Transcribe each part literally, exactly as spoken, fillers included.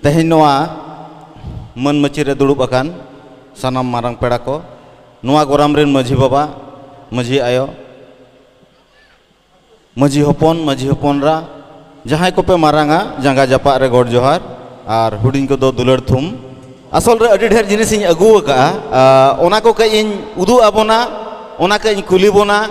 ᱛᱮᱦᱮᱧ ᱱᱚᱣᱟ ᱢᱟᱹᱱ ᱢᱟᱹᱪᱤ ᱨᱮ ᱫᱩᱲᱩᱵ ᱟᱠᱟᱱ ᱥᱟᱱᱟᱢ ᱢᱟᱨᱟᱝ ᱯᱮᱲᱟ ᱠᱚ, ᱱᱚᱣᱟ ᱜᱚᱨᱟᱢ ᱨᱮᱱ ᱢᱟᱹᱡᱷᱤ ᱵᱟᱵᱟ, ᱢᱟᱹᱡᱷᱤ ᱟᱭᱳ, ᱢᱟᱹᱡᱷᱤ ᱦᱚᱯᱚᱱ, ᱢᱟᱹᱡᱷᱤ ᱦᱚᱯᱚᱱ ᱨᱟ, ᱡᱟᱦᱟᱸᱭ ᱠᱚᱯᱮ ᱢᱟᱨᱟᱝᱟ, ᱡᱟᱸᱜᱟ ᱡᱟᱯᱟᱜ ᱨᱮ ᱜᱚᱰ ᱡᱚᱦᱟᱨ, ᱟᱨ ᱦᱩᱰᱤᱧ ᱠᱚᱫᱚ ᱫᱩᱞᱟᱹᱲ ᱛᱷᱩᱢ᱾ ᱟᱥᱚᱞ ᱨᱮ ᱟᱹᱰᱤ ᱰᱷᱮᱨ ᱡᱤᱱᱤᱥ ᱤᱧ ᱟᱹᱜᱩ ᱟᱠᱟᱫᱼᱟ, ᱟᱨ ᱚᱱᱟ ᱠᱚ ᱠᱟᱹᱡ ᱤᱧ ᱩᱫᱩᱜ ᱟᱵᱚᱱᱟ, ᱚᱱᱟ ᱠᱟᱹᱡ ᱤᱧ ᱠᱩᱞᱤ ᱵᱚᱱᱟ᱾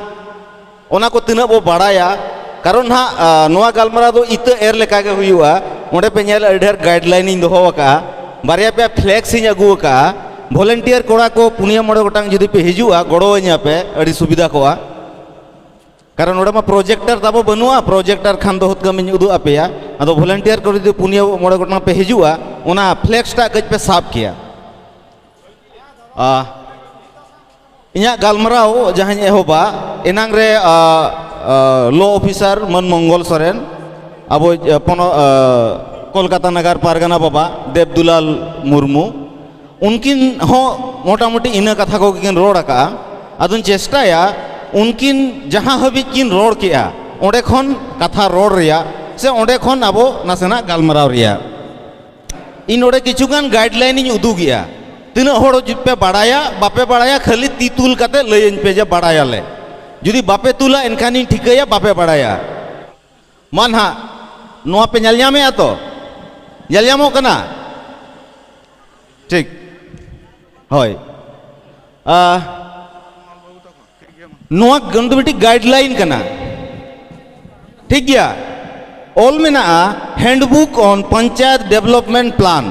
ᱚᱱᱟ ᱠᱚ ᱛᱤᱱᱟᱹᱜ ᱵᱚ ᱵᱟᱲᱟᱭᱟ, ᱠᱟᱨᱚᱱ ᱱᱟᱦᱟᱜ, ᱟ, ᱱᱚᱣᱟ ᱜᱟᱞᱢᱟᱨᱟᱣ ᱫᱚ ᱤᱛᱟᱹ ᱮᱨ ᱞᱮᱠᱟ ᱜᱮ ᱦᱩᱭᱩᱜᱼᱟ᱾ ᱚᱸᱰᱮ ᱯᱮ ᱧᱮᱞ, ᱟᱹᱰᱤ ᱰᱷᱮᱨ ᱜᱟᱭᱤᱰᱞᱟᱭᱤᱱ ᱤᱧ ᱫᱚᱦᱚ ᱟᱠᱟᱫᱼᱟ, ᱵᱟᱨᱭᱟ ᱯᱮᱭᱟ ᱯᱷᱞᱮᱠᱥ ᱤᱧ ᱟᱹᱜᱩ ᱟᱠᱟᱫᱼᱟ᱾ ᱵᱷᱚᱞᱮᱱᱴᱤᱭᱟᱨ ᱠᱚᱲᱟ ᱠᱚ ᱯᱩᱱᱭᱟᱹ ᱢᱚᱬᱮ ᱜᱚᱴᱟᱝ ᱡᱩᱫᱤ ᱯᱮ ᱦᱤᱡᱩᱜᱼᱟ, ᱜᱚᱲᱚ ᱟᱹᱧᱟ ᱯᱮ, ᱟᱹᱰᱤ ᱥᱩᱵᱤᱫᱷᱟ ᱠᱚᱜᱼᱟ᱾ ᱠᱟᱨᱚᱱ ᱱᱚᱰᱮ ᱢᱟ ᱯᱨᱚᱡᱮᱠᱴᱟᱨ ᱛᱟᱵᱚ ᱵᱟᱹᱱᱩᱜᱼᱟ, ᱯᱨᱚᱡᱮᱠᱴᱟᱨ ᱠᱷᱟᱱ ᱫᱚ ᱦᱩᱛᱠᱟᱹᱢ ᱤᱧ ᱩᱫᱩᱜ ᱟᱯᱮᱭᱟ᱾ ᱟᱫᱚ ᱵᱷᱚᱞᱮᱱᱴᱤᱭᱟᱨ ᱠᱚ ᱡᱩᱫᱤ ᱯᱩᱱᱭᱟᱹ ᱢᱚᱬᱮ ᱜᱚᱴᱟᱝ ᱯᱮ ᱦᱤᱡᱩᱜᱼᱟ, ᱚᱱᱟ ᱯᱷᱞᱮᱠᱥ ᱴᱟᱜ ᱠᱟᱹᱡ ᱯᱮ ᱥᱟᱵ ᱠᱮᱭᱟ᱾ ᱟ, ᱤᱧᱟᱹᱜ ᱜᱟᱞᱢᱟᱨᱟᱣ ᱡᱟᱦᱟᱸᱧ ᱮᱦᱚᱵᱟ, ᱮᱱᱟᱝ ᱨᱮ, ᱟ, ᱟ, ᱞᱚ ᱚᱯᱷᱤᱥᱟᱨ ᱢᱟᱹᱱ ᱢᱚᱝᱜᱚᱞ ᱥᱚᱨᱮᱱ, ᱟᱵᱚ, ᱟ, ᱯᱚᱱᱚ-, ᱟ, ᱠᱳᱞᱠᱟᱛᱟ ᱱᱟᱜᱟᱨ ᱯᱟᱨᱜᱟᱱᱟ ᱵᱟᱵᱟ ᱫᱮᱵᱽᱫᱩᱞᱟᱞ ᱢᱩᱨᱢᱩ, ᱩᱱᱠᱤᱱ ᱦᱚᱸ ᱢᱚᱴᱟᱢᱩᱴᱤ ᱤᱱᱟᱹ ᱠᱟᱛᱷᱟ ᱠᱚᱜᱮ ᱠᱤᱱ ᱨᱚᱲ ᱟᱠᱟᱜᱼᱟ᱾ ᱟᱫᱚᱧ ᱪᱮᱥᱴᱟᱭᱟ ᱩᱱᱠᱤᱱ ᱡᱟᱦᱟᱸ ᱦᱟᱹᱵᱤᱡ ᱠᱤᱱ ᱨᱚᱲ ᱠᱮᱜᱼᱟ, ᱚᱸᱰᱮ ᱠᱷᱚᱱ ᱠᱟᱛᱷᱟ ᱨᱚᱲ ᱨᱮᱭᱟᱜ ᱥᱮ ᱚᱸᱰᱮ ᱠᱷᱚᱱ ᱟᱵᱚ ᱱᱟᱥᱮᱱᱟᱜ ᱜᱟᱞᱢᱟᱨᱟᱣ ᱨᱮᱭᱟᱜ᱾ ᱤᱧ ᱱᱚᱰᱮ ᱠᱤᱪᱷᱩ ᱜᱟᱱ ᱜᱟᱭᱤᱰᱞᱟᱭᱤᱱ ᱤᱧ ᱩᱫᱩᱜᱮᱜᱼᱟ᱾ ᱛᱤᱱᱟᱹᱜ ᱦᱚᱲ ᱯᱮ ᱵᱟᱲᱟᱭᱟ, ᱵᱟᱯᱮ ᱵᱟᱲᱟᱭᱟ, ᱠᱷᱟᱹᱞᱤ ᱛᱤ ᱛᱩᱞ ᱠᱟᱛᱮ ᱞᱟᱹᱭᱟᱹᱧ ᱯᱮ ᱡᱮ ᱵᱟᱲᱟᱭᱟᱞᱮ᱾ ᱡᱩᱫᱤ ᱵᱟᱯᱮ ᱛᱩᱞᱟ, ᱮᱱᱠᱷᱟᱱᱤᱧ ᱴᱷᱤᱠᱟᱹᱭᱟ ᱵᱟᱯᱮ ᱵᱟᱲᱟᱭᱟ᱾ ᱢᱟ ᱱᱟᱦᱟᱜ, ᱱᱚᱣᱟ ᱯᱮ ᱧᱮᱞ ᱧᱟᱢᱮᱜᱼᱟ ᱛᱚ? ᱧᱮᱞ ᱧᱟᱢᱚᱜ ᱠᱟᱱᱟ? ᱴᱷᱤᱠ᱾ ᱦᱳᱭ᱾ ᱟ, ᱱᱚᱣᱟ ᱠᱤᱱᱛᱩ ᱢᱤᱫᱴᱤᱡ ᱜᱟᱭᱤᱰᱞᱟᱭᱤᱱ ᱠᱟᱱᱟ᱾ ᱴᱷᱤᱠ ᱜᱮᱭᱟ? ᱚᱞ ᱢᱮᱱᱟᱜᱼᱟ, Handbook on Panchayat Development Plan᱾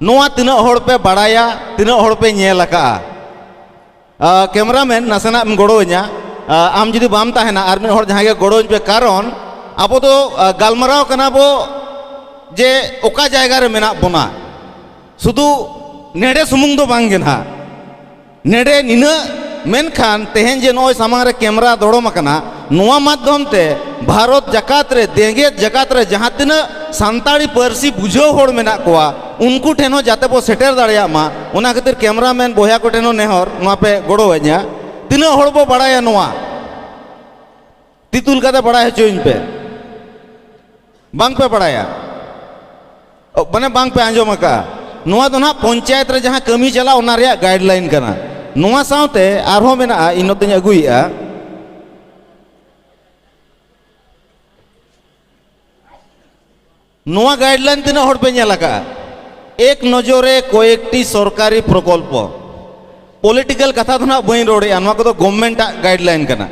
ᱱᱚᱣᱟ ᱛᱤᱱᱟᱹᱜ ᱦᱚᱲ ᱯᱮ ᱵᱟᱲᱟᱭᱟ, ᱛᱤᱱᱟᱹᱜ ᱦᱚᱲ ᱯᱮ ᱧᱮᱞ ᱟᱠᱟᱜᱼᱟ? ᱟ, ᱠᱮᱢᱨᱟᱢᱮᱱ, ᱱᱟᱥᱮᱱᱟᱜ ᱮᱢ ᱜᱚᱲᱚ ᱟᱹᱧᱟ᱾ ᱟ, ᱟᱢ ᱡᱩᱫᱤ ᱵᱟᱢ ᱛᱟᱦᱮᱱᱟ, ᱟᱨ ᱢᱤᱫ ᱦᱚᱲ ᱡᱟᱦᱟᱸᱭ ᱜᱮ ᱜᱚᱲᱚ ᱟᱹᱧ ᱯᱮ, ᱠᱟᱨᱚᱱ ᱟᱵᱚ ᱫᱚ, ᱟ, ᱜᱟᱞᱢᱟᱨᱟᱣ ᱠᱟᱱᱟ ᱵᱚ ᱡᱮ ᱚᱠᱟ ᱡᱟᱭᱜᱟ ᱨᱮ ᱢᱮᱱᱟᱜ ᱵᱚᱱᱟ, ᱥᱩᱫᱷᱩ ᱱᱮᱰᱮ ᱥᱩᱢᱩᱝ ᱫᱚ ᱵᱟᱝ ᱜᱮ ᱱᱟᱦᱟᱜ, ᱱᱮᱰᱮ ᱱᱤᱱᱟᱹᱜ, ᱢᱮᱱᱠᱷᱟᱱ ᱛᱮᱦᱮᱧ ᱡᱮ ᱱᱚᱜᱼᱚᱭ ᱥᱟᱢᱟᱝ ᱨᱮ ᱠᱮᱢᱨᱟ ᱫᱚᱲᱚᱢ ᱟᱠᱟᱱᱟ, ᱱᱚᱣᱟ ᱢᱟᱫᱽᱫᱷᱚᱢ ᱛᱮ ᱵᱷᱟᱨᱚᱛ ᱡᱟᱠᱟᱛ ᱨᱮ, ᱡᱮᱜᱮᱛ ᱡᱟᱠᱟᱛ ᱨᱮ ᱡᱟᱦᱟᱸ ᱛᱤᱱᱟᱹᱜ ᱥᱟᱱᱛᱟᱲᱤ ᱯᱟᱹᱨᱥᱤ ᱵᱩᱡᱷᱟᱹᱣ ᱦᱚᱲ ᱢᱮᱱᱟᱜ ᱠᱚᱣᱟ, ᱩᱱᱠᱩ ᱴᱷᱮᱱ ᱦᱚᱸ ᱡᱟᱛᱮ ᱵᱚ ᱥᱮᱴᱮᱨ ᱫᱟᱲᱮᱭᱟᱜ ᱢᱟ, ᱚᱱᱟ ᱠᱷᱟᱹᱛᱤᱨ ᱠᱮᱢᱨᱟᱢᱮᱱ ᱵᱚᱭᱦᱟ ᱠᱚ ᱴᱷᱮᱱ ᱦᱚᱸ ᱱᱮᱦᱚᱨ, ᱱᱚᱣᱟ ᱯᱮ ᱜᱚᱲᱚ ᱟᱹᱧᱟ᱾ ᱛᱤᱱᱟᱹᱜ ᱦᱚᱲ ᱵᱚ ᱵᱟᱲᱟᱭᱟ ᱱᱚᱣᱟ? ᱛᱤ ᱛᱩᱞ ᱠᱟᱛᱮ ᱵᱟᱲᱟᱭ ᱦᱚᱪᱚᱧ ᱯᱮ᱾ ᱵᱟᱝ ᱯᱮ ᱵᱟᱲᱟᱭᱟ? ᱚ, ᱢᱟᱱᱮ ᱵᱟᱝ ᱯᱮ ᱟᱸᱡᱚᱢ ᱟᱠᱟᱫᱼᱟ᱾ ᱱᱚᱣᱟ ᱫᱚ ᱱᱟᱦᱟᱜ ᱯᱚᱧᱪᱟᱭᱮᱛ ᱨᱮ ᱡᱟᱦᱟᱸ ᱠᱟᱹᱢᱤ ᱪᱟᱞᱟᱜ, ᱚᱱᱟ ᱨᱮᱭᱟᱜ ᱜᱟᱭᱤᱰᱞᱟᱭᱤᱱ ᱠᱟᱱᱟ᱾ ᱱᱚᱣᱟ ᱥᱟᱶᱛᱮ ᱟᱨᱦᱚᱸ ᱢᱮᱱᱟᱜᱼᱟ, ᱤᱧ ᱱᱚᱛᱮᱧ ᱟᱹᱜᱩᱭᱮᱫᱼᱟ᱾ ᱱᱚᱣᱟ ᱜᱟᱭᱤᱰᱞᱟᱭᱤᱱ ᱛᱤᱱᱟᱹᱜ ᱦᱚᱲ ᱯᱮ ᱧᱮᱞ ᱟᱠᱟᱫᱼᱟ? ᱮᱠ ᱱᱚᱡᱚᱨᱮ ᱠᱚᱭᱮᱠᱴᱤ ᱥᱚᱨᱠᱟᱨᱤ ᱯᱨᱚᱠᱚᱞᱯᱚ, ᱯᱚᱞᱤᱴᱤᱠᱟᱞ ᱠᱟᱛᱷᱟ ᱫᱚ ᱱᱟᱦᱟᱜ ᱵᱟᱹᱧ ᱨᱚᱲᱮᱫᱼᱟ, ᱱᱚᱣᱟ ᱠᱚᱫᱚ ᱜᱚᱵᱷᱢᱮᱱᱴ ᱟᱜ ᱜᱟᱭᱤᱰᱞᱟᱭᱤᱱ ᱠᱟᱱᱟ᱾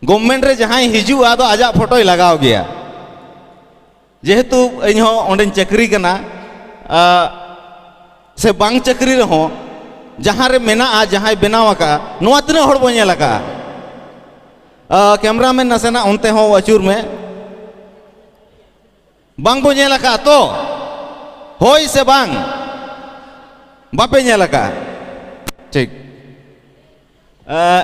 ᱜᱚᱵᱷᱢᱮᱱᱴ ᱨᱮ ᱡᱟᱦᱟᱸᱭ ᱦᱤᱡᱩᱜᱼᱟ, ᱟᱫᱚ ᱟᱡᱟᱜ ᱯᱷᱳᱴᱳᱭ ᱞᱟᱜᱟᱣ ᱜᱮᱭᱟ᱾ ᱡᱮᱦᱮᱛᱩ ᱤᱧ ᱦᱚᱸ ᱚᱸᱰᱮᱧ ᱪᱟᱹᱠᱨᱤ ᱠᱟᱱᱟ, ᱟ, ᱥᱮ ᱵᱟᱝ ᱪᱟᱹᱠᱨᱤ ᱨᱮᱦᱚᱸ, ᱡᱟᱦᱟᱸ ᱨᱮ ᱢᱮᱱᱟᱜᱼᱟ, ᱡᱟᱦᱟᱸᱭ ᱵᱮᱱᱟᱣ ᱟᱠᱟᱫᱼᱟ, ᱱᱚᱣᱟ ᱛᱤᱱᱟᱹᱜ ᱦᱚᱲ ᱵᱚᱱ ᱧᱮᱞ ᱟᱠᱟᱫᱼᱟ? ᱟ, ᱠᱮᱢᱨᱟᱢᱮᱱ, ᱱᱟᱥᱮᱱᱟᱜ ᱚᱱᱛᱮ ᱦᱚᱸ ᱟᱹᱪᱩᱨ ᱢᱮ᱾ ᱵᱟᱝ ᱵᱚ ᱧᱮᱞ ᱟᱠᱟᱫᱼᱟ ᱛᱚ? ᱦᱳᱭ ᱥᱮ ᱵᱟᱝ? ᱵᱟᱯᱮ ᱧᱮᱞ ᱟᱠᱟᱫᱼᱟ? ᱴᱷᱤᱠ᱾ ᱟ,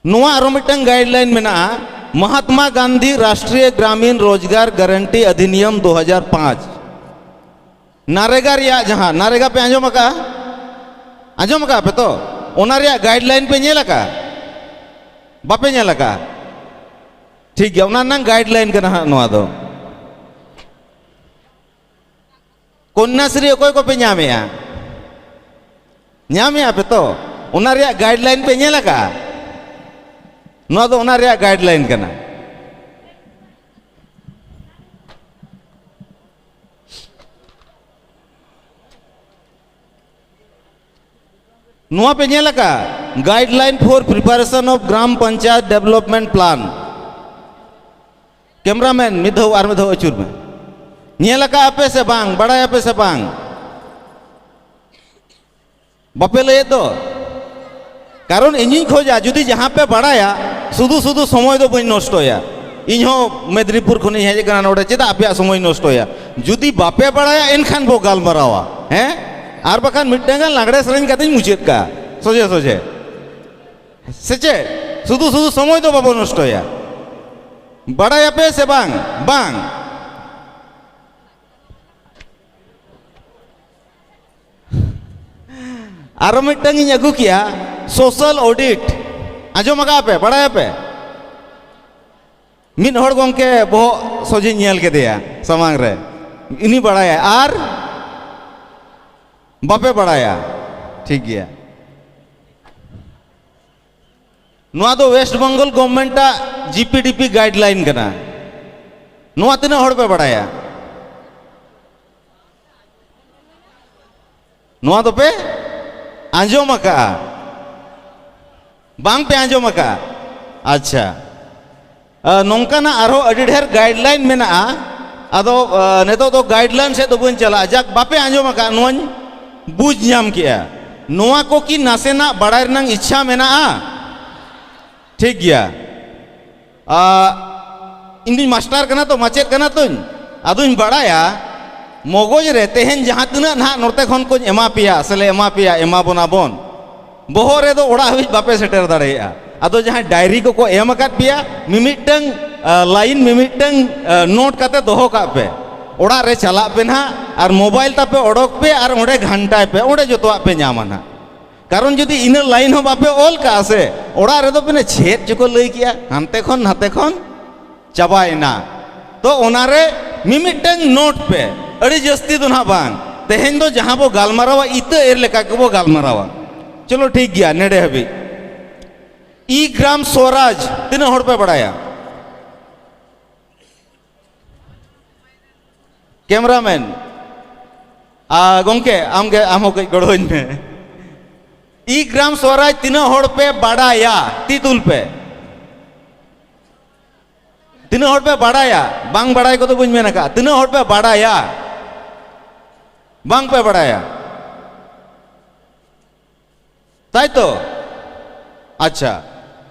ᱱᱚᱣᱟ ᱟᱨᱚ ᱢᱤᱫᱴᱟᱝ ᱜᱟᱭᱤᱰᱞᱟᱭᱤᱱ ᱢᱮᱱᱟᱜᱼᱟ, ᱢᱚᱦᱟᱛᱢᱟ ᱜᱟᱱᱫᱷᱤ ᱨᱟᱥᱴᱨᱤᱭᱚ ᱜᱨᱟᱢᱤᱱ ᱨᱳᱡᱽᱜᱟᱨ ᱜᱟᱨᱟᱱᱴᱤ ᱚᱫᱷᱤᱱᱤᱭᱚᱢ ᱫᱩ ᱦᱟᱡᱟᱨ ᱯᱟᱸᱪ᱾ ᱱᱟᱨᱮᱜᱟ ᱨᱮᱭᱟᱜ ᱡᱟᱦᱟᱸ, ᱱᱟᱨᱮᱜᱟ ᱯᱮ ᱟᱸᱡᱚᱢ ᱟᱠᱟᱫᱼᱟ? ᱟᱸᱡᱚᱢ ᱟᱠᱟᱫᱼᱟ ᱯᱮ ᱛᱚ? ᱚᱱᱟ ᱨᱮᱭᱟᱜ ᱜᱟᱭᱤᱰᱞᱟᱭᱤᱱ ᱯᱮ ᱧᱮᱞ ᱟᱠᱟᱫᱼᱟ? ᱵᱟᱯᱮ ᱧᱮᱞ ᱟᱠᱟᱫᱼᱟ? ᱴᱷᱤᱠ ᱜᱮᱭᱟ, ᱚᱱᱟ ᱨᱮᱱᱟᱜ ᱜᱟᱭᱤᱰᱞᱟᱭᱤᱱ ᱠᱟᱱᱟ ᱦᱟᱸᱜ ᱱᱚᱣᱟ ᱫᱚ᱾ ᱠᱚᱱᱱᱟᱥᱨᱤ ᱚᱠᱚᱭ ᱠᱚᱯᱮ ᱧᱟᱢᱮᱜᱼᱟ? ᱧᱟᱢᱮᱜᱼᱟ ᱯᱮ ᱛᱚ? ᱚᱱᱟ ᱨᱮᱭᱟᱜ ᱜᱟᱭᱤᱰᱞᱟᱭᱤᱱ ᱯᱮ ᱧᱮᱞ ᱟᱠᱟᱫᱼᱟ? ᱱᱚᱣᱟ ᱫᱚ ᱚᱱᱟ ᱨᱮᱭᱟᱜ ᱜᱟᱭᱤᱰᱞᱟᱭᱤᱱ ᱠᱟᱱᱟ᱾ ᱱᱚᱣᱟ ᱯᱮ ᱧᱮᱞ ᱟᱠᱟᱫᱼᱟ? Guideline for Preparation of Gram Panchayat Development Plan᱾ Cameramen, ᱢᱤᱫ ᱫᱷᱟᱣ, ᱟᱨ ᱢᱤᱫ ᱫᱷᱟᱣ ᱟᱹᱪᱩᱨ ᱢᱮ᱾ ᱧᱮᱞ ᱟᱠᱟᱫᱼᱟ ᱯᱮ ᱥᱮ ᱵᱟᱝ? ᱵᱟᱲᱟᱭᱟᱯᱮ ᱥᱮ ᱵᱟᱝ? ᱵᱟᱯᱮ ᱞᱟᱹᱭᱮᱫ ᱫᱚ? ᱠᱟᱨᱚᱱ ᱤᱧᱤᱧ ᱠᱷᱚᱡᱟ, ᱡᱩᱫᱤ ᱡᱟᱦᱟᱸ ᱯᱮ ᱵᱟᱲᱟᱭᱟ, ᱥᱩᱫᱷᱩ ᱥᱩᱫᱷᱩ ᱥᱚᱢᱚᱭ ᱫᱚ ᱵᱟᱹᱧ ᱱᱚᱥᱴᱚᱭᱟ᱾ ᱤᱧ ᱦᱚᱸ ᱢᱮᱫᱽᱱᱤᱯᱩᱨ ᱠᱷᱚᱱᱤᱧ ᱦᱮᱡ ᱟᱠᱟᱱᱟ ᱱᱚᱰᱮ, ᱪᱮᱫᱟᱜ ᱟᱯᱮᱭᱟᱜ ᱥᱚᱢᱚᱭ ᱱᱚᱥᱴᱚᱭᱟ? ᱡᱩᱫᱤ ᱵᱟᱯᱮ ᱵᱟᱲᱟᱭᱟ, ᱮᱱᱠᱷᱟᱱ ᱵᱚ ᱜᱟᱞᱢᱟᱨᱟᱣᱟ, ᱦᱮᱸ? ᱟᱨ ᱵᱟᱠᱷᱟᱱ ᱢᱤᱫᱴᱟᱝ ᱜᱟᱱ ᱞᱟᱜᱽᱲᱮ ᱥᱮᱨᱮᱧ ᱠᱟᱛᱮᱧ ᱢᱩᱪᱟᱹᱫ ᱠᱟᱜᱼᱟ, ᱥᱚᱡᱷᱮ ᱥᱚᱡᱷᱮ᱾ ᱥᱮ ᱪᱮᱫ? ᱥᱩᱫᱷᱩ ᱥᱩᱫᱷᱩ ᱥᱚᱢᱚᱭ ᱫᱚ ᱵᱟᱵᱚ ᱱᱚᱥᱴᱚᱭᱟ᱾ ᱵᱟᱲᱟᱭᱟᱯᱮ ᱥᱮ ᱵᱟᱝ? ᱵᱟᱝ᱾ ᱟᱨᱚ ᱢᱤᱫᱴᱟᱝ ᱤᱧ ᱟᱹᱜᱩ ᱠᱮᱜᱼᱟ, social audit᱾ ᱟᱸᱡᱚᱢ ᱟᱠᱟᱫ ᱯᱮ? ᱵᱟᱲᱟᱭᱟᱯᱮ? ᱢᱤᱫ ᱦᱚᱲ ᱜᱚᱢᱠᱮ ᱵᱚᱦᱚᱜ ᱥᱚᱡᱷᱮᱧ ᱧᱮᱞ ᱠᱮᱫᱮᱭᱟ ᱥᱟᱢᱟᱝ ᱨᱮ, ᱩᱱᱤ ᱵᱟᱲᱟᱭᱟ᱾ ᱟᱨ ᱵᱟᱯᱮ ᱵᱟᱲᱟᱭᱟ? ᱴᱷᱤᱠ ᱜᱮᱭᱟ᱾ ᱱᱚᱣᱟ ᱫᱚ ᱳᱭᱮᱥᱴ ᱵᱮᱝᱜᱚᱞ ᱜᱚᱵᱷᱢᱮᱱᱴ ᱟᱜ ᱡᱤᱯᱤᱰᱤᱯᱤ ᱜᱟᱭᱤᱰᱞᱟᱭᱤᱱ ᱠᱟᱱᱟ᱾ ᱱᱚᱣᱟ ᱛᱤᱱᱟᱹᱜ ᱦᱚᱲ ᱯᱮ ᱵᱟᱲᱟᱭᱟ? ᱱᱚᱣᱟ ᱫᱚᱯᱮ ᱟᱸᱡᱚᱢ ᱟᱠᱟᱜᱼᱟ? ᱵᱟᱝ ᱯᱮ ᱟᱸᱡᱚᱢ ᱟᱠᱟᱜᱼᱟ? ᱟᱪᱪᱷᱟ᱾ ᱟ, ᱱᱚᱝᱠᱟᱱᱟᱜ ᱟᱨᱦᱚᱸ ᱟᱹᱰᱤ ᱰᱷᱮᱨ ᱜᱟᱭᱤᱰᱞᱟᱭᱤᱱ ᱢᱮᱱᱟᱜᱼᱟ᱾ ᱟᱫᱚ, ᱟ, ᱱᱤᱛᱚᱜ ᱫᱚ ᱜᱟᱭᱤᱰᱞᱟᱭᱤᱱ ᱥᱮᱫ ᱫᱚ ᱵᱟᱹᱧ ᱪᱟᱞᱟᱜᱼᱟ᱾ ᱡᱟᱠ, ᱵᱟᱯᱮ ᱟᱸᱡᱚᱢ ᱟᱠᱟᱫ, ᱱᱚᱣᱟᱧ ᱵᱩᱡᱽ ᱧᱟᱢ ᱠᱮᱜᱼᱟ᱾ ᱱᱚᱣᱟ ᱠᱚ ᱠᱤ ᱱᱟᱥᱮᱱᱟᱜ ᱵᱟᱲᱟᱭ ᱨᱮᱱᱟᱜ ᱤᱪᱪᱷᱟ ᱢᱮᱱᱟᱜᱼᱟ? ᱴᱷᱤᱠ ᱜᱮᱭᱟ᱾ ᱟ, ᱤᱧ ᱫᱩᱧ ᱢᱟᱥᱴᱟᱨ ᱠᱟᱱᱟ ᱛᱚ, ᱢᱟᱪᱮᱫ ᱠᱟᱱᱟ ᱛᱚᱧ, ᱟᱫᱚᱧ ᱵᱟᱲᱟᱭᱟ ᱢᱚᱜᱚᱡᱽ ᱨᱮ ᱛᱮᱦᱮᱧ ᱡᱟᱦᱟᱸ ᱛᱤᱱᱟᱹᱜ ᱱᱟᱦᱟᱜ ᱱᱚᱛᱮ ᱠᱷᱚᱱ ᱠᱚᱧ ᱮᱢᱟ ᱯᱮᱭᱟ ᱥᱮᱞᱮ ᱮᱢᱟ ᱯᱮᱭᱟ, ᱮᱢᱟ ᱵᱚᱱᱟ ᱵᱚᱱ, ᱵᱚᱦᱚᱜ ᱨᱮᱫᱚ ᱚᱲᱟᱜ ᱦᱟᱹᱵᱤᱡ ᱵᱟᱯᱮ ᱥᱮᱴᱮᱨ ᱫᱟᱲᱮᱭᱟᱜᱼᱟ᱾ ᱟᱫᱚ ᱡᱟᱦᱟᱸᱭ ᱰᱟᱭᱨᱤ ᱠᱚᱠᱚ ᱮᱢ ᱟᱠᱟᱫ ᱯᱮᱭᱟ, ᱢᱤᱢᱤᱫᱴᱟᱝ, ᱟ, ᱞᱟᱭᱤᱱ, ᱢᱤᱢᱤᱫᱴᱟᱝ, ᱟ, ᱱᱳᱴ ᱠᱟᱛᱮ ᱫᱚᱦᱚ ᱠᱟᱜ ᱯᱮ᱾ ᱚᱲᱟᱜ ᱨᱮ ᱪᱟᱞᱟᱜ ᱯᱮ ᱱᱟᱦᱟᱜ ᱟᱨ ᱢᱳᱵᱟᱭᱤᱞ ᱛᱟᱯᱮ ᱚᱰᱚᱠ ᱯᱮ ᱟᱨ ᱚᱸᱰᱮ ᱜᱷᱟᱱᱴᱟᱭ ᱯᱮ, ᱚᱸᱰᱮ ᱡᱚᱛᱚᱣᱟᱜ ᱯᱮ ᱧᱟᱢᱟ ᱱᱟᱦᱟᱜ᱾ ᱠᱟᱨᱚᱱ ᱡᱩᱫᱤ ᱤᱱᱟᱹ ᱞᱟᱭᱤᱱ ᱦᱚᱸ ᱵᱟᱯᱮ ᱚᱞ ᱠᱟᱜᱼᱟ ᱥᱮ, ᱚᱲᱟᱜ ᱨᱮᱫᱚ ᱯᱮ ᱪᱮᱫ ᱪᱚᱠᱚ ᱞᱟᱹᱭ ᱠᱮᱜᱼᱟ, ᱦᱟᱱᱛᱮ ᱠᱷᱚᱱ ᱱᱟᱛᱮ ᱠᱷᱚᱱ ᱪᱟᱵᱟᱭᱮᱱᱟ᱾ ᱛᱚ ᱚᱱᱟᱨᱮ ᱢᱤᱢᱤᱫᱴᱟᱝ ᱱᱳᱴ ᱯᱮ, ᱟᱹᱰᱤ ᱡᱟᱹᱥᱛᱤ ᱫᱚ ᱱᱟᱦᱟᱜ ᱵᱟᱝ᱾ ᱛᱮᱦᱮᱧ ᱫᱚ ᱡᱟᱦᱟᱸ ᱵᱚ ᱜᱟᱞᱢᱟᱨᱟᱣᱟ, ᱤᱛᱟᱹ ᱮᱨ ᱞᱮᱠᱟ ᱜᱮᱵᱚ ᱜᱟᱞᱢᱟᱨᱟᱣᱟ᱾ ᱪᱚᱞᱚ ᱴᱷᱤᱠ ᱜᱮᱭᱟ, ᱱᱮᱰᱮ ᱦᱟᱹᱵᱤᱡ᱾ ᱤ ᱜᱨᱟᱢ ᱥᱣᱚᱨᱟᱡᱽ ᱛᱤᱱᱟᱹᱜ ᱦᱚᱲ ᱯᱮ ᱵᱟᱲᱟᱭᱟ? ᱠᱮᱢᱨᱟᱢᱮᱱ, ᱟ, ᱜᱚᱝᱠᱮ, ᱟᱢᱜᱮ, ᱟᱢ ᱦᱚᱸ ᱠᱟᱹᱡ ᱜᱚᱲᱚᱣᱟᱹᱧ ᱢᱮ᱾ ᱤ ᱜᱨᱟᱢ ᱥᱣᱚᱨᱟᱡᱽ ᱛᱤᱱᱟᱹᱜ ᱦᱚᱲ ᱯᱮ ᱵᱟᱰᱟᱭᱟ? ᱛᱤ ᱛᱩᱞ ᱯᱮ᱾ ᱛᱤᱱᱟᱹᱜ ᱦᱚᱲ ᱯᱮ ᱵᱟᱰᱟᱭᱟ? ᱵᱟᱝ ᱵᱟᱰᱟᱭ ᱠᱚᱫᱚ ᱵᱟᱹᱧ ᱢᱮᱱ ᱟᱠᱟᱫᱼᱟ᱾ ᱛᱤᱱᱟᱹᱜ ᱦᱚᱲ ᱯᱮ ᱵᱟᱰᱟᱭᱟ? ᱵᱟᱝ ᱯᱮ ᱵᱟᱰᱟᱭᱟ? ᱛᱟᱭ ᱛᱚ? ᱟᱪᱪᱷᱟ,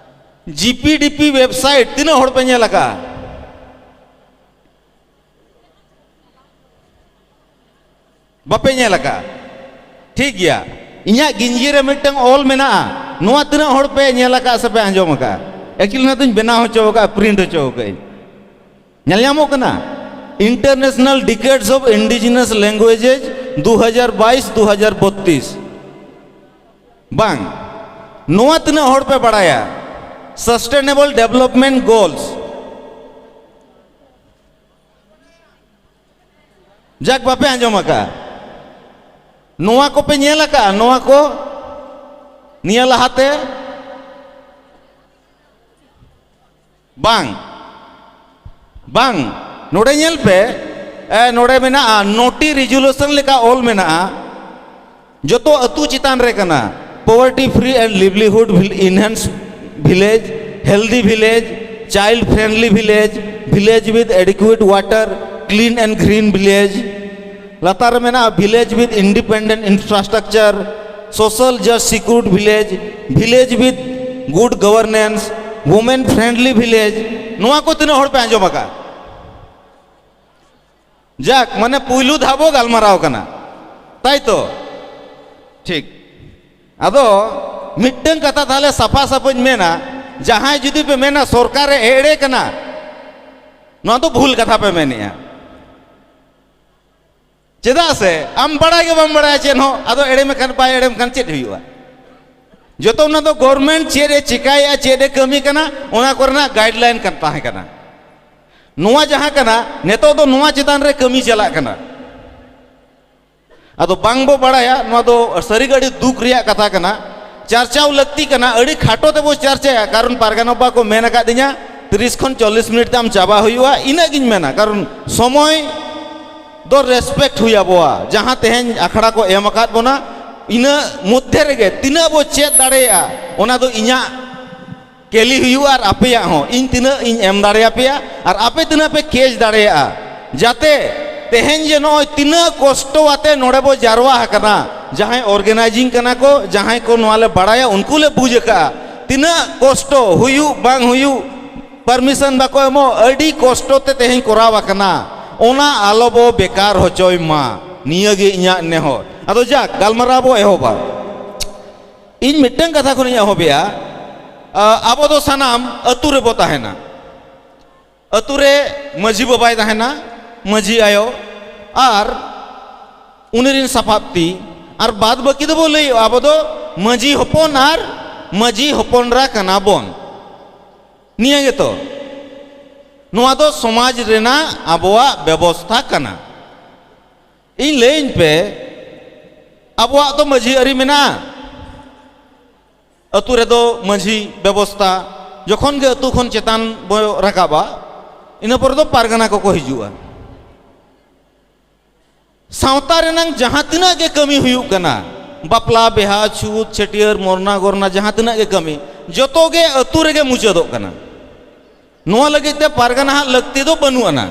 ᱡᱤᱯᱤᱰᱤᱯᱤ ᱣᱮᱵᱥᱟᱭᱤᱴ ᱛᱤᱱᱟᱹᱜ ᱦᱚᱲ ᱯᱮ ᱧᱮᱞ ᱟᱠᱟᱫᱼᱟ? ᱵᱟᱯᱮ ᱧᱮᱞ ᱟᱠᱟᱫᱼᱟ? ᱴᱷᱤᱠ ᱜᱮᱭᱟ, ᱤᱧᱟᱹᱜ ᱜᱤᱧᱡᱤ ᱨᱮ ᱢᱤᱫᱴᱟᱝ ᱚᱞ ᱢᱮᱱᱟᱜᱼᱟ, ᱱᱚᱣᱟ ᱛᱤᱱᱟᱹᱜ ᱦᱚᱲ ᱯᱮ ᱧᱮᱞ ᱟᱠᱟᱫᱼᱟ ᱥᱮ ᱯᱮ ᱟᱸᱡᱚᱢ ᱟᱠᱟᱫᱼᱟ? ᱮᱠᱪᱩᱭᱮᱞᱤ ᱱᱚᱣᱟ ᱫᱚᱧ ᱵᱮᱱᱟᱣ ᱦᱚᱪᱚ ᱟᱠᱟᱫᱼᱟ, ᱯᱨᱤᱱᱴ ᱦᱚᱪᱚ ᱟᱠᱟᱫᱼᱟᱹᱧ᱾ ᱧᱮᱞ ᱧᱟᱢᱚᱜ ᱠᱟᱱᱟ, International Decades of Indigenous Languages ᱫᱩ ᱦᱟᱡᱟᱨ ᱵᱟᱭᱤᱥ ᱫᱩ ᱦᱟᱡᱟᱨ ᱵᱚᱛᱛᱨᱤᱥ᱾ ᱵᱟᱝ, ᱱᱚᱣᱟ ᱛᱤᱱᱟᱹᱜ ᱦᱚᱲ ᱯᱮ ᱵᱟᱲᱟᱭᱟ? Sustainable Development Goals, ᱡᱟᱠ, ᱵᱟᱯᱮ ᱟᱸᱡᱚᱢ ᱟᱠᱟᱫᱼᱟ? ᱱᱚᱣᱟ ᱠᱚᱯᱮ ᱧᱮᱞ ᱟᱠᱟᱫᱼᱟ? ᱱᱚᱣᱟ ᱠᱚ ᱱᱤᱭᱟᱹ ᱞᱟᱦᱟᱛᱮ? ᱵᱟᱝ, ᱵᱟᱝ᱾ ᱱᱚᱰᱮ ᱧᱮᱞ ᱯᱮ, ᱮ, ᱱᱚᱰᱮ ᱢᱮᱱᱟᱜᱼᱟ, ᱱᱚᱴᱤ ᱨᱮᱡᱩᱞᱩᱥᱚᱱ ᱞᱮᱠᱟ ᱚᱞ ᱢᱮᱱᱟᱜᱼᱟ, ᱡᱚᱛᱚ ᱟᱹᱛᱩ ᱪᱮᱛᱟᱱ ᱨᱮ ᱠᱟᱱᱟ᱾ Poverty free and livelihood vil-, enhance village, healthy village, child friendly village, village with adequate water, clean and green village᱾ ᱞᱟᱛᱟᱨ ᱨᱮ ᱢᱮᱱᱟᱜᱼᱟ, village with independent infrastructure, social just secured village, village with good governance, women friendly village᱾ ᱱᱚᱣᱟ ᱠᱚ ᱛᱤᱱᱟᱹᱜ ᱦᱚᱲ ᱯᱮ ᱟᱸᱡᱚᱢ ᱟᱠᱟᱫ? ᱡᱟᱠ, ᱢᱟᱱᱮ ᱯᱩᱭᱞᱩ ᱫᱷᱟᱣ ᱵᱚ ᱜᱟᱞᱢᱟᱨᱟᱣ ᱠᱟᱱᱟ, ᱛᱟᱭ ᱛᱚ? ᱴᱷᱤᱠ᱾ ᱟᱫᱚ ᱢᱤᱫᱴᱟᱝ ᱠᱟᱛᱷᱟ ᱛᱟᱦᱞᱮ ᱥᱟᱯᱷᱟ ᱥᱟᱯᱷᱟᱧ ᱢᱮᱱᱟ, ᱡᱟᱦᱟᱸᱭ ᱡᱩᱫᱤ ᱯᱮ ᱢᱮᱱᱟ ᱥᱚᱨᱠᱟᱨᱮ ᱮᱲᱮ ᱠᱟᱱᱟ, ᱱᱚᱣᱟ ᱫᱚ ᱵᱷᱩᱞ ᱠᱟᱛᱷᱟ ᱯᱮ ᱢᱮᱱᱮᱜᱼᱟ᱾ ᱪᱮᱫᱟᱜ ᱥᱮ ᱟᱢ ᱵᱟᱲᱟᱭ ᱜᱮ ᱵᱟᱢ ᱵᱟᱲᱟᱭᱟ ᱪᱮᱫ ᱦᱚᱸ, ᱟᱫᱚ ᱮᱲᱮᱢ ᱠᱷᱟᱱ, ᱵᱟᱭ ᱮᱲᱮᱢ ᱠᱷᱟᱱ ᱪᱮᱫ ᱦᱩᱭᱩᱜᱼᱟ? ᱡᱚᱛᱚ ᱚᱱᱟ ᱫᱚ ᱜᱚᱵᱷᱚᱨᱱᱢᱮᱱᱴ ᱪᱮᱫ ᱮ ᱪᱤᱠᱟᱭᱮᱜᱼᱟ, ᱪᱮᱫ ᱮ ᱠᱟᱹᱢᱤ ᱠᱟᱱᱟ, ᱚᱱᱟ ᱠᱚᱨᱮᱱᱟᱜ ᱜᱟᱭᱤᱰᱞᱟᱭᱤᱱ ᱠᱟᱱ ᱛᱟᱦᱮᱸ ᱠᱟᱱᱟ᱾ ᱱᱚᱣᱟ ᱡᱟᱦᱟᱸ ᱠᱟᱱᱟ, ᱱᱤᱛᱚᱜ ᱫᱚ ᱱᱚᱣᱟ ᱪᱮᱛᱟᱱ ᱨᱮ ᱠᱟᱹᱢᱤ ᱪᱟᱞᱟᱜ ᱠᱟᱱᱟ᱾ ᱟᱫᱚ ᱵᱟᱝ ᱵᱚ ᱵᱟᱲᱟᱭᱟ, ᱱᱚᱣᱟ ᱫᱚ ᱥᱟᱹᱨᱤᱜᱮ ᱟᱹᱰᱤ ᱫᱩᱠ ᱨᱮᱭᱟᱜ ᱠᱟᱛᱷᱟ ᱠᱟᱱᱟ᱾ ᱪᱟᱨᱪᱟᱣ ᱞᱟᱹᱠᱛᱤ ᱠᱟᱱᱟ, ᱟᱹᱰᱤ ᱠᱷᱟᱴᱚ ᱛᱮᱵᱚ ᱪᱟᱨᱪᱟᱭᱟ, ᱠᱟᱨᱚᱱ ᱯᱟᱨᱜᱟᱱᱟ ᱵᱟᱵᱟ ᱠᱚ ᱢᱮᱱ ᱟᱠᱟᱫᱤᱧᱟ, ᱛᱤᱨᱤᱥ ᱠᱷᱚᱱ ᱪᱚᱞᱞᱤᱥ ᱢᱤᱱᱤᱴ ᱛᱮ ᱟᱢ ᱪᱟᱵᱟ ᱦᱩᱭᱩᱜᱼᱟ, ᱤᱱᱟᱹᱜ ᱜᱤᱧ ᱢᱮᱱᱟ, ᱠᱟᱨᱚᱱ ᱥᱚᱢᱚᱭ ᱫᱚ ᱨᱮᱥᱯᱮᱠᱴ ᱦᱩᱭ ᱟᱵᱚᱣᱟ᱾ ᱡᱟᱦᱟᱸ ᱛᱮᱦᱮᱧ ᱟᱠᱷᱲᱟ ᱠᱚ ᱮᱢ ᱟᱠᱟᱫ ᱵᱚᱱᱟ, ᱤᱱᱟᱹ ᱢᱚᱫᱽᱫᱷᱮ ᱨᱮᱜᱮ ᱛᱤᱱᱟᱹᱜ ᱵᱚ ᱪᱮᱫ ᱫᱟᱲᱮᱭᱟᱜᱼᱟ, ᱚᱱᱟ ᱫᱚ ᱤᱧᱟᱹᱜ ᱠᱮᱞᱤ ᱦᱩᱭᱩᱜᱼᱟ ᱟᱨ ᱟᱯᱮᱭᱟᱜ ᱦᱚᱸ, ᱤᱧ ᱛᱤᱱᱟᱹᱜ ᱤᱧ ᱮᱢ ᱫᱟᱲᱮᱭᱟᱯᱮᱭᱟ ᱟᱨ ᱟᱯᱮ ᱛᱤᱱᱟᱹᱜ ᱯᱮ ᱠᱮᱪ ᱫᱟᱲᱮᱭᱟᱜᱼᱟ, ᱡᱟᱛᱮ ᱛᱮᱦᱮᱧ ᱡᱮ ᱱᱚᱜᱼᱚᱭ ᱛᱤᱱᱟᱹᱜ ᱠᱚᱥᱴᱚ ᱟᱛᱮ ᱱᱚᱰᱮ ᱵᱚ ᱡᱟᱨᱣᱟ ᱟᱠᱟᱱᱟ, ᱡᱟᱦᱟᱸᱭ ᱚᱨᱜᱮᱱᱟᱭᱡᱤᱝ ᱠᱟᱱᱟ ᱠᱚ, ᱡᱟᱦᱟᱸᱭ ᱠᱚ ᱱᱚᱣᱟ ᱞᱮ ᱵᱟᱲᱟᱭᱟ, ᱩᱱᱠᱩ ᱞᱮ ᱵᱩᱡᱽ ᱟᱠᱟᱫᱼᱟ ᱛᱤᱱᱟᱹᱜ ᱠᱚᱥᱴᱚ, ᱦᱩᱭᱩᱜ ᱵᱟᱝ ᱦᱩᱭᱩᱜ, ᱯᱟᱨᱢᱤᱥᱚᱱ ᱵᱟᱠᱚ ᱮᱢᱚᱜ, ᱟᱹᱰᱤ ᱠᱚᱥᱴᱚ ᱛᱮ ᱛᱮᱦᱮᱧ ᱠᱚᱨᱟᱣ ᱟᱠᱟᱱᱟ᱾ ᱚᱱᱟ ᱟᱞᱚ ᱵᱚ ᱵᱮᱠᱟᱨ ᱦᱚᱪᱚᱭ ᱢᱟ, ᱱᱤᱭᱟᱹ ᱜᱮ ᱤᱧᱟᱹᱜ ᱱᱮᱦᱚᱨ᱾ ᱟᱫᱚ ᱡᱟᱠ, ᱜᱟᱞᱢᱟᱨᱟᱣ ᱵᱚ ᱮᱦᱚᱵᱟ᱾ ᱤᱧ ᱢᱤᱫᱴᱟᱝ ᱠᱟᱛᱷᱟ ᱠᱷᱚᱱᱤᱧ ᱮᱦᱚᱵᱮᱜᱼᱟ᱾ ᱟ, ᱟᱵᱚ ᱫᱚ ᱥᱟᱱᱟᱢ ᱟᱹᱛᱩ ᱨᱮᱵᱚ ᱛᱟᱦᱮᱱᱟ᱾ ᱟᱹᱛᱩ ᱨᱮ ᱢᱟᱹᱡᱷᱤ ᱵᱟᱵᱟᱭ ᱛᱟᱦᱮᱱᱟ, ᱢᱟᱹᱡᱷᱤ ᱟᱭᱳ, ᱟᱨ ᱩᱱᱤ ᱨᱮᱱ ᱥᱟᱯᱟᱵ ᱛᱤ, ᱟᱨ ᱵᱟᱫ ᱵᱟᱹᱠᱤ ᱫᱚᱵᱚ ᱞᱟᱹᱭᱚᱜᱼᱟ, ᱟᱵᱚ ᱫᱚ ᱢᱟᱹᱡᱷᱤ ᱦᱚᱯᱚᱱ ᱟᱨ ᱢᱟᱹᱡᱷᱤ ᱦᱚᱯᱚᱱᱨᱟ ᱠᱟᱱᱟ ᱵᱚᱱ᱾ ᱱᱤᱭᱟᱹ ᱜᱮᱛᱚ ᱱᱚᱣᱟ ᱫᱚ ᱥᱚᱢᱟᱡᱽ ᱨᱮᱱᱟᱜ ᱟᱵᱚᱣᱟᱜ ᱵᱮᱵᱚᱥᱛᱷᱟ ᱠᱟᱱᱟ᱾ ᱤᱧ ᱞᱟᱹᱭᱟᱹᱧ ᱯᱮ, ᱟᱵᱚᱣᱟᱜ ᱫᱚ ᱢᱟᱹᱡᱷᱤ ᱟᱹᱨᱤ ᱢᱮᱱᱟᱜᱼᱟ, ᱟᱹᱛᱩ ᱨᱮᱫᱚ ᱢᱟᱹᱡᱷᱤ ᱵᱮᱵᱚᱥᱛᱟ, ᱡᱚᱠᱷᱚᱱ ᱜᱮ ᱟᱹᱛᱩ ᱠᱷᱚᱱ ᱪᱮᱛᱟᱱ ᱵᱚ ᱨᱟᱠᱟᱵᱟ, ᱤᱱᱟᱹ ᱯᱚᱨᱮ ᱫᱚ ᱯᱟᱨᱜᱟᱱᱟ ᱠᱚᱠᱚ ᱦᱤᱡᱩᱜᱼᱟ᱾ ᱥᱟᱶᱛᱟ ᱨᱮᱱᱟᱝ ᱡᱟᱦᱟᱸ ᱛᱤᱱᱟᱹᱜ ᱜᱮ ᱠᱟᱹᱢᱤ ᱦᱩᱭᱩᱜ ᱠᱟᱱᱟ, ᱵᱟᱯᱞᱟ, ᱵᱤᱦᱟ, ᱪᱷᱩᱛ, ᱪᱷᱟᱹᱴᱭᱟᱹᱨ, ᱢᱚᱨᱱᱟ ᱜᱚᱨᱱᱟ, ᱡᱟᱦᱟᱸ ᱛᱤᱱᱟᱹᱜ ᱜᱮ ᱠᱟᱹᱢᱤ, ᱡᱚᱛᱚ ᱜᱮ ᱟᱹᱛᱩ ᱨᱮᱜᱮ ᱢᱩᱪᱟᱹᱫᱚᱜ ᱠᱟᱱᱟ᱾ ᱱᱚᱣᱟ ᱞᱟᱹᱜᱤᱫ ᱛᱮ ᱯᱟᱨᱜᱟᱱᱟ ᱦᱟᱸᱜ ᱞᱟᱹᱠᱛᱤ ᱫᱚ ᱵᱟᱹᱱᱩᱜ ᱟᱱᱟ᱾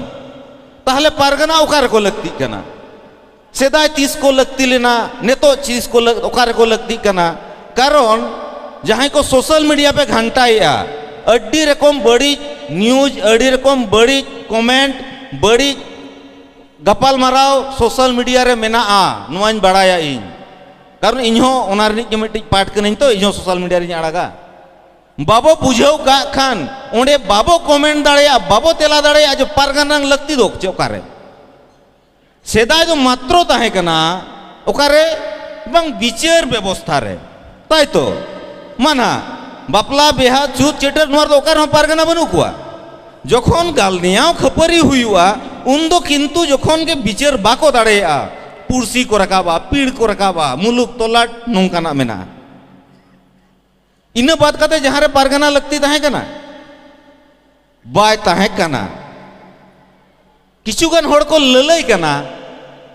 ᱛᱟᱦᱞᱮ ᱯᱟᱨᱜᱟᱱᱟ ᱚᱠᱟ ᱨᱮᱠᱚ ᱞᱟᱹᱠᱛᱤᱜ ᱠᱟᱱᱟ? ᱥᱮᱫᱟᱭ ᱛᱤᱥ ᱠᱚ ᱞᱟᱹᱠᱛᱤ ᱞᱮᱱᱟ, ᱱᱤᱛᱚᱜ ᱛᱤᱥ ᱠᱚ ᱞᱟᱹᱠ-, ᱚᱠᱟ ᱨᱮᱠᱚ ᱞᱟᱹᱠᱛᱤᱜ ᱠᱟᱱᱟ? ᱠᱟᱨᱚᱱ ᱡᱟᱦᱟᱸᱭ ᱠᱚ social media ᱯᱮ ᱜᱷᱟᱱᱴᱟᱭᱮᱫᱼᱟ, ᱟᱹᱰᱤ ᱨᱚᱠᱚᱢ ᱵᱟᱹᱲᱤᱡ news, ᱟᱹᱰᱤ ᱨᱚᱠᱚᱢ ᱵᱟᱹᱲᱤᱡ comment, ᱵᱟᱹᱲᱤᱡ ᱜᱟᱯᱟᱞᱢᱟᱨᱟᱣ social media ᱨᱮ ᱢᱮᱱᱟᱜᱼᱟ, ᱱᱚᱣᱟᱧ ᱵᱟᱲᱟᱭᱟ ᱤᱧ᱾ ᱠᱟᱨᱚᱱ ᱤᱧᱦᱚᱸ ᱚᱱᱟ ᱨᱤᱱᱤᱡ ᱜᱮ ᱢᱤᱫᱴᱤᱡ part ᱠᱟᱹᱱᱟᱹᱧ ᱛᱚ, ᱤᱧᱦᱚᱸ social media ᱨᱤᱧ ᱟᱲᱟᱜᱟ᱾ ᱵᱟᱵᱚ ᱵᱩᱡᱷᱟᱹᱣ ᱠᱟᱜ ᱠᱷᱟᱱ, ᱚᱸᱰᱮ ᱵᱟᱵᱚ comment ᱫᱟᱲᱮᱭᱟᱜᱼᱟ, ᱵᱟᱵᱚ ᱛᱮᱞᱟ ᱫᱟᱲᱮᱭᱟᱜᱼᱟ ᱡᱮ ᱯᱟᱨᱜᱟᱱᱟ ᱨᱮᱱᱟᱜ ᱞᱟᱹᱠᱛᱤ ᱫᱚ ᱪᱮᱫ, ᱚᱠᱟᱨᱮ? ᱥᱮᱫᱟᱭ ᱫᱚ ᱢᱟᱛᱨᱚ ᱛᱟᱦᱮᱸ ᱠᱟᱱᱟ ᱚᱠᱟᱨᱮ? ᱵᱟᱝ, ᱵᱤᱪᱟᱹᱨ ᱵᱮᱵᱚᱥᱛᱷᱟ ᱨᱮ, ᱛᱟᱭ ᱛᱚ? ᱢᱟᱱᱟ, ᱵᱟᱯᱞᱟ, ᱵᱤᱦᱟ, ᱪᱷᱩᱛ, ᱪᱷᱟᱹᱴᱭᱟᱹᱨ, ᱱᱚᱣᱟ ᱨᱮᱫᱚ ᱚᱠᱟ ᱨᱮᱦᱚᱸ ᱯᱟᱨᱜᱟᱱᱟ ᱵᱟᱹᱱᱩᱜ ᱠᱚᱣᱟ᱾ ᱡᱚᱠᱷᱚᱱ ᱜᱟᱞᱱᱮᱭᱟᱣ ᱠᱷᱟᱹᱯᱟᱹᱨᱤ ᱦᱩᱭᱩᱜᱼᱟ, ᱩᱱᱫᱚ ᱠᱤᱱᱛᱩ ᱡᱚᱠᱷᱚᱱ ᱜᱮ ᱵᱤᱪᱟᱹᱨ ᱵᱟᱠᱚ ᱫᱟᱲᱮᱭᱟᱜᱼᱟ, ᱯᱩᱲᱥᱤ ᱠᱚ ᱨᱟᱠᱟᱵᱼᱟ, ᱯᱤᱲ ᱠᱚ ᱨᱟᱠᱟᱵᱼᱟ, ᱢᱩᱞᱩᱠ ᱛᱚᱞᱟᱴ ᱱᱚᱝᱠᱟᱱᱟᱜ ᱢᱮᱱᱟᱜᱼᱟ᱾ ᱤᱱᱟᱹ ᱵᱟᱫ ᱠᱟᱛᱮ ᱡᱟᱦᱟᱸ ᱨᱮ ᱯᱟᱨᱜᱟᱱᱟ ᱞᱟᱹᱠᱛᱤ ᱛᱟᱦᱮᱸ ᱠᱟᱱᱟ, ᱵᱟᱭ ᱛᱟᱦᱮᱸ ᱠᱟᱱᱟ᱾ ᱠᱤᱪᱷᱩ ᱜᱟᱱ ᱦᱚᱲ ᱠᱚ ᱞᱟᱹᱞᱟᱹᱭ ᱠᱟᱱᱟ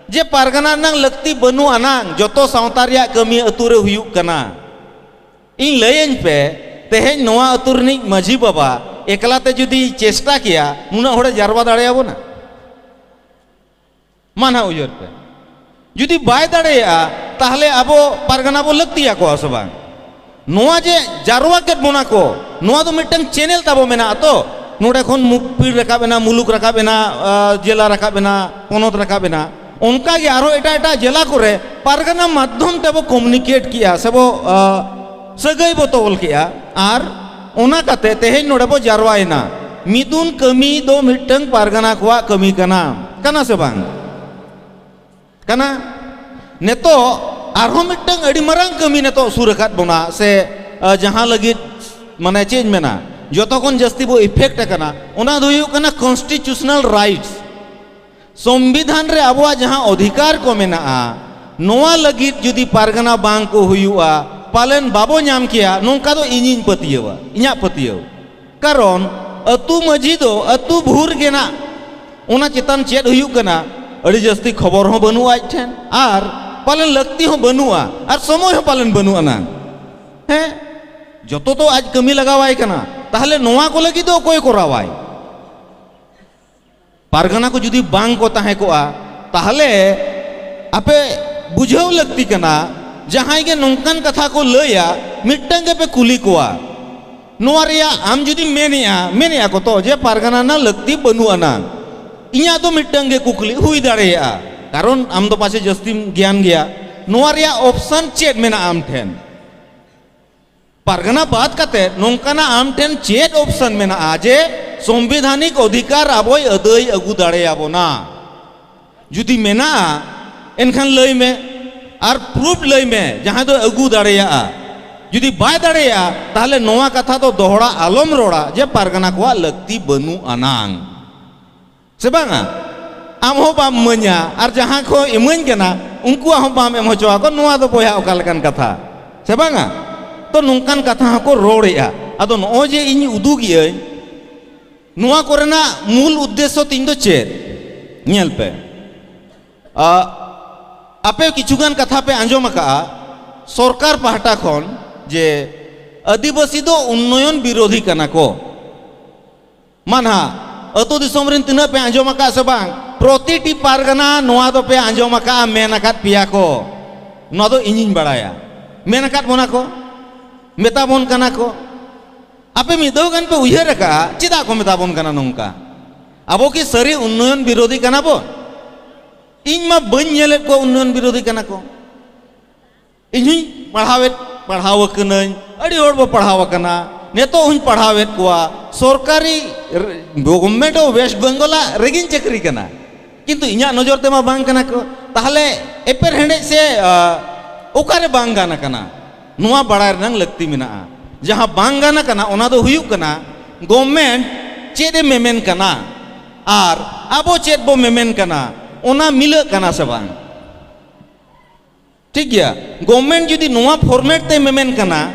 ᱡᱮ ᱯᱟᱨᱜᱟᱱᱟ ᱨᱮᱱᱟᱜ ᱞᱟᱹᱠᱛᱤ ᱵᱟᱹᱱᱩᱜ ᱟᱱᱟᱝ, ᱡᱚᱛᱚ ᱥᱟᱶᱛᱟ ᱨᱮᱭᱟᱜ ᱠᱟᱹᱢᱤ ᱟᱹᱛᱩ ᱨᱮ ᱦᱩᱭᱩᱜ ᱠᱟᱱᱟ᱾ ᱤᱧ ᱞᱟᱹᱭᱟᱹᱧ ᱯᱮ, ᱛᱮᱦᱮᱧ ᱱᱚᱣᱟ ᱟᱹᱛᱩ ᱨᱤᱱᱤᱡ ᱢᱟᱹᱡᱷᱤ ᱵᱟᱵᱟ ᱮᱠᱞᱟ ᱛᱮ ᱡᱩᱫᱤ ᱪᱮᱥᱴᱟ ᱠᱮᱭᱟ, ᱱᱩᱱᱟᱹᱜ ᱦᱚᱲᱮ ᱡᱟᱨᱣᱟ ᱫᱟᱲᱮᱭᱟᱵᱚᱱᱟ? ᱢᱟ ᱱᱟᱦᱟᱜ ᱩᱭᱦᱟᱹᱨ ᱯᱮ, ᱡᱩᱫᱤ ᱵᱟᱭ ᱫᱟᱲᱮᱭᱟᱜᱼᱟ, ᱛᱟᱦᱞᱮ ᱟᱵᱚ ᱯᱟᱨᱜᱟᱱᱟ ᱵᱚ ᱞᱟᱹᱠᱛᱤᱭᱟᱠᱚᱣᱟ ᱥᱮ ᱵᱟᱝ? ᱱᱚᱣᱟ ᱡᱮ ᱡᱟᱨᱣᱟ ᱠᱮᱫ ᱵᱚᱱᱟ ᱠᱚ, ᱱᱚᱣᱟ ᱫᱚ ᱢᱤᱫᱴᱟᱝ channel ᱛᱟᱵᱚ ᱢᱮᱱᱟᱜᱼᱟ ᱛᱚ᱾ ᱱᱚᱰᱮ ᱠᱷᱚᱱ ᱢᱩᱠ-, ᱯᱤᱲ ᱨᱟᱠᱟᱵ ᱮᱱᱟ, ᱢᱩᱞᱩᱠ ᱨᱟᱠᱟᱵ ᱮᱱᱟ, ᱟ, ᱡᱮᱞᱟ ᱨᱟᱠᱟᱵ ᱮᱱᱟ, ᱯᱚᱱᱚᱛ ᱨᱟᱠᱟᱵ ᱮᱱᱟ᱾ ᱚᱱᱠᱟ ᱜᱮ ᱟᱨᱦᱚᱸ ᱮᱴᱟᱜ ᱮᱴᱟᱜ ᱡᱮᱞᱟ ᱠᱚᱨᱮ ᱯᱟᱨᱜᱟᱱᱟ ᱢᱟᱫᱽᱫᱷᱚᱢ ᱛᱮᱵᱚ communicate ᱠᱮᱜᱼᱟ, ᱥᱮᱵᱚ, ᱟ, ᱥᱟᱹᱜᱟᱹᱭ ᱵᱚ ᱛᱚᱞ ᱠᱮᱜᱼᱟ᱾ ᱟᱨ ᱚᱱᱟ ᱠᱟᱛᱮ ᱛᱮᱦᱮᱧ ᱱᱚᱰᱮ ᱵᱚ ᱡᱟᱨᱣᱟᱭᱮᱱᱟ᱾ ᱢᱤᱫᱩᱱ ᱠᱟᱹᱢᱤ ᱫᱚ ᱢᱤᱫᱴᱟᱝ ᱯᱟᱨᱜᱟᱱᱟ ᱠᱚᱣᱟᱜ ᱠᱟᱹᱢᱤ ᱠᱟᱱᱟ, ᱠᱟᱱᱟ ᱥᱮ ᱵᱟᱝ? ᱠᱟᱱᱟ᱾ ᱱᱤᱛᱚᱜ ᱟᱨᱦᱚᱸ ᱢᱤᱫᱴᱟᱝ ᱟᱹᱰᱤ ᱢᱟᱨᱟᱝ ᱠᱟᱹᱢᱤ ᱱᱤᱛᱚᱜ ᱥᱩᱨ ᱟᱠᱟᱫ ᱵᱚᱱᱟ, ᱥᱮ, ᱟ, ᱡᱟᱦᱟᱸ ᱞᱟᱹᱜᱤᱫ, ᱢᱟᱱᱮ, ᱪᱮᱫ ᱤᱧ ᱢᱮᱱᱟ, ᱡᱚᱛᱚ ᱠᱷᱚᱱ ᱡᱟᱹᱥᱛᱤ ᱵᱚ effect ᱟᱠᱟᱱᱟ, ᱚᱱᱟ ᱫᱚ ᱦᱩᱭᱩᱜ ᱠᱟᱱᱟ constitutional rights᱾ ᱥᱚᱝᱵᱤᱫᱷᱟᱱ ᱨᱮ ᱟᱵᱚᱣᱟᱜ ᱡᱟᱦᱟᱸ ᱚᱫᱷᱤᱠᱟᱨ ᱠᱚ ᱢᱮᱱᱟᱜᱼᱟ, ᱱᱚᱣᱟ ᱞᱟᱹᱜᱤᱫ ᱡᱩᱫᱤ ᱯᱟᱨᱜᱟᱱᱟ ᱵᱟᱝ ᱠᱚ ᱦᱩᱭᱩᱜᱼᱟ, ᱯᱟᱞᱮᱱ ᱵᱟᱵᱚ ᱧᱟᱢ ᱠᱮᱭᱟ, ᱱᱚᱝᱠᱟ ᱫᱚ ᱤᱧᱤᱧ ᱯᱟᱹᱛᱭᱟᱹᱣᱟ, ᱤᱧᱟᱹᱜ ᱯᱟᱹᱛᱭᱟᱹᱣ᱾ ᱠᱟᱨᱚᱱ ᱟᱹᱛᱩ ᱢᱟᱹᱡᱷᱤ ᱫᱚ ᱟᱹᱛᱩ ᱵᱷᱩᱨ ᱜᱮ ᱱᱟᱜ, ᱚᱱᱟ ᱪᱮᱛᱟᱱ ᱪᱮᱫ ᱦᱩᱭᱩᱜ ᱠᱟᱱᱟ, ᱟᱹᱰᱤ ᱡᱟᱹᱥᱛᱤ ᱠᱷᱚᱵᱚᱨ ᱦᱚᱸ ᱵᱟᱹᱱᱩᱜᱼᱟ ᱟᱡ ᱴᱷᱮᱱ, ᱟᱨ ᱯᱟᱞᱮᱱ ᱞᱟᱹᱠᱛᱤ ᱦᱚᱸ ᱵᱟᱹᱱᱩᱜᱼᱟ, ᱟᱨ ᱥᱚᱢᱚᱭ ᱦᱚᱸ ᱯᱟᱞᱮᱱ ᱵᱟᱹᱱᱩᱜ ᱟᱱᱟᱝ᱾ ᱦᱮᱸ, ᱡᱚᱛᱚ ᱛᱚ ᱟᱡ ᱠᱟᱹᱢᱤ ᱞᱟᱜᱟᱣᱟᱭ ᱠᱟᱱᱟ, ᱛᱟᱦᱞᱮ ᱱᱚᱣᱟ ᱠᱚ ᱞᱟᱹᱜᱤᱫ ᱫᱚ ᱚᱠᱚᱭ ᱠᱚᱨᱟᱣᱟᱭ? ᱯᱟᱨᱜᱟᱱᱟ ᱠᱚ ᱡᱩᱫᱤ ᱵᱟᱝ ᱠᱚ ᱛᱟᱦᱮᱸ ᱠᱚᱜᱼᱟ, ᱛᱟᱦᱞᱮ ᱟᱯᱮ ᱵᱩᱡᱷᱟᱹᱣ ᱞᱟᱹᱠᱛᱤ ᱠᱟᱱᱟ, ᱡᱟᱦᱟᱸᱭ ᱜᱮ ᱱᱚᱝᱠᱟᱱ ᱠᱟᱛᱷᱟ ᱠᱚ ᱞᱟᱹᱭᱟ, ᱢᱤᱫᱴᱟᱝ ᱜᱮᱯᱮ ᱠᱩᱞᱤ ᱠᱚᱣᱟ, ᱱᱚᱣᱟ ᱨᱮᱭᱟᱜ ᱟᱢ ᱡᱩᱫᱤᱢ ᱢᱮᱱᱮᱜᱼᱟ, ᱢᱮᱱᱮᱜᱼᱟ ᱠᱚ ᱛᱚ ᱡᱮ ᱯᱟᱨᱜᱟᱱᱟ ᱨᱮᱱᱟᱜ ᱞᱟᱹᱠᱛᱤ ᱵᱟᱹᱱᱩᱜ ᱟᱱᱟᱝ, ᱤᱧᱟᱹᱜ ᱫᱚ ᱢᱤᱫᱴᱟᱝ ᱜᱮ ᱠᱩᱠᱞᱤ ᱦᱩᱭ ᱫᱟᱲᱮᱭᱟᱜᱼᱟ, ᱠᱟᱨᱚᱱ ᱟᱢ ᱫᱚ ᱯᱟᱪᱮ ᱡᱟᱹᱥᱛᱤᱢ ᱜᱮᱭᱟᱱ ᱜᱮᱭᱟ, ᱱᱚᱣᱟ ᱨᱮᱭᱟᱜ ᱚᱯᱥᱚᱱ ᱪᱮᱫ ᱢᱮᱱᱟᱜᱼᱟ ᱟᱢ ᱴᱷᱮᱱ? ᱯᱟᱨᱜᱟᱱᱟ ᱵᱟᱫ ᱠᱟᱛᱮ ᱱᱚᱝᱠᱟᱱᱟᱜ ᱟᱢ ᱴᱷᱮᱱ ᱪᱮᱫ ᱚᱯᱥᱚᱱ ᱢᱮᱱᱟᱜᱼᱟ ᱡᱮ ᱥᱚᱝᱵᱤᱫᱷᱟᱱᱤᱠ ᱚᱫᱷᱤᱠᱟᱨ ᱟᱵᱚᱭ ᱟᱹᱫᱟᱹᱭ ᱟᱹᱜᱩ ᱫᱟᱲᱮᱭᱟᱵᱚᱱᱟ? ᱡᱩᱫᱤ ᱢᱮᱱᱟᱜᱼᱟ, ᱮᱱᱠᱷᱟᱱ ᱞᱟᱹᱭ ᱢᱮ, ᱟᱨ ᱯᱨᱩᱯᱷ ᱞᱟᱹᱭ ᱢᱮ ᱡᱟᱦᱟᱸ ᱫᱚ ᱟᱹᱜᱩ ᱫᱟᱲᱮᱭᱟᱜᱼᱟ᱾ ᱡᱩᱫᱤ ᱵᱟᱭ ᱫᱟᱲᱮᱭᱟᱜᱼᱟ, ᱛᱟᱦᱞᱮ ᱱᱚᱣᱟ ᱠᱟᱛᱷᱟ ᱫᱚ ᱫᱚᱦᱲᱟ ᱟᱞᱚᱢ ᱨᱚᱲᱟ ᱡᱮ ᱯᱟᱨᱜᱟᱱᱟ ᱠᱚᱣᱟᱜ ᱞᱟᱹᱠᱛᱤ ᱵᱟᱹᱱᱩᱜ ᱟᱱᱟᱝ, ᱥᱮ ᱵᱟᱝᱟ? ᱟᱢ ᱦᱚᱸ ᱵᱟᱢ ᱤᱢᱟᱹᱧᱟ, ᱟᱨ ᱡᱟᱦᱟᱸ ᱠᱚ ᱤᱢᱟᱹᱧ ᱠᱟᱱᱟ, ᱩᱱᱠᱩᱣᱟᱜ ᱦᱚᱸ ᱵᱟᱢ ᱮᱢ ᱦᱚᱪᱚ ᱟᱠᱚ᱾ ᱱᱚᱣᱟ ᱫᱚ ᱵᱚᱭᱦᱟ ᱚᱠᱟ ᱞᱮᱠᱟᱱ ᱠᱟᱛᱷᱟ, ᱥᱮ ᱵᱟᱝᱟ? ᱛᱚ, ᱱᱚᱝᱠᱟᱱ ᱠᱟᱛᱷᱟ ᱦᱚᱸᱠᱚ ᱨᱚᱲᱮᱜᱼᱟ᱾ ᱟᱫᱚ ᱱᱚᱜᱼᱚᱭ ᱡᱮ ᱤᱧ ᱩᱫᱩᱜᱮᱜᱼᱟᱹᱧ, ᱱᱚᱣᱟ ᱠᱚᱨᱮᱱᱟᱜ ᱢᱩᱞ ᱩᱫᱽᱫᱮᱥᱥᱚ ᱛᱤᱧ ᱫᱚ ᱪᱮᱫ? ᱧᱮᱞ ᱯᱮ, ᱟ, ᱟᱯᱮ ᱠᱤᱪᱷᱩᱜᱟᱱ ᱠᱟᱛᱷᱟ ᱯᱮ ᱟᱸᱡᱚᱢ ᱟᱠᱟᱫᱼᱟ ᱥᱚᱨᱠᱟᱨ ᱯᱟᱦᱴᱟ ᱠᱷᱚᱱ ᱡᱮ ᱟᱹᱫᱤᱵᱟᱹᱥᱤ ᱫᱚ ᱩᱱᱱᱚᱭᱚᱱ ᱵᱤᱨᱳᱫᱷᱤ ᱠᱟᱱᱟ ᱠᱚ᱾ ᱢᱟ ᱱᱟᱦᱟᱜ, ᱟᱹᱛᱩ ᱫᱤᱥᱚᱢ ᱨᱮᱱ ᱛᱤᱱᱟᱹᱜ ᱯᱮ ᱟᱸᱡᱚᱢ ᱟᱠᱟᱫ ᱥᱮ ᱵᱟᱝ? ᱯᱨᱚᱛᱤᱴᱤ ᱯᱟᱨᱜᱟᱱᱟ ᱱᱚᱣᱟ ᱫᱚᱯᱮ ᱟᱸᱡᱚᱢ ᱟᱠᱟᱫᱼᱟ, ᱢᱮᱱ ᱟᱠᱟᱫ ᱯᱮᱭᱟ ᱠᱚ᱾ ᱱᱚᱣᱟ ᱫᱚ ᱤᱧᱤᱧ ᱵᱟᱲᱟᱭᱟ, ᱢᱮᱱ ᱟᱠᱟᱫ ᱵᱚᱱᱟ ᱠᱚ, ᱢᱮᱛᱟ ᱵᱚᱱ ᱠᱟᱱᱟ ᱠᱚ᱾ ᱟᱯᱮ ᱢᱤᱫ ᱫᱷᱟᱣ ᱜᱟᱱ ᱯᱮ ᱩᱭᱦᱟᱹᱨ ᱟᱠᱟᱫᱼᱟ, ᱪᱮᱫᱟᱜ ᱠᱚ ᱢᱮᱛᱟ ᱵᱚᱱ ᱠᱟᱱᱟ ᱱᱚᱝᱠᱟ? ᱟᱵᱚ ᱠᱤ ᱥᱟᱹᱨᱤ ᱩᱱᱱᱚᱭᱚᱱ ᱵᱤᱨᱳᱫᱷᱤ ᱠᱟᱱᱟ ᱵᱚᱱ? ᱤᱧ ᱢᱟ ᱵᱟᱹᱧ ᱧᱮᱞᱮᱫ ᱠᱚᱣᱟ ᱩᱱᱱᱚᱭᱚᱱ ᱵᱤᱨᱳᱫᱷᱤ ᱠᱟᱱᱟ ᱠᱚ᱾ ᱤᱧ ᱦᱚᱸᱧ ᱯᱟᱲᱦᱟᱣᱮᱫ, ᱯᱟᱲᱦᱟᱣ ᱟᱠᱟᱱᱟᱹᱧ, ᱟᱹᱰᱤ ᱦᱚᱲ ᱵᱚ ᱯᱟᱲᱦᱟᱣ ᱟᱠᱟᱱᱟ, ᱱᱤᱛᱚᱜ ᱦᱚᱸᱧ ᱯᱟᱲᱦᱟᱣᱮᱫ ᱠᱚᱣᱟ᱾ ᱥᱚᱨᱠᱟᱨᱤ ᱨᱮ-, Government of West Bengal ᱟᱜ ᱨᱮᱜᱮᱧ ᱪᱟᱹᱠᱨᱤ ᱠᱟᱱᱟ, ᱠᱤᱱᱛᱩ ᱤᱧᱟᱹᱜ ᱱᱚᱡᱚᱨ ᱛᱮᱢᱟ ᱵᱟᱝ ᱠᱟᱱᱟ ᱠᱚ᱾ ᱛᱟᱦᱞᱮ ᱮᱯᱮᱨ ᱦᱮᱸᱰᱮᱡ ᱥᱮ, ᱟ, ᱚᱠᱟᱨᱮ ᱵᱟᱝ ᱜᱟᱱ ᱟᱠᱟᱱᱟ? ᱱᱚᱣᱟ ᱵᱟᱲᱟᱭ ᱨᱮᱱᱟᱜ ᱞᱟᱹᱠᱛᱤ ᱢᱮᱱᱟᱜᱼᱟ᱾ ᱡᱟᱦᱟᱸ ᱵᱟᱝ ᱜᱟᱱ ᱟᱠᱟᱱᱟ, ᱚᱱᱟ ᱫᱚ ᱦᱩᱭᱩᱜ ᱠᱟᱱᱟ government ᱪᱮᱫ ᱮ ᱢᱮᱢᱮᱱ ᱠᱟᱱᱟ, ᱟᱨ ᱟᱵᱚ ᱪᱮᱫ ᱵᱚ ᱢᱮᱢᱮᱱ ᱠᱟᱱᱟ, ᱚᱱᱟ ᱢᱤᱞᱟᱹᱜ ᱠᱟᱱᱟ ᱥᱮ ᱵᱟᱝ? ᱴᱷᱤᱠ ᱜᱮᱭᱟ, ᱜᱚᱵᱷᱢᱮᱱᱴ ᱡᱩᱫᱤ ᱱᱚᱣᱟ ᱯᱷᱚᱨᱢᱮᱴ ᱛᱮ ᱢᱮᱢᱮᱱ ᱠᱟᱱᱟ,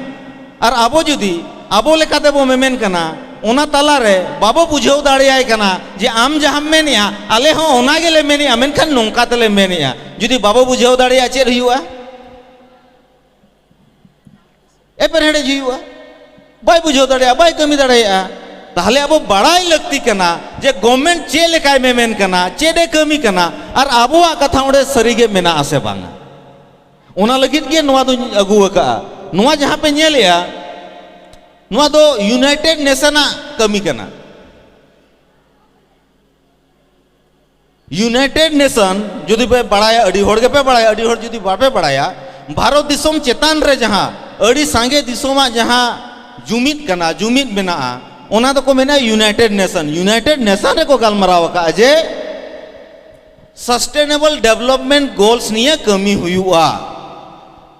ᱟᱨ ᱟᱵᱚ ᱡᱩᱫᱤ ᱟᱵᱚ ᱞᱮᱠᱟᱛᱮ ᱵᱚ ᱢᱮᱢᱮᱱ ᱠᱟᱱᱟ, ᱚᱱᱟ ᱛᱟᱞᱟᱨᱮ ᱵᱟᱵᱚ ᱵᱩᱡᱷᱟᱹᱣ ᱫᱟᱲᱮᱭᱟᱭ ᱠᱟᱱᱟ ᱡᱮ ᱟᱢ ᱡᱟᱦᱟᱸᱢ ᱢᱮᱱᱮᱜᱼᱟ, ᱟᱞᱮ ᱦᱚᱸ ᱚᱱᱟ ᱜᱮᱞᱮ ᱢᱮᱱᱮᱜᱼᱟ, ᱢᱮᱱᱠᱷᱟᱱ ᱱᱚᱝᱠᱟ ᱛᱮᱞᱮ ᱢᱮᱱᱮᱜᱼᱟ᱾ ᱡᱩᱫᱤ ᱵᱟᱵᱚ ᱵᱩᱡᱷᱟᱹᱣ ᱫᱟᱲᱮᱭᱟᱜᱼᱟ, ᱪᱮᱫ ᱦᱩᱭᱩᱜᱼᱟ? ᱮᱯᱮᱨᱦᱮᱸᱰᱮᱡ ᱦᱩᱭᱩᱜᱼᱟ᱾ ᱵᱟᱭ ᱵᱩᱡᱷᱟᱹᱣ ᱫᱟᱲᱮᱭᱟᱜᱼᱟ, ᱵᱟᱭ ᱠᱟᱹᱢᱤ ᱫᱟᱲᱮᱭᱟᱜᱼᱟ᱾ ᱛᱟᱦᱞᱮ ᱟᱵᱚ ᱵᱟᱲᱟᱭ ᱞᱟᱹᱠᱛᱤ ᱠᱟᱱᱟ ᱡᱮ ᱜᱚᱵᱷᱢᱮᱱᱴ ᱪᱮᱫ ᱞᱮᱠᱟᱭ ᱢᱮᱢᱮᱱ ᱠᱟᱱᱟ, ᱪᱮᱫ ᱮ ᱠᱟᱹᱢᱤ ᱠᱟᱱᱟ, ᱟᱨ ᱟᱵᱚᱣᱟᱜ ᱠᱟᱛᱷᱟ ᱚᱸᱰᱮ ᱥᱟᱹᱨᱤᱜᱮ ᱢᱮᱱᱟᱜᱼᱟ ᱥᱮ ᱵᱟᱝᱟ᱾ ᱚᱱᱟ ᱞᱟᱹᱜᱤᱫ ᱜᱮ ᱱᱚᱣᱟ ᱫᱚᱧ ᱟᱹᱜᱩ ᱟᱠᱟᱫᱼᱟ᱾ ᱱᱚᱣᱟ ᱡᱟᱦᱟᱸ ᱯᱮ ᱧᱮᱞᱮᱜᱼᱟ, ᱱᱚᱣᱟ ᱫᱚ ᱤᱭᱩᱱᱟᱭᱴᱮᱰ ᱱᱮᱥᱚᱱᱟᱜ ᱠᱟᱹᱢᱤ ᱠᱟᱱᱟ᱾ ᱤᱭᱩᱱᱟᱭᱴᱮᱰ ᱱᱮᱥᱚᱱ ᱡᱩᱫᱤ ᱯᱮ ᱵᱟᱲᱟᱭᱟ, ᱟᱹᱰᱤ ᱦᱚᱲ ᱜᱮᱯᱮ ᱵᱟᱲᱟᱭᱟ, ᱟᱹᱰᱤ ᱦᱚᱲ ᱡᱩᱫᱤ ᱵᱟᱯᱮ ᱵᱟᱲᱟᱭᱟ, ᱵᱷᱟᱨᱚᱛ ᱫᱤᱥᱚᱢ ᱪᱮᱛᱟᱱ ᱨᱮ ᱡᱟᱦᱟᱸ ᱟᱹᱰᱤ ᱥᱟᱸᱜᱮ ᱫᱤᱥᱚᱢᱟᱜ ᱡᱟᱦᱟᱸ ᱡᱩᱢᱤᱫ ᱠᱟᱱᱟ, ᱡᱩᱢᱤᱫ ᱢᱮᱱᱟᱜᱼᱟ, ᱚᱱᱟ ᱫᱚᱠᱚ ᱢᱮᱱᱟ ᱤᱭᱩᱱᱟᱭᱴᱮᱰ ᱱᱮᱥᱚᱱ᱾ ᱤᱭᱩᱱᱟᱭᱴᱮᱰ ᱱᱮᱥᱚᱱ ᱨᱮᱠᱚ ᱜᱟᱞᱢᱟᱨᱟᱣ ᱟᱠᱟᱫᱼᱟ ᱡᱮ ᱥᱟᱥᱴᱮᱱᱮᱵᱚᱞ ᱰᱮᱵᱷᱞᱚᱯᱢᱮᱱᱴ ᱜᱳᱞᱥ ᱱᱤᱭᱮ ᱠᱟᱹᱢᱤ ᱦᱩᱭᱩᱜᱼᱟ᱾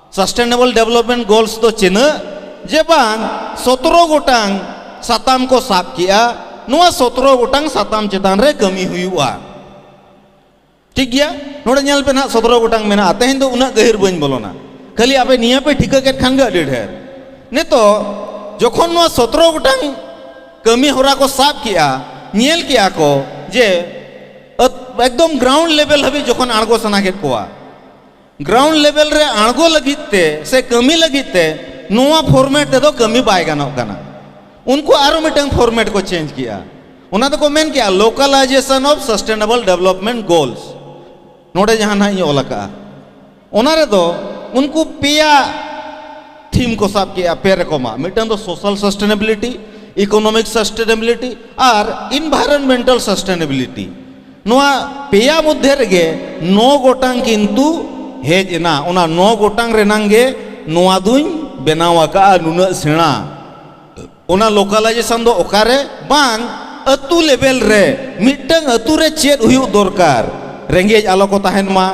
ᱥᱟᱥᱴᱮᱱᱮᱵᱚᱞ ᱰᱮᱵᱷᱞᱚᱯᱢᱮᱱᱴ ᱜᱳᱞᱥ ᱫᱚ ᱪᱤᱱᱟᱹᱜ ᱡᱮ ᱵᱟᱝ, ᱥᱚᱛᱨᱚ ᱜᱚᱴᱟᱝ ᱥᱟᱛᱟᱢ ᱠᱚ ᱥᱟᱵ ᱠᱮᱜᱼᱟ᱾ ᱱᱚᱣᱟ ᱥᱚᱛᱨᱚ ᱜᱚᱴᱟᱝ ᱥᱟᱛᱟᱢ ᱪᱮᱛᱟᱱ ᱨᱮ ᱠᱟᱹᱢᱤ ᱦᱩᱭᱩᱜᱼᱟ᱾ ᱴᱷᱤᱠ ᱜᱮᱭᱟ, ᱱᱚᱰᱮ ᱧᱮᱞ ᱯᱮ ᱱᱟᱦᱟᱜ, ᱥᱚᱛᱨᱚ ᱜᱚᱴᱟᱝ ᱢᱮᱱᱟᱜᱼᱟ᱾ ᱛᱮᱦᱮᱧ ᱫᱚ ᱩᱱᱟᱹᱜ ᱜᱟᱹᱦᱤᱨ ᱵᱟᱹᱧ ᱵᱚᱞᱚᱱᱟ, ᱠᱷᱟᱹᱞᱤ ᱟᱯᱮ ᱱᱤᱭᱟᱹ ᱯᱮ ᱴᱷᱤᱠᱟᱹ ᱠᱮᱫ ᱠᱷᱟᱱ ᱜᱮ ᱟᱹᱰᱤ ᱰᱷᱮᱨ᱾ ᱱᱤᱛᱚᱜ ᱡᱚᱠᱷᱚᱱ ᱱᱚᱣᱟ ᱥᱚᱛᱨᱚ ᱜᱚᱴᱟᱝ ᱠᱟᱹᱢᱤ ᱦᱚᱨᱟ ᱠᱚ ᱥᱟᱵ ᱠᱮᱜᱼᱟ, ᱧᱮᱞ ᱠᱮᱜᱼᱟ ᱠᱚ ᱡᱮ ᱟᱹᱛ-, ᱮᱠᱫᱚᱢ ᱜᱨᱟᱣᱩᱱᱰ ᱞᱮᱵᱮᱞ ᱦᱟᱹᱵᱤᱡ ᱡᱚᱠᱷᱚᱱ ᱟᱬᱜᱚ ᱥᱟᱱᱟ ᱠᱮᱫ ᱠᱚᱣᱟ, ᱜᱨᱟᱣᱩᱱᱰ ᱞᱮᱵᱮᱞ ᱨᱮ ᱟᱬᱜᱚ ᱞᱟᱹᱜᱤᱫ ᱛᱮ ᱥᱮ ᱠᱟᱹᱢᱤ ᱞᱟᱹᱜᱤᱫ ᱛᱮ ᱱᱚᱣᱟ ᱯᱷᱚᱨᱢᱮᱴ ᱛᱮᱫᱚ ᱠᱟᱹᱢᱤ ᱵᱟᱭ ᱜᱟᱱᱚᱜ ᱠᱟᱱᱟ᱾ ᱩᱱᱠᱩ ᱟᱨᱚ ᱢᱤᱫᱴᱟᱝ ᱯᱷᱚᱨᱢᱮᱴ ᱠᱚ ᱪᱮᱧᱡᱽ ᱠᱮᱜᱼᱟ᱾ ᱚᱱᱟ ᱫᱚᱠᱚ ᱢᱮᱱ ᱠᱮᱜᱼᱟ Localization of Sustainable Development Goals᱾ ᱱᱚᱰᱮ ᱡᱟᱦᱟᱸ ᱱᱟᱦᱟᱜ ᱤᱧ ᱚᱞ ᱟᱠᱟᱜᱼᱟ, ᱚᱱᱟ ᱨᱮᱫᱚ ᱩᱱᱠᱩ ᱯᱮᱭᱟ ᱛᱷᱤᱢ ᱠᱚ ᱥᱟᱵ ᱠᱮᱜᱼᱟ, ᱯᱮ ᱨᱚᱠᱚᱢᱟᱜ᱾ ᱢᱤᱫᱴᱟᱝ ᱫᱚ social sustainability, economic sustainability ᱟᱨ environmental sustainability᱾ ᱱᱚᱣᱟ ᱯᱮᱭᱟ ᱢᱚᱫᱽᱫᱷᱮ ᱨᱮᱜᱮ ᱱᱚ ᱜᱚᱴᱟᱝ ᱠᱤᱱᱛᱩ ᱦᱮᱡ ᱮᱱᱟ᱾ ᱚᱱᱟ ᱱᱚ ᱜᱚᱴᱟᱝ ᱨᱮᱱᱟᱝ ᱜᱮ ᱱᱚᱣᱟ ᱫᱩᱧ ᱵᱮᱱᱟᱣ ᱟᱠᱟᱜᱼᱟ ᱱᱩᱱᱟᱹᱜ ᱥᱮᱬᱟ᱾ ᱚᱱᱟ ᱞᱳᱠᱟᱞᱟᱭᱡᱮᱥᱚᱱ ᱫᱚ ᱚᱠᱟᱨᱮ? ᱵᱟᱝ, ᱟᱹᱛᱩ ᱞᱮᱵᱮᱞ ᱨᱮ ᱢᱤᱫᱴᱟᱝ ᱟᱹᱛᱩ ᱨᱮ ᱪᱮᱫ ᱦᱩᱭᱩᱜ ᱫᱚᱨᱠᱟᱨ, ᱨᱮᱸᱜᱮᱡ ᱟᱞᱚ ᱠᱚ ᱛᱟᱦᱮᱱ ᱢᱟ,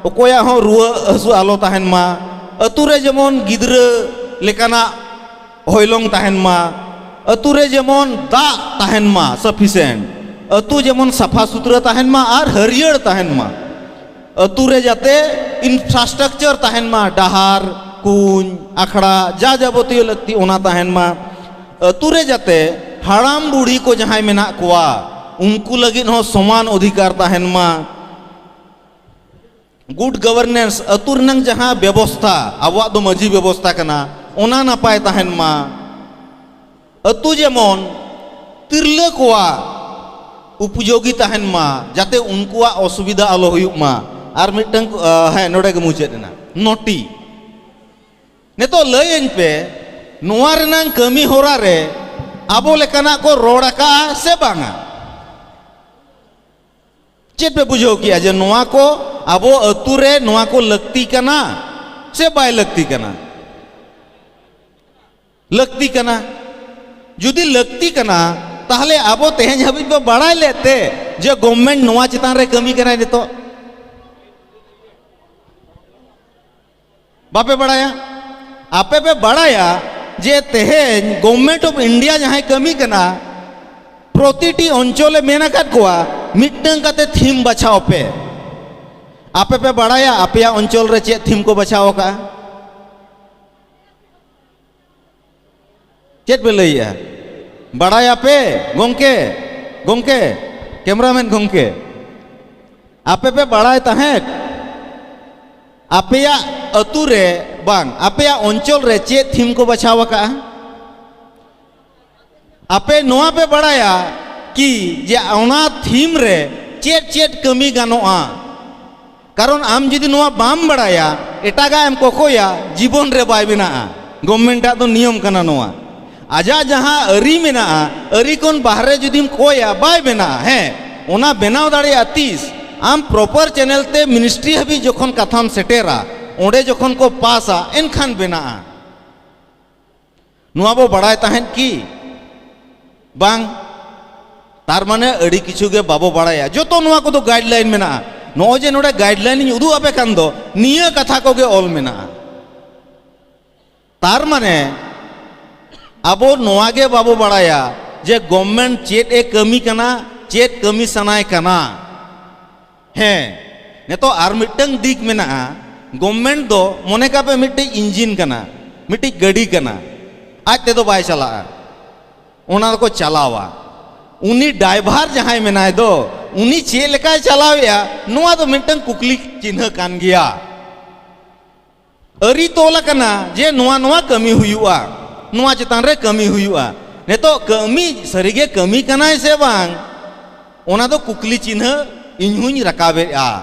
ᱚᱠᱚᱭᱟᱜ ᱦᱚᱸ ᱨᱩᱣᱟᱹ ᱦᱟᱹᱥᱩ ᱟᱞᱚ ᱛᱟᱦᱮᱱ ᱢᱟ, ᱟᱹᱛᱩ ᱨᱮ ᱡᱮᱢᱚᱱ ᱜᱤᱫᱽᱨᱟᱹ ᱞᱮᱠᱟᱱᱟᱜ ᱦᱚᱭᱞᱚᱝ ᱛᱟᱦᱮᱱ ᱢᱟ, ᱟᱹᱛᱩ ᱨᱮ ᱡᱮᱢᱚᱱ ᱫᱟᱜ ᱛᱟᱦᱮᱱ ᱢᱟ sufficient, ᱟᱹᱛᱩ ᱡᱮᱢᱚᱱ ᱥᱟᱯᱷᱟ ᱥᱩᱛᱨᱟᱹ ᱛᱟᱦᱮᱱ ᱢᱟ ᱟᱨ ᱦᱟᱹᱨᱭᱟᱹᱲ ᱛᱟᱦᱮᱱ ᱢᱟ᱾ ᱟᱹᱛᱩ ᱨᱮ ᱡᱟᱛᱮ infrastructure ᱛᱟᱦᱮᱱ ᱢᱟ, ᱰᱟᱦᱟᱨ, ᱠᱩᱧ, ᱟᱠᱷᱲᱟ, ᱡᱟ ᱡᱟᱵᱚᱛᱤᱭᱚ ᱞᱟᱹᱠᱛᱤ ᱚᱱᱟ ᱛᱟᱦᱮᱱ ᱢᱟ᱾ ᱟᱹᱛᱩ ᱨᱮ ᱡᱟᱛᱮ ᱦᱟᱲᱟᱢ ᱵᱩᱲᱦᱤ ᱠᱚ ᱡᱟᱦᱟᱸᱭ ᱢᱮᱱᱟᱜ ᱠᱚᱣᱟ, ᱩᱱᱠᱩ ᱞᱟᱹᱜᱤᱫ ᱦᱚᱸ ᱥᱚᱢᱟᱱ ᱚᱫᱷᱤᱠᱟᱨ ᱛᱟᱦᱮᱱ ᱢᱟ᱾ Good governance, ᱟᱹᱛᱩ ᱨᱮᱱᱟᱝ ᱡᱟᱦᱟᱸ ᱵᱮᱵᱚᱥᱛᱷᱟ, ᱟᱵᱚᱣᱟᱜ ᱫᱚ ᱢᱟᱹᱡᱷᱤ ᱵᱮᱵᱚᱥᱛᱷᱟ ᱠᱟᱱᱟ, ᱚᱱᱟ ᱱᱟᱯᱟᱭ ᱛᱟᱦᱮᱱ ᱢᱟ᱾ ᱟᱹᱛᱩ ᱡᱮᱢᱚᱱ ᱛᱤᱨᱞᱟᱹ ᱠᱚᱣᱟᱜ ᱩᱯᱚᱡᱳᱜᱤ ᱛᱟᱦᱮᱱ ᱢᱟ, ᱡᱟᱛᱮ ᱩᱱᱠᱩᱣᱟᱜ ᱚᱥᱩᱵᱤᱫᱷᱟ ᱟᱞᱚ ᱦᱩᱭᱩᱜ ᱢᱟ᱾ ᱟᱨ ᱢᱤᱫᱴᱟᱝ, ᱟᱸ, ᱦᱮᱸ, ᱱᱚᱰᱮ ᱜᱮ ᱢᱩᱪᱟᱹᱫ ᱮᱱᱟ᱾ ᱱᱚᱴᱤ᱾ ᱱᱤᱛᱚᱜ ᱞᱟᱹᱭᱟᱹᱧ ᱯᱮ, ᱱᱚᱣᱟ ᱨᱮᱱᱟᱝ ᱠᱟᱹᱢᱤ ᱦᱚᱨᱟ ᱨᱮ ᱟᱵᱚ ᱞᱮᱠᱟᱱᱟᱜ ᱠᱚ ᱨᱚᱲ ᱟᱠᱟᱜᱼᱟ ᱥᱮ ᱵᱟᱝᱟ? ᱪᱮᱫ ᱯᱮ ᱵᱩᱡᱷᱟᱹᱣ ᱠᱮᱜᱼᱟ ᱡᱮ ᱱᱚᱣᱟ ᱠᱚ ᱟᱵᱚ ᱟᱹᱛᱩ ᱨᱮ ᱱᱚᱣᱟ ᱠᱚ ᱞᱟᱹᱠᱛᱤ ᱠᱟᱱᱟ ᱥᱮ ᱵᱟᱭ ᱞᱟᱹᱠᱛᱤ ᱠᱟᱱᱟ? ᱞᱟᱹᱠᱛᱤ ᱠᱟᱱᱟ᱾ ᱡᱩᱫᱤ ᱞᱟᱹᱠᱛᱤ ᱠᱟᱱᱟ, ᱛᱟᱦᱞᱮ ᱟᱵᱚ ᱛᱮᱦᱮᱧ ᱦᱟᱹᱵᱤᱡ ᱵᱚ ᱵᱟᱲᱟᱭ ᱞᱮᱫ ᱛᱮ ᱡᱮ government ᱱᱚᱣᱟ ᱪᱮᱛᱟᱱ ᱨᱮ ᱠᱟᱹᱢᱤ ᱠᱟᱱᱟᱭ ᱱᱤᱛᱚᱜ? ᱵᱟᱯᱮ ᱵᱟᱲᱟᱭᱟ? ᱟᱯᱮ ᱯᱮ ᱵᱟᱲᱟᱭᱟ ᱡᱮ ᱛᱮᱦᱮᱧ Government of India ᱡᱟᱦᱟᱸᱭ ᱠᱟᱹᱢᱤ ᱠᱟᱱᱟ, ᱯᱨᱚᱛᱤᱴᱤ ᱚᱧᱪᱚᱞᱮ ᱢᱮᱱ ᱟᱠᱟᱫ ᱠᱚᱣᱟ ᱢᱤᱫᱴᱟᱝ ᱠᱟᱛᱮ theme ᱵᱟᱪᱷᱟᱣ ᱯᱮ᱾ ᱟᱯᱮ ᱯᱮ ᱵᱟᱲᱟᱭᱟ ᱟᱯᱮᱭᱟᱜ ᱚᱧᱪᱚᱞ ᱨᱮ ᱪᱮᱫ theme ᱠᱚ ᱵᱟᱪᱷᱟᱣ ᱟᱠᱟᱫᱼᱟ? ᱪᱮᱫ ᱯᱮ ᱞᱟᱹᱭᱮᱜᱼᱟ? ᱵᱟᱲᱟᱭᱟᱯᱮ ᱜᱚᱝᱠᱮ? ᱜᱚᱝᱠᱮ, cameraman ᱜᱚᱝᱠᱮ, ᱟᱯᱮ ᱯᱮ ᱵᱟᱲᱟᱭ ᱛᱟᱦᱮᱸᱫ ᱟᱯᱮᱭᱟᱜ ᱟᱹᱛᱩ ᱨᱮ, ᱵᱟᱝ, ᱟᱯᱮᱭᱟᱜ ᱚᱧᱪᱚᱞ ᱨᱮ ᱪᱮᱫ theme ᱠᱚ ᱵᱟᱪᱷᱟᱣ ᱟᱠᱟᱫᱼᱟ? ᱟᱯᱮ ᱱᱚᱣᱟ ᱯᱮ ᱵᱟᱲᱟᱭᱟ ᱠᱤ ᱡᱮ ᱚᱱᱟ theme ᱨᱮ ᱪᱮᱫ ᱪᱮᱫ ᱠᱟᱹᱢᱤ ᱜᱟᱱᱚᱜᱼᱟ? ᱠᱟᱨᱚᱱ ᱟᱢ ᱡᱩᱫᱤ ᱱᱚᱣᱟ ᱵᱟᱢ ᱵᱟᱲᱟᱭᱟ, ᱮᱴᱟᱜᱟᱜ ᱮᱢ ᱠᱚᱠᱚᱭᱟ, ᱡᱤᱵᱚᱱ ᱨᱮ ᱵᱟᱭ ᱵᱮᱱᱟᱜᱼᱟ᱾ Government ᱟᱜ ᱫᱚ ᱱᱤᱭᱚᱢ ᱠᱟᱱᱟ ᱱᱚᱣᱟ᱾ ᱟᱡᱟᱜ ᱡᱟᱦᱟᱸ ᱟᱹᱨᱤ ᱢᱮᱱᱟᱜᱼᱟ, ᱟᱹᱨᱤ ᱠᱷᱚᱱ ᱵᱟᱦᱨᱮ ᱡᱩᱫᱤᱢ ᱠᱚᱭᱟ, ᱵᱟᱭ ᱵᱮᱱᱟᱜᱼᱟ᱾ ᱦᱮᱸ, ᱚᱱᱟ ᱵᱮᱱᱟᱣ ᱫᱟᱲᱮᱭᱟᱜᱼᱟ ᱛᱤᱥ? ᱟᱢ proper channel ᱛᱮ ministry ᱦᱟᱹᱵᱤᱡ ᱡᱚᱠᱷᱚᱱ ᱠᱟᱛᱷᱟᱢ ᱥᱮᱴᱮᱨᱟ, ᱚᱸᱰᱮ ᱡᱚᱠᱷᱚᱱ ᱠᱚ ᱯᱟᱥᱟ, ᱮᱱᱠᱷᱟᱱ ᱵᱮᱱᱟᱜᱼᱟ᱾ ᱱᱚᱣᱟ ᱵᱚ ᱵᱟᱲᱟᱭ ᱛᱟᱦᱮᱸᱫ ᱠᱤ? ᱵᱟᱝ᱾ ᱛᱟᱨ ᱢᱟᱱᱮ ᱟᱹᱰᱤ ᱠᱤᱪᱷᱩ ᱜᱮ ᱵᱟᱵᱚ ᱵᱟᱲᱟᱭᱟ᱾ ᱡᱚᱛᱚ ᱱᱚᱣᱟ ᱠᱚᱫᱚ guideline ᱢᱮᱱᱟᱜᱼᱟ᱾ ᱱᱚᱜᱼᱚᱭ ᱡᱮ ᱱᱚᱰᱮ guideline ᱤᱧ ᱩᱫᱩᱜ ᱟᱯᱮ ᱠᱟᱱ ᱫᱚ, ᱱᱤᱭᱟᱹ ᱠᱟᱛᱷᱟ ᱠᱚᱜᱮ ᱚᱞ ᱢᱮᱱᱟᱜᱼᱟ᱾ ᱛᱟᱨ ᱢᱟᱱᱮ ᱟᱵᱚ ᱱᱚᱣᱟ ᱜᱮ ᱵᱟᱵᱚ ᱵᱟᱲᱟᱭᱟ ᱡᱮ government ᱪᱮᱫ ᱮ ᱠᱟᱹᱢᱤ ᱠᱟᱱᱟ, ᱪᱮᱫ ᱠᱟᱹᱢᱤ ᱥᱟᱱᱟᱭ ᱠᱟᱱᱟ᱾ ᱦᱮᱸ, ᱱᱤᱛᱚᱜ ᱟᱨ ᱢᱤᱫᱴᱟᱝ ᱫᱤᱠ ᱢᱮᱱᱟᱜᱼᱟ᱾ ᱜᱚᱵᱷᱢᱮᱱᱴ ᱫᱚ ᱢᱚᱱᱮ ᱠᱟᱜ ᱯᱮ ᱢᱤᱫᱴᱤᱡ ᱤᱧᱡᱤᱱ ᱠᱟᱱᱟ, ᱢᱤᱫᱴᱤᱡ ᱜᱟᱹᱰᱤ ᱠᱟᱱᱟ, ᱟᱡ ᱛᱮᱫᱚ ᱵᱟᱭ ᱪᱟᱞᱟᱜᱼᱟ, ᱚᱱᱟ ᱫᱚᱠᱚ ᱪᱟᱞᱟᱣᱟ᱾ ᱩᱱᱤ ᱰᱟᱭᱵᱷᱟᱨ ᱡᱟᱦᱟᱸᱭ ᱢᱮᱱᱟᱭ ᱫᱚ, ᱩᱱᱤ ᱪᱮᱫ ᱞᱮᱠᱟᱭ ᱪᱟᱞᱟᱣᱮᱫᱼᱟ, ᱱᱚᱣᱟ ᱫᱚ ᱢᱤᱫᱴᱟᱝ ᱠᱩᱠᱞᱤ ᱪᱤᱱᱦᱟᱹ ᱠᱟᱱ ᱜᱮᱭᱟ᱾ ᱟᱹᱨᱤ ᱛᱚᱞ ᱟᱠᱟᱱᱟ ᱡᱮ ᱱᱚᱣᱟ, ᱱᱚᱣᱟ ᱠᱟᱹᱢᱤ ᱦᱩᱭᱩᱜᱼᱟ, ᱱᱚᱣᱟ ᱪᱮᱛᱟᱱ ᱨᱮ ᱠᱟᱹᱢᱤ ᱦᱩᱭᱩᱜᱼᱟ᱾ ᱱᱤᱛᱚᱜ ᱠᱟᱹᱢᱤ ᱥᱟᱹᱨᱤᱜᱮ ᱠᱟᱹᱢᱤ ᱠᱟᱱᱟᱭ ᱥᱮ ᱵᱟᱝ, ᱚᱱᱟ ᱫᱚ ᱠᱩᱠᱞᱤ ᱪᱤᱱᱦᱟᱹ ᱤᱧ ᱦᱚᱧ ᱨᱟᱠᱟᱵᱮᱫᱼᱟ᱾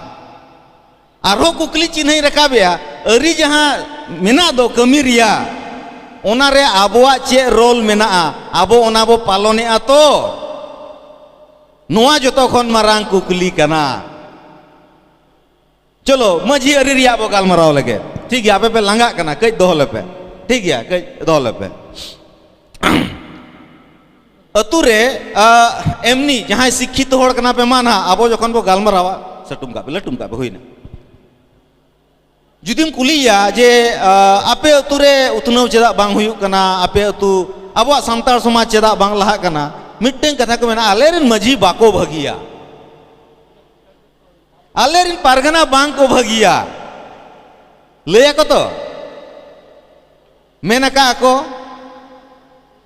ᱟᱨᱦᱚᱸ ᱠᱩᱠᱞᱤ ᱪᱤᱱᱦᱟᱹᱧ ᱨᱟᱠᱟᱵᱮᱫᱼᱟ, ᱟᱹᱨᱤ ᱡᱟᱦᱟᱸ ᱢᱮᱱᱟᱜ ᱫᱚ ᱠᱟᱹᱢᱤ ᱨᱮᱭᱟᱜ, ᱚᱱᱟᱨᱮ ᱟᱵᱚᱣᱟᱜ ᱪᱮᱫ ᱨᱳᱞ ᱢᱮᱱᱟᱜᱼᱟ? ᱟᱵᱚ ᱚᱱᱟ ᱵᱚ ᱯᱟᱞᱚᱱᱮᱫᱼᱟ ᱛᱚ? ᱱᱚᱣᱟ ᱡᱚᱛᱚ ᱠᱷᱚᱱ ᱢᱟᱨᱟᱝ ᱠᱩᱠᱞᱤ ᱠᱟᱱᱟ᱾ ᱪᱚᱞᱚ, ᱢᱟᱹᱡᱷᱤ ᱟᱹᱨᱤ ᱨᱮᱭᱟᱜ ᱵᱚ ᱜᱟᱞᱢᱟᱨᱟᱣ ᱞᱮᱜᱮ᱾ ᱴᱷᱤᱠ ᱜᱮᱭᱟ, ᱟᱯᱮ ᱯᱮ ᱞᱟᱸᱜᱟᱜ ᱠᱟᱱᱟ, ᱠᱟᱹᱡ ᱫᱚᱦᱚ ᱞᱮᱯᱮ᱾ ᱴᱷᱤᱠ ᱜᱮᱭᱟ, ᱠᱟᱹᱡ ᱫᱚᱦᱚ ᱞᱮᱯᱮ᱾ ᱟᱹᱛᱩ ᱨᱮ, ᱟ, ᱮᱢᱱᱤ ᱡᱟᱦᱟᱸᱭ ᱥᱤᱠᱠᱷᱤᱛᱚ ᱦᱚᱲ ᱠᱟᱱᱟ ᱯᱮ, ᱢᱟ ᱱᱟᱦᱟᱜ, ᱟᱵᱚ ᱡᱚᱠᱷᱚᱱ ᱵᱚ ᱜᱟᱞᱢᱟᱨᱟᱣᱟ, ᱥᱟᱹᱴᱩᱢ ᱠᱟᱜ ᱯᱮ, ᱞᱟᱹᱴᱩᱢ ᱠᱟᱜ ᱯᱮ, ᱦᱩᱭᱱᱟ᱾ ᱡᱩᱫᱤᱢ ᱠᱩᱞᱤᱭᱮᱭᱟ ᱡᱮ, ᱟ, ᱟᱯᱮ ᱟᱹᱛᱩ ᱨᱮ ᱩᱛᱱᱟᱹᱣ ᱪᱮᱫᱟᱜ ᱵᱟᱝ ᱦᱩᱭᱩᱜ ᱠᱟᱱᱟ, ᱟᱯᱮ ᱟᱹᱛᱩ, ᱟᱵᱚᱣᱟᱜ ᱥᱟᱱᱛᱟᱲ ᱥᱚᱢᱟᱡᱽ ᱪᱮᱫᱟᱜ ᱵᱟᱝ ᱞᱟᱦᱟᱜ ᱠᱟᱱᱟ, ᱢᱤᱫᱴᱟᱝ ᱠᱟᱛᱷᱟ ᱠᱚ ᱢᱮᱱᱟ, ᱟᱞᱮ ᱨᱮᱱ ᱢᱟᱹᱡᱷᱤ ᱵᱟᱠᱚ ᱵᱷᱟᱹᱜᱤᱭᱟ᱾ ᱟᱞᱮ ᱨᱮᱱ ᱯᱟᱨᱜᱟᱱᱟ ᱵᱟᱝ ᱠᱚ ᱵᱷᱟᱹᱜᱤᱭᱟ, ᱞᱟᱹᱭ ᱟᱠᱚ ᱛᱚ, ᱢᱮᱱ ᱟᱠᱟᱫ ᱟᱠᱚ᱾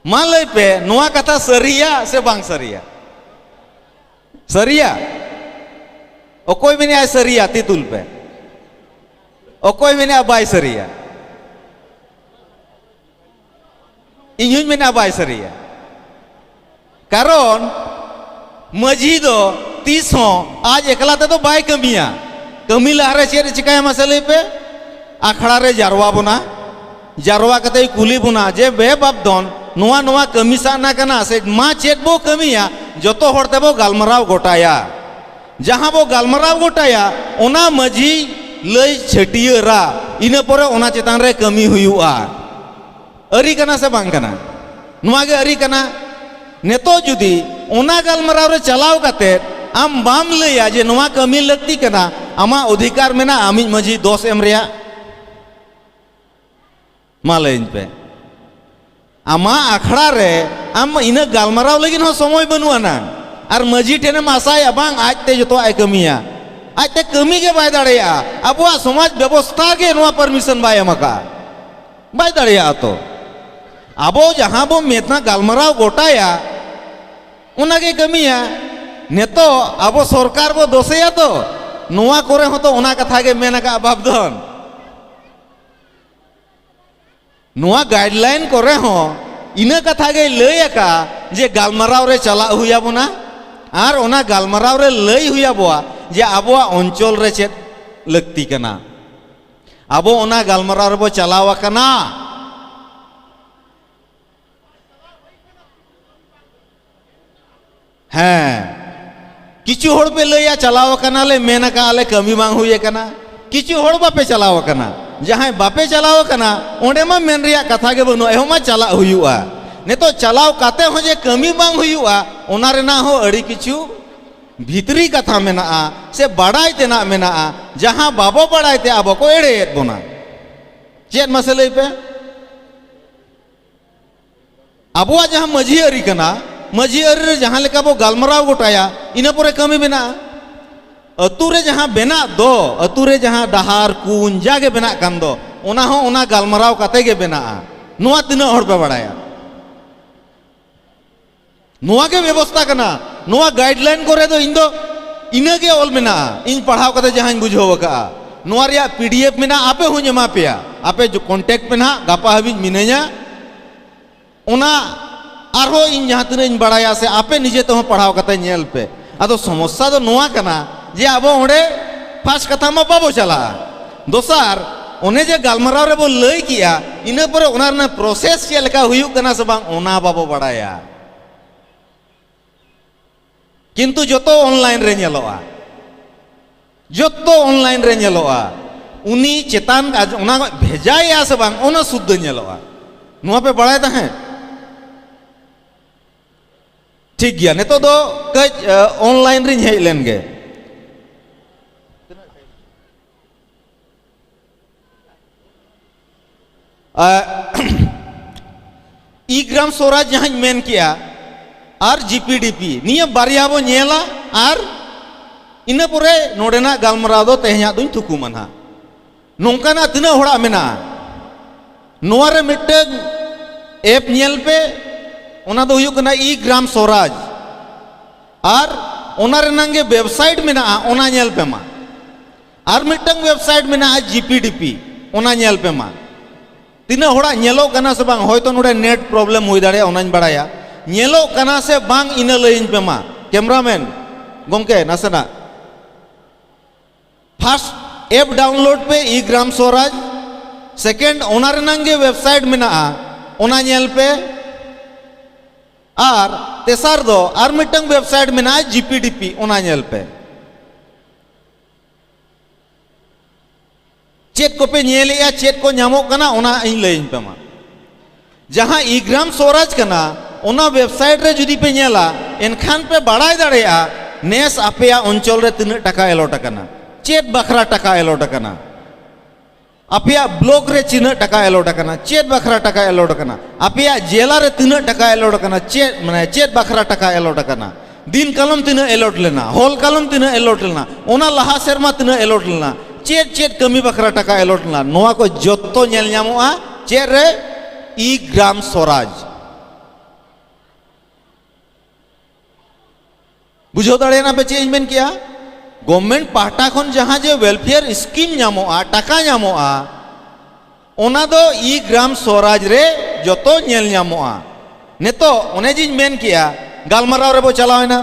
ᱢᱟ ᱞᱟᱹᱭ ᱯᱮ, ᱱᱚᱣᱟ ᱠᱟᱛᱷᱟ ᱥᱟᱹᱨᱤᱭᱟ ᱥᱮ ᱵᱟᱝ ᱥᱟᱹᱨᱤᱭᱟ? ᱥᱟᱹᱨᱤᱭᱟ? ᱚᱠᱚᱭ ᱢᱮᱱᱮᱜᱼᱟᱭ ᱥᱟᱹᱨᱤᱭᱟ, ᱛᱤ ᱛᱩᱞ ᱯᱮ᱾ ᱚᱠᱚᱭ ᱢᱮᱱᱮᱜᱼᱟ ᱵᱟᱭ ᱥᱟᱹᱨᱤᱭᱟ? ᱤᱧ ᱦᱚᱧ ᱢᱮᱱᱟ ᱵᱟᱭ ᱥᱟᱹᱨᱤᱭᱟ᱾ ᱠᱟᱨᱚᱱ ᱢᱟᱹᱡᱷᱤ ᱫᱚ ᱛᱤᱥ ᱦᱚᱸ ᱟᱡ ᱮᱠᱞᱟ ᱛᱮᱫᱚ ᱵᱟᱭ ᱠᱟᱹᱢᱤᱭᱟ᱾ ᱠᱟᱹᱢᱤ ᱞᱟᱦᱟᱨᱮ ᱪᱮᱫ ᱮ ᱪᱤᱠᱟᱹᱭᱟ ᱢᱟᱥᱮ ᱞᱟᱹᱭ ᱯᱮ? ᱟᱠᱷᱲᱟ ᱨᱮ ᱡᱟᱨᱣᱟ ᱵᱚᱱᱟ, ᱡᱟᱨᱣᱟ ᱠᱟᱛᱮᱭ ᱠᱩᱞᱤ ᱵᱚᱱᱟ ᱡᱮ, ᱵᱮ ᱵᱟᱯ ᱫᱷᱚᱱ, ᱱᱚᱣᱟ ᱱᱚᱣᱟ ᱠᱟᱹᱢᱤ ᱥᱟᱱᱟ ᱠᱟᱱᱟ ᱥᱮ, ᱢᱟ ᱪᱮᱫ ᱵᱚ ᱠᱟᱹᱢᱤᱭᱟ, ᱡᱚᱛᱚ ᱦᱚᱲ ᱛᱮᱵᱚ ᱜᱟᱞᱢᱟᱨᱟᱣ ᱜᱚᱴᱟᱭᱟ᱾ ᱡᱟᱦᱟᱸ ᱵᱚ ᱜᱟᱞᱢᱟᱨᱟᱣ ᱜᱚᱴᱟᱭᱟ, ᱚᱱᱟ ᱢᱟᱹᱡᱷᱤ ᱞᱟᱹᱭ ᱪᱷᱟᱹᱴᱭᱟᱹᱨᱟ, ᱤᱱᱟᱹ ᱯᱚᱨᱮ ᱚᱱᱟ ᱪᱮᱛᱟᱱ ᱨᱮ ᱠᱟᱹᱢᱤ ᱦᱩᱭᱩᱜᱼᱟ᱾ ᱟᱹᱨᱤ ᱠᱟᱱᱟ ᱥᱮ ᱵᱟᱝ ᱠᱟᱱᱟ? ᱱᱚᱣᱟ ᱜᱮ ᱟᱹᱨᱤ ᱠᱟᱱᱟ᱾ ᱱᱤᱛᱚᱜ ᱡᱩᱫᱤ ᱚᱱᱟ ᱜᱟᱞᱢᱟᱨᱟᱣ ᱨᱮ ᱪᱟᱞᱟᱣ ᱠᱟᱛᱮ ᱟᱢ ᱵᱟᱢ ᱞᱟᱹᱭᱟ ᱡᱮ ᱱᱚᱣᱟ ᱠᱟᱹᱢᱤ ᱞᱟᱹᱠᱛᱤ ᱠᱟᱱᱟ, ᱟᱢᱟᱜ ᱚᱫᱷᱤᱠᱟᱨ ᱢᱮᱱᱟᱜᱼᱟ ᱟᱢᱤᱡ ᱢᱟᱹᱡᱷᱤ ᱫᱚᱥ ᱮᱢ ᱨᱮᱭᱟᱜ? ᱢᱟ ᱞᱟᱹᱭᱟᱹᱧ ᱯᱮ᱾ ᱟᱢᱟᱜ ᱟᱠᱷᱲᱟ ᱨᱮ ᱟᱢ ᱤᱱᱟᱹ ᱜᱟᱞᱢᱟᱨᱟᱣ ᱞᱟᱹᱜᱤᱫ ᱦᱚᱸ ᱥᱚᱢᱚᱭ ᱵᱟᱹᱱᱩᱜ ᱟᱱᱟ᱾ ᱟᱨ ᱢᱟᱹᱡᱷᱤ ᱴᱷᱮᱱᱮᱢ ᱟᱥᱟᱭᱟ, ᱵᱟᱝ, ᱟᱡᱛᱮ ᱡᱚᱛᱚᱣᱟᱜ ᱮ ᱠᱟᱹᱢᱤᱭᱟ, ᱟᱡᱛᱮ ᱠᱟᱹᱢᱤ ᱜᱮ ᱵᱟᱭ ᱫᱟᱲᱮᱭᱟᱜᱼᱟ᱾ ᱟᱵᱚᱣᱟᱜ ᱥᱚᱢᱟᱡᱽ ᱵᱮᱵᱚᱥᱛᱷᱟ ᱜᱮ ᱱᱚᱣᱟ permission ᱵᱟᱭ ᱮᱢ ᱟᱠᱟᱫᱼᱟ, ᱵᱟᱭ ᱫᱟᱲᱮᱭᱟᱜᱼᱟ᱾ ᱛᱚ ᱟᱵᱚ ᱡᱟᱦᱟᱸ ᱵᱚ ᱢᱮᱛᱟ, ᱜᱟᱞᱢᱟᱨᱟᱣ ᱜᱚᱴᱟᱭᱟ, ᱚᱱᱟᱜᱮ ᱠᱟᱹᱢᱤᱭᱟ᱾ ᱱᱤᱛᱚᱜ ᱟᱵᱚ ᱥᱚᱨᱠᱟᱨ ᱵᱚ ᱫᱳᱥᱮᱭᱟ ᱛᱚ, ᱱᱚᱣᱟ ᱠᱚᱨᱮ ᱦᱚᱸ ᱛᱚ ᱚᱱᱟ ᱠᱟᱛᱷᱟ ᱜᱮ ᱢᱮᱱ ᱟᱠᱟᱫᱼᱟ ᱵᱟᱯᱫᱷᱚᱱ᱾ ᱱᱚᱣᱟ guideline ᱠᱚᱨᱮ ᱦᱚᱸ ᱤᱱᱟᱹ ᱠᱟᱛᱷᱟ ᱜᱮᱭ ᱞᱟᱹᱭ ᱟᱠᱟᱫᱼᱟ ᱡᱮ ᱜᱟᱞᱢᱟᱨᱟᱣ ᱨᱮ ᱪᱟᱞᱟᱜ ᱦᱩᱭ ᱟᱵᱚᱱᱟ, ᱟᱨ ᱚᱱᱟ ᱜᱟᱞᱢᱟᱨᱟᱣ ᱨᱮ ᱞᱟᱹᱭ ᱦᱩᱭ ᱟᱵᱚᱣᱟ ᱡᱮ ᱟᱵᱚᱣᱟᱜ ᱚᱧᱪᱚᱞ ᱨᱮ ᱪᱮᱫ ᱞᱟᱹᱠᱛᱤ ᱠᱟᱱᱟ᱾ ᱟᱵᱚ ᱚᱱᱟ ᱜᱟᱞᱢᱟᱨᱟᱣ ᱨᱮᱵᱚ ᱪᱟᱞᱟᱣ ᱟᱠᱟᱱᱟ᱾ ᱦᱮᱸ, ᱠᱤᱪᱷᱩ ᱦᱚᱲ ᱯᱮ ᱞᱟᱹᱭᱟ, "ᱪᱟᱞᱟᱣ ᱟᱠᱟᱱᱟᱞᱮ, ᱢᱮᱱ ᱟᱠᱟᱫᱼᱟ ᱞᱮ, ᱠᱟᱹᱢᱤ ᱵᱟᱝ ᱦᱩᱭ ᱟᱠᱟᱱᱟ᱾" ᱠᱤᱪᱷᱩ ᱦᱚᱲ ᱵᱟᱯᱮ ᱪᱟᱞᱟᱣ ᱟᱠᱟᱱᱟ᱾ ᱡᱟᱦᱟᱸᱭ ᱵᱟᱯᱮ ᱪᱟᱞᱟᱣ ᱟᱠᱟᱱᱟ, ᱚᱸᱰᱮ ᱢᱟ ᱢᱮᱱ ᱨᱮᱭᱟᱜ ᱠᱟᱛᱷᱟ ᱜᱮ ᱵᱟᱹᱱᱩᱜᱼᱟ, ᱮᱦᱚᱵ ᱢᱟ ᱪᱟᱞᱟᱜ ᱦᱩᱭᱩᱜᱼᱟ᱾ ᱱᱤᱛᱚᱜ ᱪᱟᱞᱟᱣ ᱠᱟᱛᱮ ᱦᱚᱸ ᱡᱮ ᱠᱟᱹᱢᱤ ᱵᱟᱝ ᱦᱩᱭᱩᱜᱼᱟ, ᱚᱱᱟ ᱨᱮᱱᱟᱜ ᱦᱚᱸ ᱟᱹᱰᱤ ᱠᱤᱪᱷᱩ ᱵᱷᱤᱛᱨᱤ ᱠᱟᱛᱷᱟ ᱢᱮᱱᱟᱜᱼᱟ, ᱥᱮ ᱵᱟᱲᱟᱭ ᱛᱮᱱᱟᱜ ᱢᱮᱱᱟᱜᱼᱟ, ᱡᱟᱦᱟᱸ ᱵᱟᱵᱚ ᱵᱟᱲᱟᱭ ᱛᱮ ᱟᱵᱚ ᱠᱚ ᱮᱲᱮᱭᱮᱫ ᱵᱚᱱᱟ᱾ ᱪᱮᱫ ᱢᱟᱥᱮ ᱞᱟᱹᱭ ᱯᱮ? ᱟᱵᱚᱣᱟᱜ ᱡᱟᱦᱟᱸ ᱢᱟᱹᱡᱷᱤ ᱟᱹᱨᱤ ᱠᱟᱱᱟ, ᱢᱟᱹᱡᱷᱤ ᱟᱹᱨᱤ ᱨᱮ ᱡᱟᱦᱟᱸ ᱞᱮᱠᱟ ᱵᱚ ᱜᱟᱞᱢᱟᱨᱟᱣ ᱜᱚᱴᱟᱭᱟ, ᱤᱱᱟᱹ ᱯᱚᱨᱮ ᱠᱟᱹᱢᱤ ᱵᱮᱱᱟᱜᱼᱟ᱾ ᱟᱹᱛᱩ ᱨᱮ ᱡᱟᱦᱟᱸ ᱵᱮᱱᱟᱜ ᱫᱚ, ᱟᱹᱛᱩ ᱨᱮ ᱡᱟᱦᱟᱸ ᱰᱟᱦᱟᱨ, ᱠᱩᱧ, ᱡᱟᱜᱮ ᱵᱮᱱᱟᱜ ᱠᱟᱱ ᱫᱚ, ᱚᱱᱟ ᱦᱚᱸ ᱚᱱᱟ ᱜᱟᱞᱢᱟᱨᱟᱣ ᱠᱟᱛᱮ ᱜᱮ ᱵᱮᱱᱟᱜᱼᱟ᱾ ᱱᱚᱣᱟ ᱛᱤᱱᱟᱹᱜ ᱦᱚᱲ ᱯᱮ ᱵᱟᱲᱟᱭᱟ? ᱱᱚᱣᱟ ᱜᱮ ᱵᱮᱵᱚᱥᱛᱟ ᱠᱟᱱᱟ, ᱱᱚᱣᱟ guideline ᱠᱚᱨᱮ ᱫᱚ ᱤᱧ ᱫᱚ ᱤᱱᱟᱹ ᱜᱮ ᱚᱞ ᱢᱮᱱᱟᱜᱼᱟ, ᱤᱧ ᱯᱟᱲᱦᱟᱣ ᱠᱟᱛᱮ ᱡᱟᱦᱟᱸᱧ ᱵᱩᱡᱷᱟᱹᱣ ᱟᱠᱟᱫᱼᱟ᱾ ᱱᱚᱣᱟ ᱨᱮᱭᱟᱜ P D F ᱢᱮᱱᱟᱜᱼᱟ, ᱟᱯᱮ ᱦᱚᱸᱧ ᱮᱢᱟ ᱯᱮᱭᱟ, ᱟᱯᱮ ᱡᱚ-, contact ᱯᱮ ᱱᱟᱦᱟᱜ, ᱜᱟᱯᱟ ᱦᱟᱹᱵᱤᱡ ᱢᱤᱱᱟᱹᱧᱟ᱾ ᱚᱱᱟ ᱟᱨᱦᱚᱸ ᱤᱧ ᱡᱟᱦᱟᱸ ᱛᱤᱱᱟᱹᱜ ᱤᱧ ᱵᱟᱲᱟᱭᱟ, ᱥᱮ ᱟᱯᱮ ᱱᱤᱡᱮ ᱛᱮᱦᱚᱸ ᱯᱟᱲᱦᱟᱣ ᱠᱟᱛᱮ ᱧᱮᱞ ᱯᱮ᱾ ᱟᱫᱚ ᱥᱚᱢᱚᱥᱥᱟ ᱫᱚ ᱱᱚᱣᱟ ᱠᱟᱱᱟ ᱡᱮ ᱟᱵᱚ ᱚᱸᱰᱮ first ᱠᱟᱛᱷᱟ ᱢᱟ ᱵᱟᱵᱚ ᱪᱟᱞᱟᱜᱼᱟ, ᱫᱚᱥᱟᱨ ᱚᱱᱮ ᱡᱮ ᱜᱟᱞᱢᱟᱨᱟᱣ ᱨᱮᱵᱚ ᱞᱟᱹᱭ ᱠᱮᱜᱼᱟ, ᱤᱱᱟᱹ ᱯᱚᱨᱮ ᱚᱱᱟ ᱨᱮᱱᱟᱜ process ᱪᱮᱫ ᱞᱮᱠᱟ ᱦᱩᱭᱩᱜ ᱠᱟᱱᱟ ᱥᱮ ᱵᱟᱝ, ᱚᱱᱟ ᱵᱟᱵᱚ ᱵᱟᱲᱟᱭᱟ᱾ ᱠᱤᱱᱛᱩ ᱡᱚᱛᱚ online ᱨᱮ ᱧᱮᱞᱚᱜᱼᱟ, ᱡᱚᱛᱚ online ᱨᱮ ᱧᱮᱞᱚᱜᱼᱟ᱾ ᱩᱱᱤ ᱪᱮᱛᱟᱱ ᱟᱡ ᱚᱱᱟ ᱵᱷᱮᱡᱟᱭᱮᱜᱼᱟ ᱥᱮ ᱵᱟᱝ, ᱚᱱᱟ ᱥᱩᱫᱽᱫᱷᱟᱹ ᱧᱮᱞᱚᱜᱼᱟ᱾ ᱱᱚᱣᱟ ᱯᱮ ᱵᱟᱲᱟᱭ ᱛᱟᱦᱮᱸᱫ? ᱴᱷᱤᱠ ᱜᱮᱭᱟ, ᱱᱤᱛᱚᱜ ᱫᱚ ᱠᱟᱹᱡ, ᱮ, online ᱨᱤᱧ ᱦᱮᱡ ᱞᱮᱱ ᱜᱮ᱾ ᱟᱨ ᱤ ᱜᱨᱟᱢ ᱥᱚᱨᱟᱡᱽ ᱡᱟᱦᱟᱸᱧ ᱢᱮᱱ ᱠᱮᱜᱼᱟ, ᱟᱨ ᱡᱤᱯᱤᱰᱤᱯᱤ, ᱱᱤᱭᱟᱹ ᱵᱟᱨᱭᱟ ᱵᱚ ᱧᱮᱞᱟ᱾ ᱟᱨ ᱤᱱᱟᱹ ᱯᱚᱨᱮ ᱱᱚᱰᱮᱱᱟᱜ ᱜᱟᱞᱢᱟᱨᱟᱣ ᱫᱚ ᱛᱮᱦᱮᱧᱟᱜ ᱫᱩᱧ ᱛᱷᱩᱠᱩᱢᱟ ᱱᱟᱦᱟᱜ᱾ ᱱᱚᱝᱠᱟᱱᱟᱜ ᱛᱤᱱᱟᱹᱜ ᱦᱚᱲᱟᱜ ᱢᱮᱱᱟᱜᱼᱟ? ᱱᱚᱣᱟ ᱨᱮ ᱢᱤᱫᱴᱟᱝ ᱮᱯ ᱧᱮᱞ ᱯᱮ, ᱚᱱᱟ ᱫᱚ ᱦᱩᱭᱩᱜ ᱠᱟᱱᱟ ᱤ ᱜᱨᱟᱢ ᱥᱚᱨᱟᱡᱽ᱾ ᱟᱨ ᱚᱱᱟ ᱨᱮᱱᱟᱝ ᱜᱮ ᱣᱮᱵᱥᱟᱭᱤᱴ ᱢᱮᱱᱟᱜᱼᱟ, ᱚᱱᱟ ᱧᱮᱞ ᱯᱮ ᱢᱟ᱾ ᱟᱨ ᱢᱤᱫᱴᱟᱝ ᱣᱮᱵᱥᱟᱭᱤᱴ ᱢᱮᱱᱟᱜᱼᱟ ᱡᱤᱯᱤᱰᱤᱯᱤ, ᱚᱱᱟ ᱧᱮᱞ ᱯᱮ ᱢᱟ᱾ ᱛᱤᱱᱟᱹᱜ ᱦᱚᱲᱟᱜ ᱧᱮᱞᱚᱜ ᱠᱟᱱᱟ ᱥᱮ ᱵᱟᱝ? ᱦᱚᱭᱛᱚ ᱱᱚᱰᱮ ᱱᱮᱴ ᱯᱨᱚᱵᱞᱮᱢ ᱦᱩᱭ ᱫᱟᱲᱮᱭᱟᱜᱼᱟ, ᱚᱱᱟᱧ ᱵᱟᱲᱟᱭᱟ᱾ ᱧᱮᱞᱚᱜ ᱠᱟᱱᱟ ᱥᱮ ᱵᱟᱝ, ᱤᱱᱟᱹ ᱞᱟᱹᱭᱟᱹᱧ ᱯᱮ ᱢᱟ᱾ ᱠᱮᱢᱨᱟᱢᱮᱱ ᱜᱚᱢᱠᱮ, ᱱᱟᱥᱮᱱᱟᱜ ᱯᱷᱟᱥᱴ ᱮᱯ ᱰᱟᱣᱩᱱᱞᱳᱰ ᱯᱮ, ᱤ ᱜᱨᱟᱢ ᱥᱚᱨᱟᱡᱽ᱾ ᱥᱮᱠᱮᱱᱰ, ᱚᱱᱟ ᱨᱮᱱᱟᱝ ᱜᱮ ᱣᱮᱵᱥᱟᱭᱤᱴ ᱢᱮᱱᱟᱜᱼᱟ, ᱚᱱᱟ ᱧᱮᱞ ᱯᱮ᱾ ᱟᱨ ᱛᱮᱥᱟᱨ ᱫᱚ ᱟᱨ ᱢᱤᱫᱴᱟᱝ ᱣᱮᱵᱥᱟᱭᱤᱴ ᱢᱮᱱᱟᱜᱼᱟ, ᱡᱤᱯᱤᱰᱤᱯᱤ, ᱚᱱᱟ ᱧᱮᱞ ᱯᱮ᱾ ᱪᱮᱫ ᱠᱚᱯᱮ ᱧᱮᱞᱮᱜᱼᱟ, ᱪᱮᱫ ᱠᱚ ᱧᱟᱢᱚᱜ ᱠᱟᱱᱟ, ᱚᱱᱟ ᱤᱧ ᱞᱟᱹᱭᱟᱹᱧ ᱯᱮ ᱢᱟ᱾ ᱡᱟᱦᱟᱸ ᱤ ᱜᱨᱟᱢ ᱥᱚᱨᱟᱡᱽ ᱠᱟᱱᱟ, ᱚᱱᱟ ᱣᱮᱵᱥᱟᱭᱤᱴ ᱨᱮ ᱡᱩᱫᱤ ᱯᱮ ᱧᱮᱞᱟ, ᱮᱱᱠᱷᱟᱱ ᱯᱮ ᱵᱟᱲᱟᱭ ᱫᱟᱲᱮᱭᱟᱜᱼᱟ ᱱᱮᱥ ᱟᱯᱮᱭᱟᱜ ᱚᱧᱪᱚᱞ ᱨᱮ ᱛᱤᱱᱟᱹᱜ ᱴᱟᱠᱟ ᱮᱞᱚᱴ ᱟᱠᱟᱱᱟ, ᱪᱮᱫ ᱵᱟᱠᱷᱨᱟ ᱴᱟᱠᱟ ᱮᱞᱚᱴ ᱟᱠᱟᱱᱟ, ᱟᱯᱮᱭᱟᱜ ᱵᱞᱚᱠ ᱨᱮ ᱛᱤᱱᱟᱹᱜ ᱴᱟᱠᱟ ᱮᱞᱚᱴ ᱟᱠᱟᱱᱟ, ᱪᱮᱫ ᱵᱟᱠᱷᱨᱟ ᱴᱟᱠᱟ ᱮᱞᱚᱴ ᱟᱠᱟᱱᱟ, ᱟᱯᱮᱭᱟᱜ ᱡᱮᱞᱟ ᱨᱮ ᱛᱤᱱᱟᱹᱜ ᱴᱟᱠᱟ ᱮᱞᱚᱴ ᱟᱠᱟᱱᱟ, ᱪᱮᱫ, ᱢᱟᱱᱮ, ᱪᱮᱫ ᱵᱟᱠᱷᱨᱟ ᱴᱟᱠᱟ ᱮᱞᱚᱴ ᱟᱠᱟᱱᱟ, ᱫᱤᱱ ᱠᱟᱞᱚᱢ ᱛᱤᱱᱟᱹᱜ ᱮᱞᱚᱴ ᱞᱮᱱᱟ, ᱦᱚᱞ ᱠᱟᱞᱚᱢ ᱛᱤᱱᱟᱹᱜ ᱮᱞᱚᱴ ᱞᱮᱱᱟ, ᱚᱱᱟ ᱞᱟᱦᱟ ᱥᱮᱨᱢᱟ ᱛᱤᱱᱟᱹᱜ ᱮᱞᱚᱴ ᱞᱮᱱᱟ, ᱪᱮᱫ ᱪᱮᱫ ᱠᱟᱹᱢᱤ ᱵᱟᱠᱷᱨᱟ ᱴᱟᱠᱟ ᱮᱞᱚᱴ ᱞᱮᱱᱟ, ᱱᱚᱣᱟ ᱠᱚ ᱡᱚᱛᱚ ᱧᱮᱞ ᱧᱟᱢᱚᱜᱼᱟ ᱪᱮᱫ ᱨᱮ? ᱤ ᱜᱨᱟᱢ ᱥᱚᱨᱟᱡᱽ᱾ ᱵᱩᱡᱷᱟᱹᱣ ᱫᱟᱲᱮᱭᱟᱜ ᱠᱟᱱᱟ ᱯᱮ ᱪᱮᱫ ᱤᱧ ᱢᱮᱱ ᱠᱮᱜᱼᱟ? ᱜᱚᱵᱷᱢᱮᱱᱴ ᱯᱟᱦᱴᱟ ᱠᱷᱚᱱ ᱡᱟᱦᱟᱸ ᱡᱮ ᱣᱮᱞᱯᱷᱮᱭᱟᱨ ᱥᱠᱤᱢ ᱧᱟᱢᱚᱜᱼᱟ, ᱴᱟᱠᱟ ᱧᱟᱢᱚᱜᱼᱟ, ᱚᱱᱟ ᱫᱚ ᱤ ᱜᱨᱟᱢ ᱥᱚᱨᱟᱡᱽ ᱨᱮ ᱡᱚᱛᱚ ᱧᱮᱞ ᱧᱟᱢᱚᱜᱼᱟ᱾ ᱱᱤᱛᱚᱜ ᱚᱱᱮ ᱡᱤᱧ ᱢᱮᱱ ᱠᱮᱜᱼᱟ, ᱜᱟᱞᱢᱟᱨᱟᱣ ᱨᱮᱵᱚ ᱪᱟᱞᱟᱣ ᱮᱱᱟ,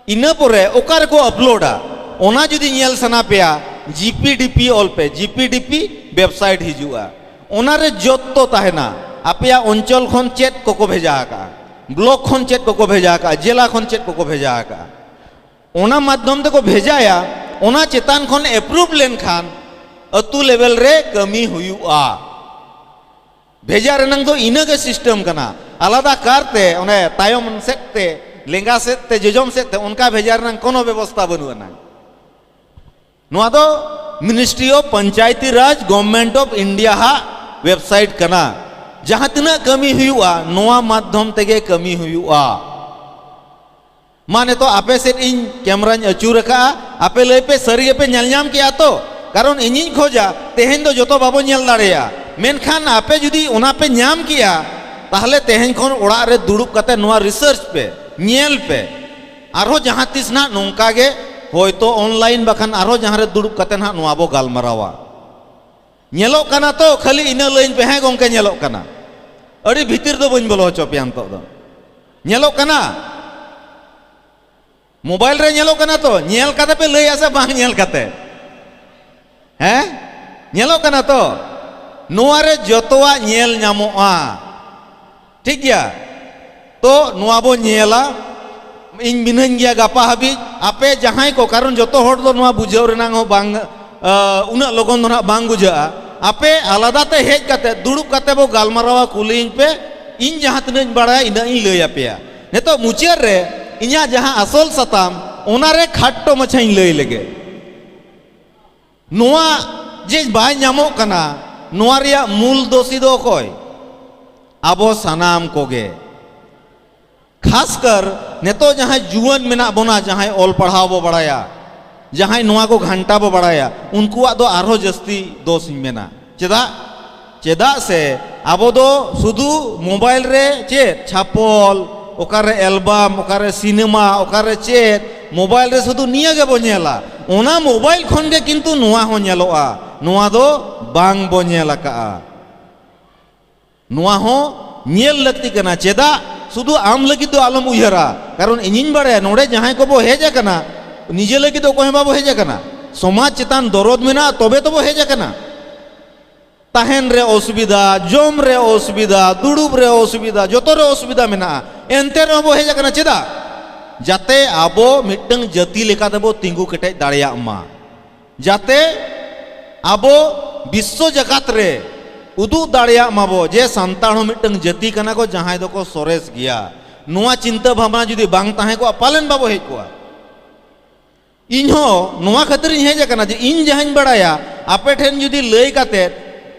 ᱤᱱᱟᱹ ᱯᱚᱨᱮ ᱚᱠᱟ ᱨᱮᱠᱚ ᱟᱯᱞᱳᱰᱟ, ᱚᱱᱟ ᱡᱩᱫᱤ ᱧᱮᱞ ᱥᱟᱱᱟ ᱯᱮᱭᱟ, ᱡᱤᱯᱤᱰᱤᱯᱤ ᱚᱞ ᱯᱮ, ᱡᱤᱯᱤᱰᱤᱯᱤ ᱣᱮᱵᱥᱟᱭᱤᱴ ᱦᱤᱡᱩᱜᱼᱟ᱾ ᱚᱱᱟ ᱨᱮ ᱡᱚᱛᱚ ᱛᱟᱦᱮᱱᱟ, ᱟᱯᱮᱭᱟᱜ ᱚᱧᱪᱚᱞ ᱠᱷᱚᱱ ᱪᱮᱫ ᱠᱚᱠᱚ ᱵᱷᱮᱡᱟ ᱟᱠᱟᱫᱼᱟ, ᱵᱞᱚᱠ ᱠᱷᱚᱱ ᱪᱮᱫ ᱠᱚᱠᱚ ᱵᱷᱮᱡᱟ ᱟᱠᱟᱫᱼᱟ, ᱡᱮᱞᱟ ᱠᱷᱚᱱ ᱪᱮᱫ ᱠᱚᱠᱚ ᱵᱷᱮᱡᱟ ᱟᱠᱟᱫᱼᱟ, ᱚᱱᱟ ᱢᱟᱫᱽᱫᱷᱚᱢ ᱛᱮᱠᱚ ᱵᱷᱮᱡᱟᱭᱟ᱾ ᱚᱱᱟ ᱪᱮᱛᱟᱱ ᱠᱷᱚᱱ ᱮᱯᱨᱩᱵᱷ ᱞᱮᱱᱠᱷᱟᱱ ᱟᱹᱛᱩ ᱞᱮᱵᱮᱞ ᱨᱮ ᱠᱟᱹᱢᱤ ᱦᱩᱭᱩᱜᱼᱟ᱾ ᱵᱷᱮᱡᱟ ᱨᱮᱱᱟᱝ ᱫᱚ ᱤᱱᱟᱹᱜᱮ ᱥᱤᱥᱴᱮᱢ ᱠᱟᱱᱟ᱾ ᱟᱞᱟᱫᱟ ᱠᱟᱨᱛᱮ ᱚᱱᱮ ᱛᱟᱭᱚᱢ ᱥᱮᱫ ᱛᱮ, ᱞᱮᱸᱜᱟ ᱥᱮᱫ ᱛᱮ, ᱡᱚᱡᱚᱢ ᱥᱮᱫ ᱛᱮ ᱚᱱᱠᱟ ᱵᱷᱮᱡᱟ ᱨᱮᱱᱟᱝ ᱠᱳᱱᱳ ᱵᱮᱵᱚᱥᱛᱷᱟ ᱵᱟᱹᱱᱩᱜ ᱟᱱᱟᱝ᱾ ᱱᱚᱣᱟ ᱫᱚ ministry of Panchayati Raj, government of India ᱦᱟᱜ ᱣᱮᱵᱥᱟᱭᱤᱴ ᱠᱟᱱᱟ᱾ ᱡᱟᱦᱟᱸ ᱛᱤᱱᱟᱹᱜ ᱠᱟᱹᱢᱤ ᱦᱩᱭᱩᱜᱼᱟ, ᱱᱚᱣᱟ ᱢᱟᱫᱽᱫᱷᱚᱢ ᱛᱮᱜᱮ ᱠᱟᱹᱢᱤ ᱦᱩᱭᱩᱜᱼᱟ᱾ ᱢᱟ, ᱱᱤᱛᱚᱜ ᱟᱯᱮ ᱥᱮᱫ ᱤᱧ ᱠᱮᱢᱨᱟᱧ ᱟᱹᱪᱩᱨ ᱟᱠᱟᱫᱼᱟ, ᱟᱯᱮ ᱞᱟᱹᱭ ᱯᱮ, ᱥᱟᱹᱨᱤ ᱜᱮᱯᱮ ᱧᱮᱞ ᱧᱟᱢ ᱠᱮᱜᱼᱟ ᱛᱚ? ᱠᱟᱨᱚᱱ ᱤᱧᱤᱧ ᱠᱷᱚᱡᱟ, ᱛᱮᱦᱮᱧ ᱫᱚ ᱡᱚᱛᱚ ᱵᱟᱵᱚ ᱧᱮᱞ ᱫᱟᱲᱮᱭᱟᱜᱼᱟ, ᱢᱮᱱᱠᱷᱟᱱ ᱟᱯᱮ ᱡᱩᱫᱤ ᱚᱱᱟ ᱯᱮ ᱧᱟᱢ ᱠᱮᱜᱼᱟ, ᱛᱟᱦᱞᱮ ᱛᱮᱦᱮᱧ ᱠᱷᱚᱱ ᱚᱲᱟᱜ ᱨᱮ ᱫᱩᱲᱩᱵ ᱠᱟᱛᱮ ᱱᱚᱣᱟ research ᱯᱮ, ᱧᱮᱞ ᱯᱮ᱾ ᱟᱨᱦᱚᱸ ᱡᱟᱦᱟᱸ ᱛᱤᱥ ᱱᱟᱦᱟᱜ ᱱᱚᱝᱠᱟ ᱜᱮ ᱦᱚᱭᱛᱳ online ᱵᱟᱠᱷᱟᱱ ᱟᱨᱦᱚᱸ ᱡᱟᱦᱟᱸ ᱨᱮ ᱫᱩᱲᱩᱵ ᱠᱟᱛᱮ ᱱᱟᱦᱟᱜ ᱱᱚᱣᱟ ᱵᱚ ᱜᱟᱞᱢᱟᱨᱟᱣᱟ᱾ ᱧᱮᱞᱚᱜ ᱠᱟᱱᱟ ᱛᱚ? ᱠᱷᱟᱹᱞᱤ ᱤᱱᱟᱹ ᱞᱟᱹᱭᱟᱹᱧ ᱯᱮ, ᱦᱮᱸ ᱜᱚᱢᱠᱮ, ᱧᱮᱞᱚᱜ ᱠᱟᱱᱟ᱾ ᱟᱹᱰᱤ ᱵᱷᱤᱛᱤᱨ ᱫᱚ ᱵᱟᱹᱧ ᱵᱚᱞᱚ ᱦᱚᱪᱚ ᱯᱮᱭᱟ ᱱᱤᱛᱚᱜ ᱫᱚ᱾ ᱧᱮᱞᱚᱜ ᱠᱟᱱᱟ? ᱢᱳᱵᱟᱭᱤᱞ ᱨᱮ ᱧᱮᱞᱚᱜ ᱠᱟᱱᱟ ᱛᱚ? ᱧᱮᱞ ᱠᱟᱛᱮ ᱯᱮ ᱞᱟᱹᱭᱟ ᱥᱮ ᱵᱟᱝ ᱧᱮᱞ ᱠᱟᱛᱮ? ᱦᱮᱸ? ᱧᱮᱞᱚᱜ ᱠᱟᱱᱟ ᱛᱚ? ᱱᱚᱣᱟ ᱨᱮ ᱡᱚᱛᱚᱣᱟᱜ ᱧᱮᱞ ᱧᱟᱢᱚᱜᱼᱟ᱾ ᱴᱷᱤᱠ ᱜᱮᱭᱟ? ᱛᱚ, ᱱᱚᱣᱟ ᱵᱚ ᱧᱮᱞᱟ᱾ ᱤᱧ ᱢᱤᱱᱟᱹᱧ ᱜᱮᱭᱟ ᱜᱟᱯᱟ ᱦᱟᱹᱵᱤᱡ᱾ ᱟᱯᱮ ᱡᱟᱦᱟᱸᱭ ᱠᱚ, ᱠᱟᱨᱚᱱ ᱡᱚᱛᱚ ᱦᱚᱲ ᱫᱚ ᱱᱚᱣᱟ ᱵᱩᱡᱷᱟᱹᱣ ᱨᱮᱱᱟᱜ ᱦᱚᱸ ᱵᱟᱝ, ᱟ, ᱩᱱᱟᱹᱜ ᱞᱚᱜᱚᱱ ᱫᱚ ᱱᱟᱦᱟᱜ ᱵᱟᱝ ᱵᱩᱡᱷᱟᱹᱜᱼᱟ᱾ ᱟᱯᱮ ᱟᱞᱟᱫᱟ ᱛᱮ ᱦᱮᱡ ᱠᱟᱛᱮ, ᱫᱩᱲᱩᱵ ᱠᱟᱛᱮ ᱵᱚ ᱜᱟᱞᱢᱟᱨᱟᱣᱟ, ᱠᱩᱞᱤᱭᱤᱧ ᱯᱮ᱾ ᱤᱧ ᱡᱟᱦᱟᱸ ᱛᱤᱱᱟᱹᱜ ᱤᱧ ᱵᱟᱲᱟᱭᱟ, ᱤᱱᱟᱹᱜ ᱤᱧ ᱞᱟᱹᱭ ᱟᱯᱮᱭᱟ᱾ ᱱᱤᱛᱚᱜ ᱢᱩᱪᱟᱹᱫ ᱨᱮ ᱤᱧᱟᱹᱜ ᱡᱟᱦᱟᱸ ᱟᱥᱚᱞ ᱥᱟᱛᱟᱢ, ᱚᱱᱟ ᱨᱮ ᱠᱷᱟᱴᱚ ᱢᱟᱪᱷᱟᱧ ᱞᱟᱹᱭ ᱞᱮᱜᱮ᱾ ᱱᱚᱣᱟ ᱡᱮ ᱵᱟᱭ ᱧᱟᱢᱚᱜ ᱠᱟᱱᱟ, ᱱᱚᱣᱟ ᱨᱮᱭᱟᱜ ᱢᱩᱞ ᱫᱳᱥᱤ ᱫᱚ ᱚᱠᱚᱭ? ᱟᱵᱚ ᱥᱟᱱᱟᱢ ᱠᱚᱜᱮ᱾ ᱠᱷᱟᱥᱠᱟᱨ ᱱᱤᱛᱚᱜ ᱡᱟᱦᱟᱸᱭ ᱡᱩᱣᱟᱹᱱ ᱢᱮᱱᱟᱜ ᱵᱚᱱᱟ, ᱡᱟᱦᱟᱸᱭ ᱚᱞ ᱯᱟᱲᱦᱟᱣ ᱵᱚ ᱵᱟᱲᱟᱭᱟ, ᱡᱟᱦᱟᱸᱭ ᱱᱚᱣᱟ ᱠᱚ ᱜᱷᱟᱱᱴᱟ ᱵᱚ ᱵᱟᱲᱟᱭᱟ, ᱩᱱᱠᱩᱣᱟᱜ ᱫᱚ ᱟᱨᱦᱚᱸ ᱡᱟᱹᱥᱛᱤ ᱫᱳᱥ ᱤᱧ ᱢᱮᱱᱟ᱾ ᱪᱮᱫᱟᱜ? ᱪᱮᱫᱟᱜ ᱥᱮ ᱟᱵᱚ ᱫᱚ ᱥᱩᱫᱷᱩ ᱢᱳᱵᱟᱭᱤᱞ ᱨᱮ ᱪᱮᱫ ᱪᱷᱟᱯᱚᱞ, ᱚᱠᱟᱨᱮ ᱮᱞᱵᱟᱢ, ᱚᱠᱟᱨᱮ ᱥᱤᱱᱮᱢᱟ, ᱚᱠᱟᱨᱮ ᱪᱮᱫ, ᱢᱳᱵᱟᱭᱤᱞ ᱨᱮ ᱥᱩᱫᱷᱩ ᱱᱤᱭᱟᱹ ᱜᱮᱵᱚ ᱧᱮᱞᱟ᱾ ᱚᱱᱟ ᱢᱳᱵᱟᱭᱤᱞ ᱠᱷᱚᱱ ᱜᱮ ᱠᱤᱱᱛᱩ ᱱᱚᱣᱟ ᱦᱚᱸ ᱧᱮᱞᱚᱜᱼᱟ, ᱱᱚᱣᱟ ᱫᱚ ᱵᱟᱝ ᱵᱚ ᱧᱮᱞ ᱟᱠᱟᱜᱼᱟ᱾ ᱱᱚᱣᱟ ᱦᱚᱸ ᱧᱮᱞ ᱞᱟᱹᱠᱛᱤ ᱠᱟᱱᱟ᱾ ᱪᱮᱫᱟᱜ ᱥᱩᱫᱷᱩ ᱟᱢ ᱞᱟᱹᱜᱤᱫ ᱫᱚ ᱟᱞᱚᱢ ᱩᱭᱦᱟᱹᱨᱟ? ᱠᱟᱨᱚᱱ ᱤᱧᱤᱧ ᱵᱟᱲᱟᱭᱟ, ᱱᱚᱰᱮ ᱡᱟᱦᱟᱸᱭ ᱠᱚᱵᱚ ᱦᱮᱡ ᱟᱠᱟᱱᱟ, ᱱᱤᱡᱮ ᱞᱟᱹᱜᱤᱫ ᱫᱚ ᱚᱠᱚᱭ ᱦᱚᱸ ᱵᱟᱵᱚ ᱦᱮᱡ ᱟᱠᱟᱱᱟ᱾ ᱥᱚᱢᱟᱡᱽ ᱪᱮᱛᱟᱱ ᱫᱚᱨᱚᱫ ᱢᱮᱱᱟᱜᱼᱟ, ᱛᱚᱵᱮ ᱛᱚᱵᱚ ᱦᱮᱡ ᱟᱠᱟᱱᱟ᱾ ᱛᱟᱦᱮᱱ ᱨᱮ ᱚᱥᱩᱵᱤᱫᱷᱟ, ᱡᱚᱢ ᱨᱮ ᱚᱥᱩᱵᱤᱫᱷᱟ, ᱫᱩᱲᱩᱵ ᱨᱮ ᱚᱥᱩᱵᱤᱫᱷᱟ, ᱡᱚᱛᱚ ᱨᱮ ᱚᱥᱩᱵᱤᱫᱷᱟ ᱢᱮᱱᱟᱜᱼᱟ᱾ ᱮᱱᱛᱮ ᱨᱮᱦᱚᱸ ᱵᱚ ᱦᱮᱡ ᱟᱠᱟᱱᱟ᱾ ᱪᱮᱫᱟᱜ? ᱡᱟᱛᱮ ᱟᱵᱚ ᱢᱤᱫᱴᱟᱝ ᱡᱟᱹᱛᱤ ᱞᱮᱠᱟ ᱛᱮᱵᱚ ᱛᱤᱸᱜᱩ ᱠᱮᱴᱮᱡ ᱫᱟᱲᱮᱭᱟᱜ ᱢᱟ, ᱡᱟᱛᱮ ᱟᱵᱚ ᱵᱤᱥᱥᱚ ᱡᱟᱠᱟᱛ ᱨᱮ ᱩᱫᱩᱜ ᱫᱟᱲᱮᱭᱟᱜ ᱢᱟᱵᱚ ᱡᱮ ᱥᱟᱱᱛᱟᱲ ᱦᱚᱸ ᱢᱤᱫᱴᱟᱝ ᱡᱟᱹᱛᱤ ᱠᱟᱱᱟ ᱠᱚ, ᱡᱟᱦᱟᱸᱭ ᱫᱚᱠᱚ ᱥᱚᱨᱮᱥ ᱜᱮᱭᱟ᱾ ᱱᱚᱣᱟ ᱪᱤᱱᱛᱟᱹ ᱵᱷᱟᱵᱽᱱᱟ ᱡᱩᱫᱤ ᱵᱟᱝ ᱛᱟᱦᱮᱸ ᱠᱚᱜᱼᱟ, ᱯᱟᱞᱮᱱ ᱵᱟᱵᱚ ᱦᱮᱡ ᱠᱚᱜᱼᱟ᱾ ᱤᱧ ᱦᱚᱸ ᱱᱚᱣᱟ ᱠᱷᱟᱹᱛᱤᱨ ᱤᱧ ᱦᱮᱡ ᱟᱠᱟᱱᱟ ᱡᱮ ᱤᱧ ᱡᱟᱦᱟᱸᱧ ᱵᱟᱲᱟᱭᱟ, ᱟᱯᱮ ᱴᱷᱮᱱ ᱡᱩᱫᱤ ᱞᱟᱹᱭ ᱠᱟᱛᱮ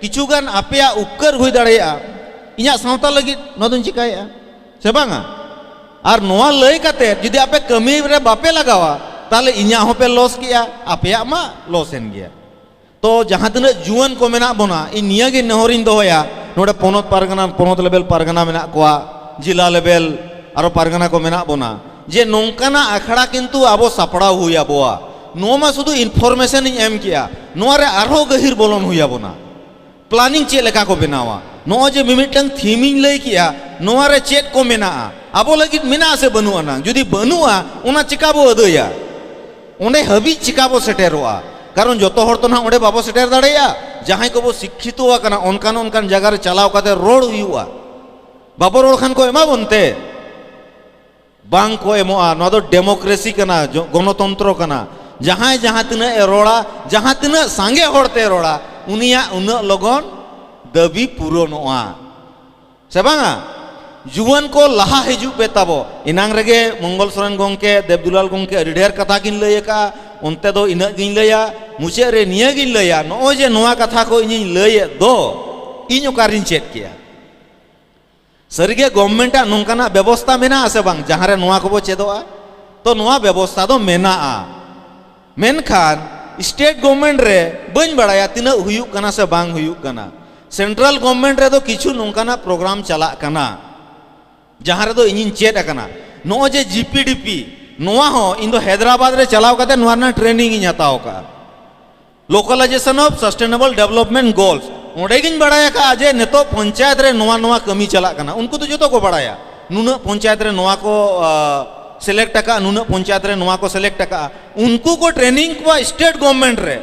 ᱠᱤᱪᱷᱩ ᱜᱟᱱ ᱟᱯᱮᱭᱟᱜ ᱩᱯᱠᱟᱹᱨ ᱦᱩᱭ ᱫᱟᱲᱮᱭᱟᱜᱼᱟ, ᱤᱧᱟᱹᱜ ᱥᱟᱶᱛᱟ ᱞᱟᱹᱜᱤᱫ ᱱᱚᱣᱟ ᱫᱚᱧ ᱪᱤᱠᱟᱹᱭᱮᱫᱼᱟ, ᱥᱮ ᱵᱟᱝᱟ? ᱟᱨ ᱱᱚᱣᱟ ᱞᱟᱹᱭ ᱠᱟᱛᱮ ᱡᱩᱫᱤ ᱟᱯᱮ ᱠᱟᱹᱢᱤ ᱨᱮ ᱵᱟᱯᱮ ᱞᱟᱜᱟᱣᱟ, ᱛᱟᱦᱚᱞᱮ ᱤᱧᱟᱹᱜ ᱦᱚᱸᱯᱮ ᱞᱚᱥ ᱠᱮᱜᱼᱟ, ᱟᱯᱮᱭᱟᱜ ᱢᱟ ᱞᱚᱥ ᱮᱱ ᱜᱮᱭᱟ᱾ ᱛᱚ ᱡᱟᱦᱟᱸ ᱛᱤᱱᱟᱹᱜ ᱡᱩᱣᱟᱹᱱ ᱠᱚ ᱢᱮᱱᱟᱜ ᱵᱚᱱᱟ, ᱤᱧ ᱱᱤᱭᱟᱹ ᱜᱮ ᱱᱮᱦᱚᱨᱤᱧ ᱫᱚᱦᱚᱭᱟ, ᱱᱚᱰᱮ ᱯᱚᱱᱚᱛ ᱯᱟᱨᱜᱟᱱᱟ, ᱯᱚᱱᱚᱛ ᱞᱮᱵᱮᱞ ᱯᱟᱨᱜᱟᱱᱟ ᱢᱮᱱᱟᱜ ᱠᱚᱣᱟ, ᱡᱮᱞᱟ ᱞᱮᱵᱮᱞ ᱟᱨᱚ ᱯᱟᱨᱜᱟᱱᱟ ᱠᱚ ᱢᱮᱱᱟᱜ ᱵᱚᱱᱟ, ᱡᱮ ᱱᱚᱝᱠᱟᱱᱟᱜ ᱟᱠᱷᱲᱟ ᱠᱤᱱᱛᱩ ᱟᱵᱚ ᱥᱟᱯᱲᱟᱣ ᱦᱩᱭ ᱟᱵᱚᱣᱟ᱾ ᱱᱚᱣᱟ ᱢᱟ ᱥᱩᱫᱷᱩ ᱤᱱᱯᱷᱚᱨᱢᱮᱥᱚᱱ ᱤᱧ ᱮᱢ ᱠᱮᱜᱼᱟ, ᱱᱚᱣᱟ ᱨᱮ ᱟᱨᱦᱚᱸ ᱜᱟᱹᱦᱤᱨ ᱵᱚᱞᱚᱱ ᱦᱩᱭ ᱟᱵᱚᱱᱟ᱾ ᱯᱞᱟᱱᱤᱝ ᱪᱮᱫ ᱞᱮᱠᱟ ᱠᱚ ᱵᱮᱱᱟᱣᱟ? ᱱᱚᱜᱼᱚᱭ ᱡᱮ ᱢᱤᱢᱤᱫᱴᱟᱝ ᱛᱷᱤᱢ ᱤᱧ ᱞᱟᱹᱭ ᱠᱮᱜᱼᱟ, ᱱᱚᱣᱟ ᱨᱮ ᱪᱮᱫ ᱠᱚ ᱢᱮᱱᱟᱜᱼᱟ, ᱟᱵᱚ ᱞᱟᱹᱜᱤᱫ ᱢᱮᱱᱟᱜᱼᱟ ᱥᱮ ᱵᱟᱹᱱᱩᱜ ᱟᱱᱟᱝ? ᱡᱩᱫᱤ ᱵᱟᱹᱱᱩᱜᱼᱟ, ᱚᱱᱟ ᱪᱮᱠᱟ ᱵᱚ ᱟᱹᱫᱟᱹᱭᱟ? ᱚᱸᱰᱮ ᱦᱟᱹᱵᱤᱡ ᱪᱮᱠᱟ ᱵᱚ ᱥᱮᱴᱮᱨᱚᱜᱼᱟ? ᱠᱟᱨᱚᱱ ᱡᱚᱛᱚ ᱦᱚᱲ ᱛᱚ ᱱᱟᱦᱟᱜ ᱚᱸᱰᱮ ᱵᱟᱵᱚ ᱥᱮᱴᱮᱨ ᱫᱟᱲᱮᱭᱟᱜᱼᱟ᱾ ᱡᱟᱦᱟᱸᱭ ᱠᱚᱵᱚ ᱥᱤᱠᱠᱷᱤᱛᱚ ᱟᱠᱟᱱᱟ, ᱚᱱᱠᱟᱱ ᱚᱱᱠᱟᱱ ᱡᱟᱭᱜᱟ ᱨᱮ ᱪᱟᱞᱟᱣ ᱠᱟᱛᱮ ᱨᱚᱲ ᱦᱩᱭᱩᱜᱼᱟ᱾ ᱵᱟᱵᱚ ᱨᱚᱲ ᱠᱷᱟᱱ ᱠᱚ ᱮᱢᱟ ᱵᱚᱱ ᱛᱮ? ᱵᱟᱝ ᱠᱚ ᱮᱢᱚᱜᱼᱟ᱾ ᱱᱚᱣᱟ ᱫᱚ ᱰᱮᱢᱳᱠᱨᱮᱥᱤ ᱠᱟᱱᱟ, ᱡᱚ-, ᱜᱚᱱᱚᱛᱚᱱᱛᱨᱚ ᱠᱟᱱᱟ᱾ ᱡᱟᱦᱟᱸᱭ ᱡᱟᱦᱟᱸ ᱛᱤᱱᱟᱹᱜ ᱮ ᱨᱚᱲᱟ, ᱡᱟᱦᱟᱸ ᱛᱤᱱᱟᱹᱜ ᱥᱟᱸᱜᱮ ᱦᱚᱲ ᱛᱮ ᱨᱚᱲᱟ, ᱩᱱᱤᱭᱟᱜ ᱩᱱᱟᱹᱜ ᱞᱚᱜᱚᱱ ᱫᱟᱹᱵᱤ ᱯᱩᱨᱚᱱᱚᱜᱼᱟ᱾ ᱥᱮ ᱵᱟᱝᱟ? ᱡᱩᱣᱟᱹᱱ ᱠᱚ ᱞᱟᱦᱟ ᱦᱤᱡᱩᱜ ᱯᱮ ᱛᱟᱵᱚ᱾ ᱮᱱᱟᱝ ᱨᱮᱜᱮ ᱢᱚᱝᱜᱚᱞ ᱥᱚᱨᱮᱱ ᱜᱚᱢᱠᱮ, ᱫᱮᱵᱽᱫᱩᱞᱟᱞ ᱜᱚᱢᱠᱮ ᱟᱹᱰᱤ ᱰᱷᱮᱨ ᱠᱟᱛᱷᱟ ᱠᱤᱱ ᱞᱟᱹᱭ ᱟᱠᱟᱫᱼᱟ᱾ ᱚᱱᱛᱮ ᱫᱚ ᱤᱱᱟᱹᱜ ᱜᱤᱧ ᱞᱟᱹᱭᱟ, ᱢᱩᱪᱟᱹᱫ ᱨᱮ ᱱᱤᱭᱟᱹ ᱜᱤᱧ ᱞᱟᱹᱭᱟ, ᱱᱚᱜᱼᱚᱭ ᱡᱮ ᱱᱚᱣᱟ ᱠᱟᱛᱷᱟ ᱠᱚ ᱤᱧᱤᱧ ᱞᱟᱹᱭᱮᱫ ᱫᱚ, ᱤᱧ ᱚᱠᱟᱨᱤᱧ ᱪᱮᱫ ᱠᱮᱜᱼᱟ? ᱥᱟᱹᱨᱤᱜᱮ ᱜᱚᱵᱷᱢᱮᱱᱴᱟᱜ ᱱᱚᱝᱠᱟᱱᱟᱜ ᱵᱮᱵᱚᱥᱛᱟ ᱢᱮᱱᱟᱜᱼᱟ ᱥᱮ ᱵᱟᱝ, ᱡᱟᱦᱟᱸ ᱨᱮ ᱱᱚᱣᱟ ᱠᱚᱵᱚ ᱪᱮᱫᱚᱜᱼᱟ? ᱛᱚ, ᱱᱚᱣᱟ ᱵᱮᱵᱚᱥᱛᱟ ᱫᱚ ᱢᱮᱱᱟᱜᱼᱟ, ᱢᱮᱱᱠᱷᱟᱱ ᱥᱴᱮᱴ ᱜᱚᱵᱷᱢᱮᱱᱴ ᱨᱮ ᱵᱟᱹᱧ ᱵᱟᱲᱟᱭᱟ ᱛᱤᱱᱟᱹᱜ ᱦᱩᱭᱩᱜ ᱠᱟᱱᱟ ᱥᱮ ᱵᱟᱝ ᱦᱩᱭᱩᱜ ᱠᱟᱱᱟ᱾ ᱥᱮᱱᱴᱨᱟᱞ ᱜᱚᱵᱷᱢᱮᱱᱴ ᱨᱮᱫᱚ ᱠᱤᱪᱷᱩ ᱱᱚᱝᱠᱟᱱᱟᱜ ᱯᱨᱳᱜᱨᱟᱢ ᱪᱟᱞᱟᱜ ᱠᱟᱱᱟ, ᱡᱟᱦᱟᱸ ᱨᱮᱫᱚ ᱤᱧᱤᱧ ᱪᱮᱫ ᱟᱠᱟᱱᱟ᱾ ᱱᱚᱜᱼᱚᱭ ᱡᱮ ᱡᱤ ᱯᱤ ᱰᱤ ᱯᱤ, ᱱᱚᱣᱟ ᱦᱚᱸ ᱤᱧ ᱫᱚ ᱦᱟᱭᱫᱨᱟᱵᱟᱫᱽ ᱨᱮ ᱪᱟᱞᱟᱣ ᱠᱟᱛᱮ ᱱᱚᱣᱟ ᱨᱮᱱᱟᱜ ᱴᱨᱮᱱᱤᱝ ᱤᱧ ᱦᱟᱛᱟᱣ ᱟᱠᱟᱫᱼᱟ᱾ Localization of Sustainable Development Goals, ᱚᱸᱰᱮ ᱜᱤᱧ ᱵᱟᱲᱟᱭ ᱟᱠᱟᱫᱼᱟ ᱡᱮ ᱱᱤᱛᱚᱜ ᱯᱚᱧᱪᱟᱭᱮᱛ ᱨᱮ ᱱᱚᱣᱟ ᱱᱚᱣᱟ ᱠᱟᱹᱢᱤ ᱪᱟᱞᱟᱜ ᱠᱟᱱᱟ᱾ ᱩᱱᱠᱩ ᱫᱚ ᱡᱚᱛᱚ ᱠᱚ ᱵᱟᱲᱟᱭᱟ, ᱱᱩᱱᱟᱹᱜ ᱯᱚᱧᱪᱟᱭᱮᱛ ᱨᱮ ᱱᱚᱣᱟ ᱠᱚ, ᱟ, ᱥᱤᱞᱮᱠᱴ ᱟᱠᱟᱫᱼᱟ, ᱱᱩᱱᱟᱹᱜ ᱯᱚᱧᱪᱟᱭᱮᱛ ᱨᱮ ᱱᱚᱣᱟ ᱠᱚ ᱥᱤᱞᱮᱠᱴ ᱟᱠᱟᱫᱼᱟ᱾ ᱩᱱᱠᱩ ᱠᱚ ᱴᱨᱮᱱᱤᱝ ᱠᱚᱣᱟ ᱥᱴᱮᱴ ᱜᱚᱵᱷᱢᱮᱱᱴ ᱨᱮ᱾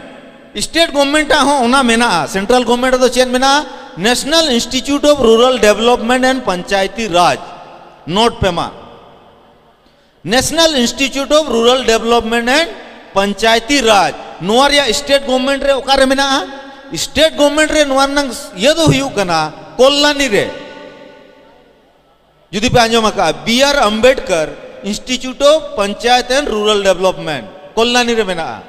ᱥᱴᱮᱴ ᱜᱚᱵᱷᱢᱮᱱᱴ ᱟᱜ ᱦᱚᱸ ᱚᱱᱟ ᱢᱮᱱᱟᱜᱼᱟ᱾ ᱥᱮᱱᱴᱨᱟᱞ ᱜᱚᱵᱷᱢᱮᱱᱴ ᱨᱮᱫᱚ ᱪᱮᱫ ᱢᱮᱱᱟᱜᱼᱟ? National Institute of Rural Development and Panchayati Raj, note ᱯᱮ ᱢᱟ᱾ National Institute of Rural Development and Panchayati Raj, ᱱᱚᱣᱟ ᱨᱮᱭᱟᱜ ᱥᱴᱮᱴ ᱜᱚᱵᱷᱢᱮᱱᱴ ᱨᱮ ᱚᱠᱟᱨᱮ ᱢᱮᱱᱟᱜᱼᱟ? ᱥᱴᱮᱴ ᱜᱚᱵᱷᱢᱮᱱᱴ ᱨᱮ ᱱᱚᱣᱟ ᱨᱮᱱᱟᱜ ᱤᱭᱟᱹ ᱫᱚ ᱦᱩᱭᱩᱜ ᱠᱟᱱᱟ ᱠᱚᱞᱞᱟᱱᱤ ᱨᱮ᱾ ᱡᱩᱫᱤ ᱯᱮ ᱟᱸᱡᱚᱢ ᱟᱠᱟᱫᱼᱟ, B R Ambedkar Institute of Panchayat and Rural Development, Kalyani ᱨᱮ ᱢᱮᱱᱟᱜᱼᱟ᱾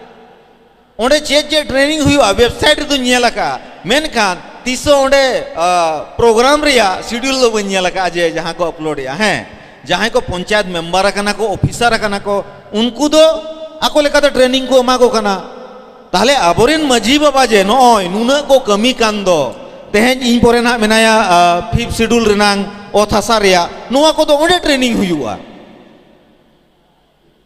ᱚᱸᱰᱮ ᱪᱮᱫ ᱪᱮᱫ ᱴᱨᱮᱱᱤᱝ ᱦᱩᱭᱩᱜᱼᱟ, ᱣᱮᱵᱥᱟᱭᱤᱴ ᱨᱮᱫᱚᱧ ᱧᱮᱞ ᱟᱠᱟᱫᱼᱟ, ᱢᱮᱱᱠᱷᱟᱱ ᱛᱤᱥ ᱦᱚᱸ ᱚᱸᱰᱮ ᱯᱨᱳᱜᱨᱟᱢ ᱨᱮᱭᱟᱜ ᱥᱤᱰᱤᱭᱩᱞ ᱫᱚ ᱵᱟᱹᱧ ᱧᱮᱞ ᱟᱠᱟᱫᱼᱟ ᱡᱮ ᱡᱟᱦᱟᱸ ᱠᱚ ᱟᱯᱞᱳᱰ ᱮᱜᱼᱟ᱾ ᱦᱮᱸ, ᱡᱟᱦᱟᱸᱭ ᱠᱚ ᱯᱚᱧᱪᱟᱭᱮᱛ ᱢᱮᱢᱵᱟᱨ ᱟᱠᱟᱱᱟ ᱠᱚ, ᱚᱯᱷᱤᱥᱟᱨ ᱟᱠᱟᱱᱟ ᱠᱚ, ᱩᱱᱠᱩ ᱫᱚ ᱟᱠᱚ ᱞᱮᱠᱟᱛᱮ ᱴᱨᱮᱱᱤᱝ ᱠᱚ ᱮᱢᱟ ᱠᱚ ᱠᱟᱱᱟ᱾ ᱛᱟᱦᱞᱮ ᱟᱵᱚᱨᱮᱱ ᱢᱟᱹᱡᱷᱤ ᱵᱟᱵᱟ ᱡᱮ ᱱᱚᱜᱼᱚᱭ ᱱᱩᱱᱟᱹᱜ ᱠᱚ ᱠᱟᱹᱢᱤ ᱠᱟᱱ ᱫᱚ, ᱛᱮᱦᱮᱧ ᱤᱧ ᱯᱚᱨᱮ ᱱᱟᱦᱟᱜ ᱢᱮᱱᱟᱭᱟ ᱯᱷᱤᱯᱛᱷ ᱥᱤᱰᱩᱞ ᱨᱮᱱᱟᱝ ᱚᱛ ᱦᱟᱥᱟ ᱨᱮᱭᱟᱜ, ᱱᱚᱣᱟ ᱠᱚᱫᱚ ᱚᱸᱰᱮ ᱴᱨᱮᱱᱤᱝ ᱦᱩᱭᱩᱜᱼᱟ᱾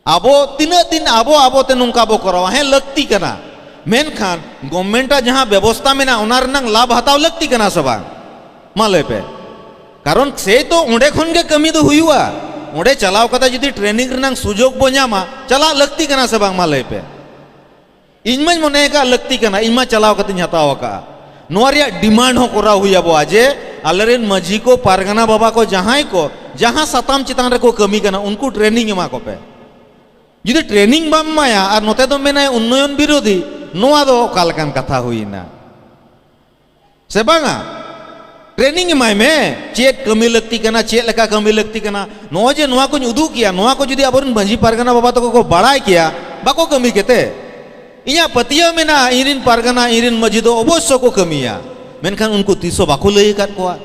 ᱟᱵᱚ ᱛᱤᱱᱟᱹᱜ ᱫᱤᱱ ᱟᱵᱚ ᱟᱵᱚᱛᱮ ᱱᱚᱝᱠᱟ ᱵᱚ ᱠᱚᱨᱟᱣᱟ? ᱦᱮᱸ, ᱞᱟᱹᱠᱛᱤ ᱠᱟᱱᱟ, ᱢᱮᱱᱠᱷᱟᱱ ᱜᱚᱵᱷᱢᱮᱱᱴᱟᱜ ᱡᱟᱦᱟᱸ ᱵᱮᱵᱚᱥᱛᱟ ᱢᱮᱱᱟᱜᱼᱟ, ᱚᱱᱟ ᱨᱮᱱᱟᱝ ᱞᱟᱵᱷ ᱦᱟᱛᱟᱣ ᱞᱟᱹᱠᱛᱤ ᱠᱟᱱᱟ ᱥᱮ ᱵᱟᱝ? ᱢᱟ ᱞᱟᱹᱭ ᱯᱮ᱾ ᱠᱟᱨᱚᱱ ᱥᱮᱭ ᱛᱚ ᱚᱸᱰᱮ ᱠᱷᱚᱱ ᱜᱮ ᱠᱟᱹᱢᱤ ᱫᱚ ᱦᱩᱭᱩᱜᱼᱟ᱾ ᱚᱸᱰᱮ ᱪᱟᱞᱟᱣ ᱠᱟᱛᱮ ᱡᱩᱫᱤ ᱴᱨᱮᱱᱤᱝ ᱨᱮᱱᱟᱝ ᱥᱩᱡᱳᱜᱽ ᱵᱚ ᱧᱟᱢᱟ, ᱪᱟᱞᱟᱜ ᱞᱟᱹᱠᱛᱤ ᱠᱟᱱᱟ ᱥᱮ ᱵᱟᱝ? ᱢᱟ ᱞᱟᱹᱭ ᱯᱮ᱾ ᱤᱧ ᱢᱟᱧ ᱢᱚᱱᱮ ᱟᱠᱟᱫ ᱞᱟᱹᱠᱛᱤ ᱠᱟᱱᱟ, ᱤᱧ ᱢᱟ ᱪᱟᱞᱟᱣ ᱠᱟᱛᱮᱧ ᱦᱟᱛᱟᱣ ᱟᱠᱟᱫᱼᱟ᱾ ᱱᱚᱣᱟ ᱨᱮᱭᱟᱜ ᱰᱤᱢᱟᱱᱰ ᱦᱚᱸ ᱠᱚᱨᱟᱣ ᱦᱩᱭ ᱟᱵᱚᱣᱟ ᱡᱮ ᱟᱞᱮᱨᱮᱱ ᱢᱟᱹᱡᱷᱤ ᱠᱚ, ᱯᱟᱨᱜᱟᱱᱟ ᱵᱟᱵᱟ ᱠᱚ, ᱡᱟᱦᱟᱸᱭ ᱠᱚ ᱡᱟᱦᱟᱸ ᱥᱟᱛᱟᱢ ᱪᱮᱛᱟᱱ ᱨᱮᱠᱚ ᱠᱟᱹᱢᱤ ᱠᱟᱱᱟ, ᱩᱱᱠᱩ ᱴᱨᱮᱱᱤᱝ ᱮᱢᱟ ᱠᱚᱯᱮ᱾ ᱡᱩᱫᱤ ᱴᱨᱮᱱᱤᱝ ᱵᱟᱢ ᱮᱢᱟᱭᱟ ᱟᱨ ᱱᱚᱛᱮ ᱫᱚᱢ ᱢᱮᱱᱟᱭᱟ ᱩᱱᱱᱚᱭᱚᱱ ᱵᱤᱨᱳᱫᱷᱤ, ᱱᱚᱣᱟ ᱫᱚ ᱚᱠᱟ ᱞᱮᱠᱟᱱ ᱠᱟᱛᱷᱟ ᱦᱩᱭᱮᱱᱟ? ᱥᱮ ᱵᱟᱝᱟ? ᱴᱨᱮᱱᱤᱝ ᱮᱢᱟᱭ ᱢᱮ, ᱪᱮᱫ ᱠᱟᱹᱢᱤ ᱞᱟᱹᱠᱛᱤ ᱠᱟᱱᱟ, ᱪᱮᱫ ᱞᱮᱠᱟ ᱠᱟᱹᱢᱤ ᱞᱟᱹᱠᱛᱤ ᱠᱟᱱᱟ᱾ ᱱᱚᱜᱼᱚᱭ ᱡᱮ ᱱᱚᱣᱟ ᱠᱚᱧ ᱩᱫᱩᱜ ᱠᱮᱭᱟ, ᱱᱚᱣᱟ ᱠᱚ ᱡᱩᱫᱤ ᱟᱵᱚᱨᱮᱱ ᱢᱟᱹᱡᱷᱤ ᱯᱟᱨᱜᱟᱱᱟ ᱵᱟᱵᱟ ᱛᱟᱠᱚ ᱠᱚ ᱵᱟᱲᱟᱭ ᱠᱮᱭᱟ, ᱵᱟᱠᱚ ᱠᱟᱹᱢᱤ ᱠᱮᱛᱮ᱾ ᱤᱧᱟᱹᱜ ᱯᱟᱹᱛᱭᱟᱹᱣ ᱢᱮᱱᱟᱜᱼᱟ, ᱤᱧᱨᱮᱱ ᱯᱟᱨᱜᱟᱱᱟ, ᱤᱧᱨᱮᱱ ᱢᱟᱹᱡᱷᱤ ᱫᱚ ᱚᱵᱚᱥᱥᱚ ᱠᱚ ᱠᱟᱹᱢᱤᱭᱟ, ᱢᱮᱱᱠᱷᱟᱱ ᱩᱱᱠᱩ ᱛᱤᱥ ᱦᱚᱸ ᱵᱟᱠᱚ ᱞᱟᱹᱭ ᱟᱠᱟᱫ ᱠᱚᱣᱟ᱾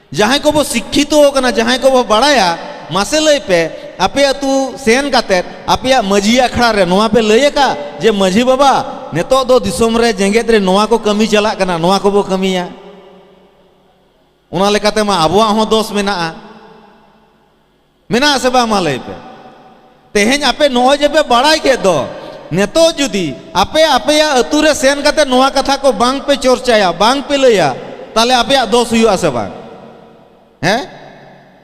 ᱡᱟᱦᱟᱸᱭ ᱠᱚᱵᱚ ᱥᱤᱠᱠᱷᱤᱛᱚ ᱟᱠᱟᱱᱟ, ᱡᱟᱦᱟᱸᱭ ᱠᱚᱵᱚ ᱵᱟᱲᱟᱭᱟ, ᱢᱟᱥᱮ ᱞᱟᱹᱭ ᱯᱮ, ᱟᱯᱮ ᱟᱹᱛᱩ ᱥᱮᱱ ᱠᱟᱛᱮᱫ ᱟᱯᱮᱭᱟᱜ ᱢᱟᱹᱡᱷᱤ ᱟᱠᱷᱲᱟ ᱨᱮ ᱱᱚᱣᱟ ᱯᱮ ᱞᱟᱹᱭ ᱟᱠᱟᱫ ᱡᱮ, "ᱢᱟᱹᱡᱷᱤ ᱵᱟᱵᱟ, ᱱᱤᱛᱚᱜ ᱫᱚ ᱫᱤᱥᱚᱢ ᱨᱮ, ᱡᱮᱜᱮᱛ ᱨᱮ ᱱᱚᱣᱟ ᱠᱚ ᱠᱟᱹᱢᱤ ᱪᱟᱞᱟᱜ ᱠᱟᱱᱟ, ᱱᱚᱣᱟ ᱠᱚᱵᱚ ᱠᱟᱹᱢᱤᱭᱟ"? ᱚᱱᱟ ᱞᱮᱠᱟᱛᱮ ᱢᱟ ᱟᱵᱚᱣᱟᱜ ᱦᱚᱸ ᱫᱚᱥ ᱢᱮᱱᱟᱜᱼᱟ᱾ ᱢᱮᱱᱟᱜᱼᱟ ᱥᱮ ᱵᱟᱝ? ᱢᱟ ᱞᱟᱹᱭ ᱯᱮ᱾ ᱛᱮᱦᱮᱧ ᱟᱯᱮ ᱱᱚᱜᱼᱚᱭ ᱡᱮ ᱯᱮ ᱵᱟᱲᱟᱭ ᱠᱮᱫ ᱫᱚ, ᱱᱤᱛᱚᱜ ᱡᱩᱫᱤ ᱟᱯᱮ ᱟᱯᱮᱭᱟᱜ ᱟᱹᱛᱩ ᱨᱮ ᱥᱮᱱ ᱠᱟᱛᱮ ᱱᱚᱣᱟ ᱠᱟᱛᱷᱟ ᱠᱚ ᱵᱟᱝ ᱯᱮ ᱪᱚᱨᱪᱟᱭᱟ, ᱵᱟᱝ ᱯᱮ ᱞᱟᱹᱭᱟ, ᱛᱟᱦᱞᱮ ᱟᱯᱮᱭᱟᱜ ᱫᱚᱥ ᱦᱩᱭᱩᱜᱼᱟ ᱥᱮ ᱵᱟᱝ? ᱦᱮᱸ?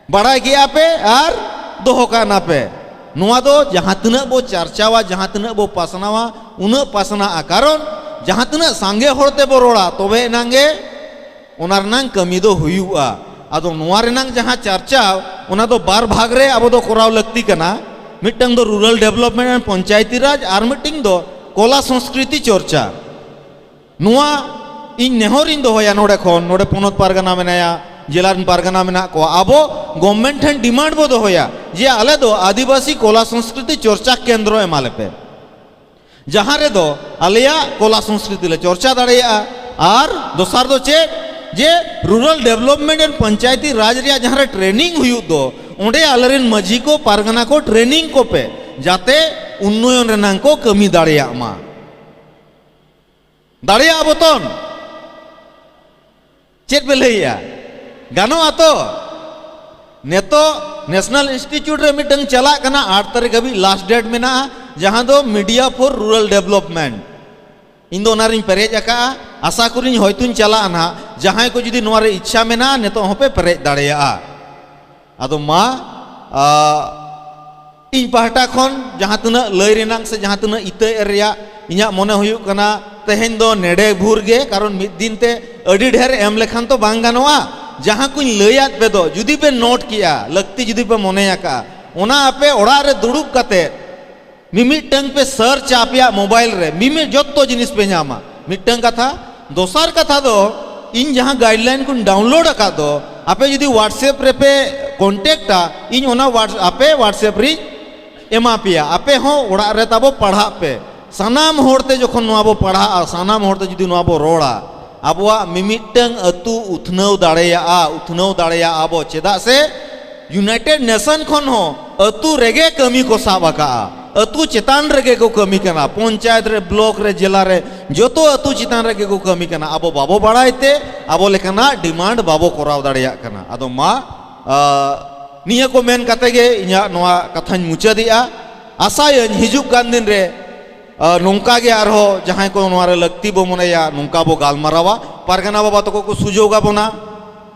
ᱵᱟᱲᱟᱭ ᱠᱮᱜᱼᱟ ᱯᱮ ᱟᱨ ᱫᱚᱦᱚ ᱠᱟᱜ ᱱᱟᱯᱮ᱾ ᱱᱚᱣᱟ ᱫᱚ ᱡᱟᱦᱟᱸ ᱛᱤᱱᱟᱹᱜ ᱵᱚ ᱪᱟᱨᱪᱟᱣᱟ, ᱡᱟᱦᱟᱸ ᱛᱤᱱᱟᱹᱜ ᱵᱚ ᱯᱟᱥᱱᱟᱣᱟ, ᱩᱱᱟᱹᱜ ᱯᱟᱥᱱᱟᱜᱼᱟ᱾ ᱠᱟᱨᱚᱱ ᱡᱟᱦᱟᱸ ᱛᱤᱱᱟᱹᱜ ᱥᱟᱸᱜᱮ ᱦᱚᱲ ᱛᱮᱵᱚ ᱨᱚᱲᱟ, ᱛᱚᱵᱮ ᱮᱱᱟᱝ ᱜᱮ ᱚᱱᱟ ᱨᱮᱱᱟᱝ ᱠᱟᱹᱢᱤ ᱫᱚ ᱦᱩᱭᱩᱜᱼᱟ᱾ ᱟᱫᱚ ᱱᱚᱣᱟ ᱨᱮᱱᱟᱝ ᱡᱟᱦᱟᱸ ᱪᱟᱨᱪᱟᱣ, ᱚᱱᱟ ᱫᱚ ᱵᱟᱨ ᱵᱷᱟᱜᱽ ᱨᱮ ᱟᱵᱚ ᱫᱚ ᱠᱚᱨᱟᱣ ᱞᱟᱹᱠᱛᱤ ᱠᱟᱱᱟ᱾ ᱢᱤᱫᱴᱟᱝ ᱫᱚ Rural Development and ᱯᱚᱧᱪᱟᱭᱮᱛᱤ ᱨᱟᱡᱽ, ᱟᱨ ᱢᱤᱫᱴᱟᱝ ᱫᱚ ᱠᱚᱞᱟ ᱥᱚᱝᱥᱠᱨᱤᱛᱤ ᱪᱚᱨᱪᱟ᱾ ᱱᱚᱣᱟ ᱤᱧ ᱱᱮᱦᱚᱨᱤᱧ ᱫᱚᱦᱚᱭᱟ ᱱᱚᱰᱮ ᱠᱷᱚᱱ, ᱱᱚᱰᱮ ᱯᱚᱱᱚᱛ ᱯᱟᱨᱜᱟᱱᱟ ᱢᱮᱱᱟᱭᱟ, ᱡᱮᱞᱟ ᱨᱮᱱ ᱯᱟᱨᱜᱟᱱᱟ ᱢᱮᱱᱟᱜ ᱠᱚᱣᱟ, ᱟᱵᱚ ᱜᱚᱵᱷᱢᱮᱱᱴ ᱴᱷᱮᱱ ᱰᱤᱢᱟᱱᱰ ᱵᱚ ᱫᱚᱦᱚᱭᱟ ᱡᱮ ᱟᱞᱮ ᱫᱚ ᱟᱹᱫᱤᱵᱟᱹᱥᱤ ᱠᱚᱞᱟ ᱥᱚᱝᱥᱠᱨᱤᱛᱤ ᱪᱚᱨᱪᱟ ᱠᱮᱱᱫᱨᱚ ᱮᱢᱟ ᱞᱮᱯᱮ, ᱡᱟᱦᱟᱸ ᱨᱮᱫᱚ ᱟᱞᱮᱭᱟᱜ ᱠᱚᱞᱟ ᱥᱚᱝᱥᱠᱨᱤᱛᱤ ᱞᱮ ᱪᱚᱨᱪᱟ ᱫᱟᱲᱮᱭᱟᱜᱼᱟ, ᱟᱨ ᱫᱚᱥᱟᱨ ᱫᱚ ᱪᱮᱫ? ᱡᱮ ᱨᱩᱨᱟᱞ ᱰᱮᱵᱷᱞᱚᱯᱢᱮᱱᱴ ᱮᱱᱰ ᱯᱚᱧᱪᱟᱭᱮᱛᱤ ᱨᱟᱡᱽ ᱨᱮᱭᱟᱜ ᱡᱟᱦᱟᱸ ᱨᱮ ᱴᱨᱮᱱᱤᱝ ᱦᱩᱭᱩᱜ ᱫᱚ, ᱚᱸᱰᱮ ᱟᱞᱮᱨᱮᱱ ᱢᱟᱹᱡᱷᱤ ᱠᱚ, ᱯᱟᱨᱜᱟᱱᱟ ᱠᱚ ᱴᱨᱮᱱᱤᱝ ᱠᱚᱯᱮ, ᱡᱟᱛᱮ ᱩᱱᱱᱚᱭᱚᱱ ᱨᱮᱱᱟᱝ ᱠᱚ ᱠᱟᱹᱢᱤ ᱫᱟᱲᱮᱭᱟᱜ ᱢᱟ᱾ ᱫᱟᱲᱮᱭᱟᱜᱼᱟ ᱵᱚᱛᱚᱱ? ᱪᱮᱫ ᱯᱮ ᱞᱟᱹᱭᱮᱜᱼᱟ? ᱜᱟᱱᱚᱜᱼᱟ ᱛᱚ? ᱱᱤᱛᱚᱜ ᱱᱮᱥᱱᱟᱞ ᱤᱱᱥᱴᱤᱴᱭᱩᱴ ᱨᱮ ᱢᱤᱫᱴᱟᱝ ᱪᱟᱞᱟᱜ ᱠᱟᱱᱟ, ᱟᱴ ᱛᱟᱹᱨᱤᱠᱷ ᱦᱟᱹᱵᱤᱡ ᱞᱟᱥᱴ ᱰᱮᱴ ᱢᱮᱱᱟᱜᱼᱟ, ᱡᱟᱦᱟᱸ ᱫᱚ ᱢᱤᱰᱤᱭᱟ ᱯᱷᱚᱨ ᱨᱩᱨᱟᱞ ᱰᱮᱵᱷᱞᱚᱯᱢᱮᱱᱴ᱾ ᱤᱧ ᱫᱚ ᱚᱱᱟ ᱨᱤᱧ ᱯᱮᱨᱮᱡ ᱟᱠᱟᱜᱼᱟ᱾ ᱟᱥᱟ ᱠᱚᱨᱤᱧ ᱦᱚᱭᱛᱳᱧ ᱪᱟᱞᱟᱜᱼᱟ ᱱᱟᱦᱟᱜ᱾ ᱡᱟᱦᱟᱸᱭ ᱠᱚ ᱡᱩᱫᱤ ᱱᱚᱣᱟ ᱨᱮ ᱤᱪᱪᱷᱟ ᱢᱮᱱᱟᱜᱼᱟ, ᱱᱤᱛᱚᱜ ᱦᱚᱸᱯᱮ ᱯᱮᱨᱮᱡ ᱫᱟᱲᱮᱭᱟᱜᱼᱟ᱾ ᱟᱫᱚ ᱢᱟ, ᱟ, ᱤᱧ ᱯᱟᱦᱴᱟ ᱠᱷᱚᱱ ᱡᱟᱦᱟᱸ ᱛᱤᱱᱟᱹᱜ ᱞᱟᱹᱭ ᱨᱮᱱᱟᱜ ᱥᱮ ᱡᱟᱦᱟᱸ ᱛᱤᱱᱟᱹᱜ ᱤᱛᱟᱹ ᱮᱨ ᱨᱮᱭᱟᱜ ᱤᱧᱟᱹᱜ ᱢᱚᱱᱮ ᱦᱩᱭᱩᱜ ᱠᱟᱱᱟ, ᱛᱮᱦᱮᱧ ᱫᱚ ᱱᱮᱰᱮ ᱵᱷᱩᱨ ᱜᱮ, ᱠᱟᱨᱚᱱ ᱢᱤᱫ ᱫᱤᱱ ᱛᱮ ᱟᱹᱰᱤ ᱰᱷᱮᱨ ᱮᱢ ᱞᱮᱠᱷᱟᱱ ᱛᱚ ᱵᱟᱝ ᱜᱟᱱᱚᱜᱼᱟ᱾ ᱡᱟᱦᱟᱸ ᱠᱚᱧ ᱞᱟᱹᱭᱟᱫ ᱯᱮ ᱫᱚ, ᱡᱩᱫᱤ ᱯᱮ ᱱᱳᱴ ᱠᱮᱜᱼᱟ, ᱞᱟᱹᱠᱛᱤ ᱡᱩᱫᱤ ᱯᱮ ᱢᱚᱱᱮ ᱟᱠᱟᱜᱼᱟ, ᱚᱱᱟ ᱟᱯᱮ ᱚᱲᱟᱜ ᱨᱮ ᱫᱩᱲᱩᱵ ᱠᱟᱛᱮ ᱢᱤᱢᱤᱫᱴᱟᱝ ᱯᱮ ᱥᱟᱨᱪᱟ ᱟᱯᱮᱭᱟᱜ ᱢᱳᱵᱟᱭᱤᱞ ᱨᱮ, ᱢᱤᱢᱤᱫ ᱡᱚᱛᱚ ᱡᱤᱱᱤᱥ ᱯᱮ ᱧᱟᱢᱟ᱾ ᱢᱤᱫᱴᱟᱝ ᱠᱟᱛᱷᱟ᱾ ᱫᱚᱥᱟᱨ ᱠᱟᱛᱷᱟ ᱫᱚ, ᱤᱧ ᱡᱟᱦᱟᱸ ᱜᱟᱭᱤᱰᱞᱟᱭᱤᱱ ᱠᱚᱧ ᱰᱟᱣᱩᱱᱞᱳᱰ ᱟᱠᱟᱫ ᱫᱚ, ᱟᱯᱮ ᱡᱩᱫᱤ WhatsApp ᱨᱮᱯᱮ ᱠᱚᱱᱴᱮᱠᱴᱟ, ᱤᱧ ᱚᱱᱟ Whats-, ᱟᱯᱮ WhatsApp ᱨᱤᱧ ᱮᱢᱟ ᱯᱮᱭᱟ᱾ ᱟᱯᱮ ᱦᱚᱸ ᱚᱲᱟᱜ ᱨᱮ ᱛᱟᱵᱚ ᱯᱟᱲᱦᱟᱜ ᱯᱮ᱾ ᱥᱟᱱᱟᱢ ᱦᱚᱲᱛᱮ ᱡᱚᱠᱷᱚᱱ ᱱᱚᱣᱟ ᱵᱚ ᱯᱟᱲᱦᱟᱜᱼᱟ, ᱥᱟᱱᱟᱢ ᱦᱚᱲᱛᱮ ᱡᱩᱫᱤ ᱱᱚᱣᱟ ᱵᱚ ᱨᱚᱲᱟ, ᱟᱵᱚᱣᱟᱜ ᱢᱤᱢᱤᱫᱴᱟᱝ ᱟᱹᱛᱩ ᱩᱛᱱᱟᱹᱣ ᱫᱟᱲᱮᱭᱟᱜᱼᱟ, ᱩᱛᱱᱟᱹᱣ ᱫᱟᱲᱮᱭᱟᱜᱼᱟ ᱵᱚ᱾ ᱪᱮᱫᱟᱜ ᱥᱮ ᱤᱭᱩᱱᱟᱭᱴᱮᱰ ᱱᱮᱥᱚᱱ ᱠᱷᱚᱱ ᱦᱚᱸ ᱟᱹᱛᱩ ᱨᱮᱜᱮ ᱠᱟᱹᱢᱤ ᱠᱚ ᱥᱟᱵ ᱟᱠᱟᱜᱼᱟ, ᱟᱹᱛᱩ ᱪᱮᱛᱟᱱ ᱨᱮᱜᱮ ᱠᱚ ᱠᱟᱹᱢᱤ ᱠᱟᱱᱟ, ᱯᱚᱧᱪᱟᱭᱮᱛ ᱨᱮ, ᱵᱞᱚᱠ ᱨᱮ, ᱡᱮᱞᱟ ᱨᱮ, ᱡᱚᱛᱚ ᱟᱹᱛᱩ ᱪᱮᱛᱟᱱ ᱨᱮᱜᱮ ᱠᱚ ᱠᱟᱹᱢᱤ ᱠᱟᱱᱟ᱾ ᱟᱵᱚ ᱵᱟᱵᱚ ᱵᱟᱲᱟᱭ ᱛᱮ ᱟᱵᱚ ᱞᱮᱠᱟᱱᱟᱜ ᱰᱤᱢᱟᱱᱰ ᱵᱟᱵᱚ ᱠᱚᱨᱟᱣ ᱫᱟᱲᱮᱭᱟᱜ ᱠᱟᱱᱟ᱾ ᱟᱫᱚ ᱢᱟ, ᱟ, ᱱᱤᱭᱟᱹ ᱠᱚ ᱢᱮᱱ ᱠᱟᱛᱮ ᱜᱮ ᱤᱧᱟᱹᱜ ᱱᱚᱣᱟ ᱠᱟᱛᱷᱟᱧ ᱢᱩᱪᱟᱹᱫᱮᱜᱼᱟ᱾ ᱟᱥᱟᱭᱟᱹᱧ ᱦᱤᱡᱩᱜ ᱠᱟᱱ ᱫᱤᱱ ᱨᱮ, ᱟ, ᱱᱚᱝᱠᱟ ᱜᱮ ᱟᱨᱦᱚᱸ ᱡᱟᱦᱟᱸᱭ ᱠᱚ ᱱᱚᱣᱟ ᱨᱮ ᱞᱟᱹᱠᱛᱤ ᱵᱚ ᱢᱚᱱᱮᱭᱟ, ᱱᱚᱝᱠᱟ ᱵᱚ ᱜᱟᱞᱢᱟᱨᱟᱣᱟ, ᱯᱟᱨᱜᱟᱱᱟ ᱵᱟᱵᱟ ᱛᱟᱠᱚ ᱠᱚ ᱥᱩᱡᱳᱜᱽ ᱟᱵᱚᱱᱟ᱾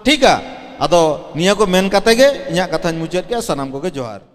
ᱴᱷᱤᱠᱟ? ᱟᱫᱚ ᱱᱤᱭᱟᱹ ᱠᱚ ᱢᱮᱱ ᱠᱟᱛᱮ ᱜᱮ ᱤᱧᱟᱹᱜ ᱠᱟᱛᱷᱟᱧ ᱢᱩᱪᱟᱹᱫ ᱠᱮᱜᱼᱟ᱾ ᱥᱟᱱᱟᱢ ᱠᱚᱜᱮ ᱡᱚᱦᱟᱨ᱾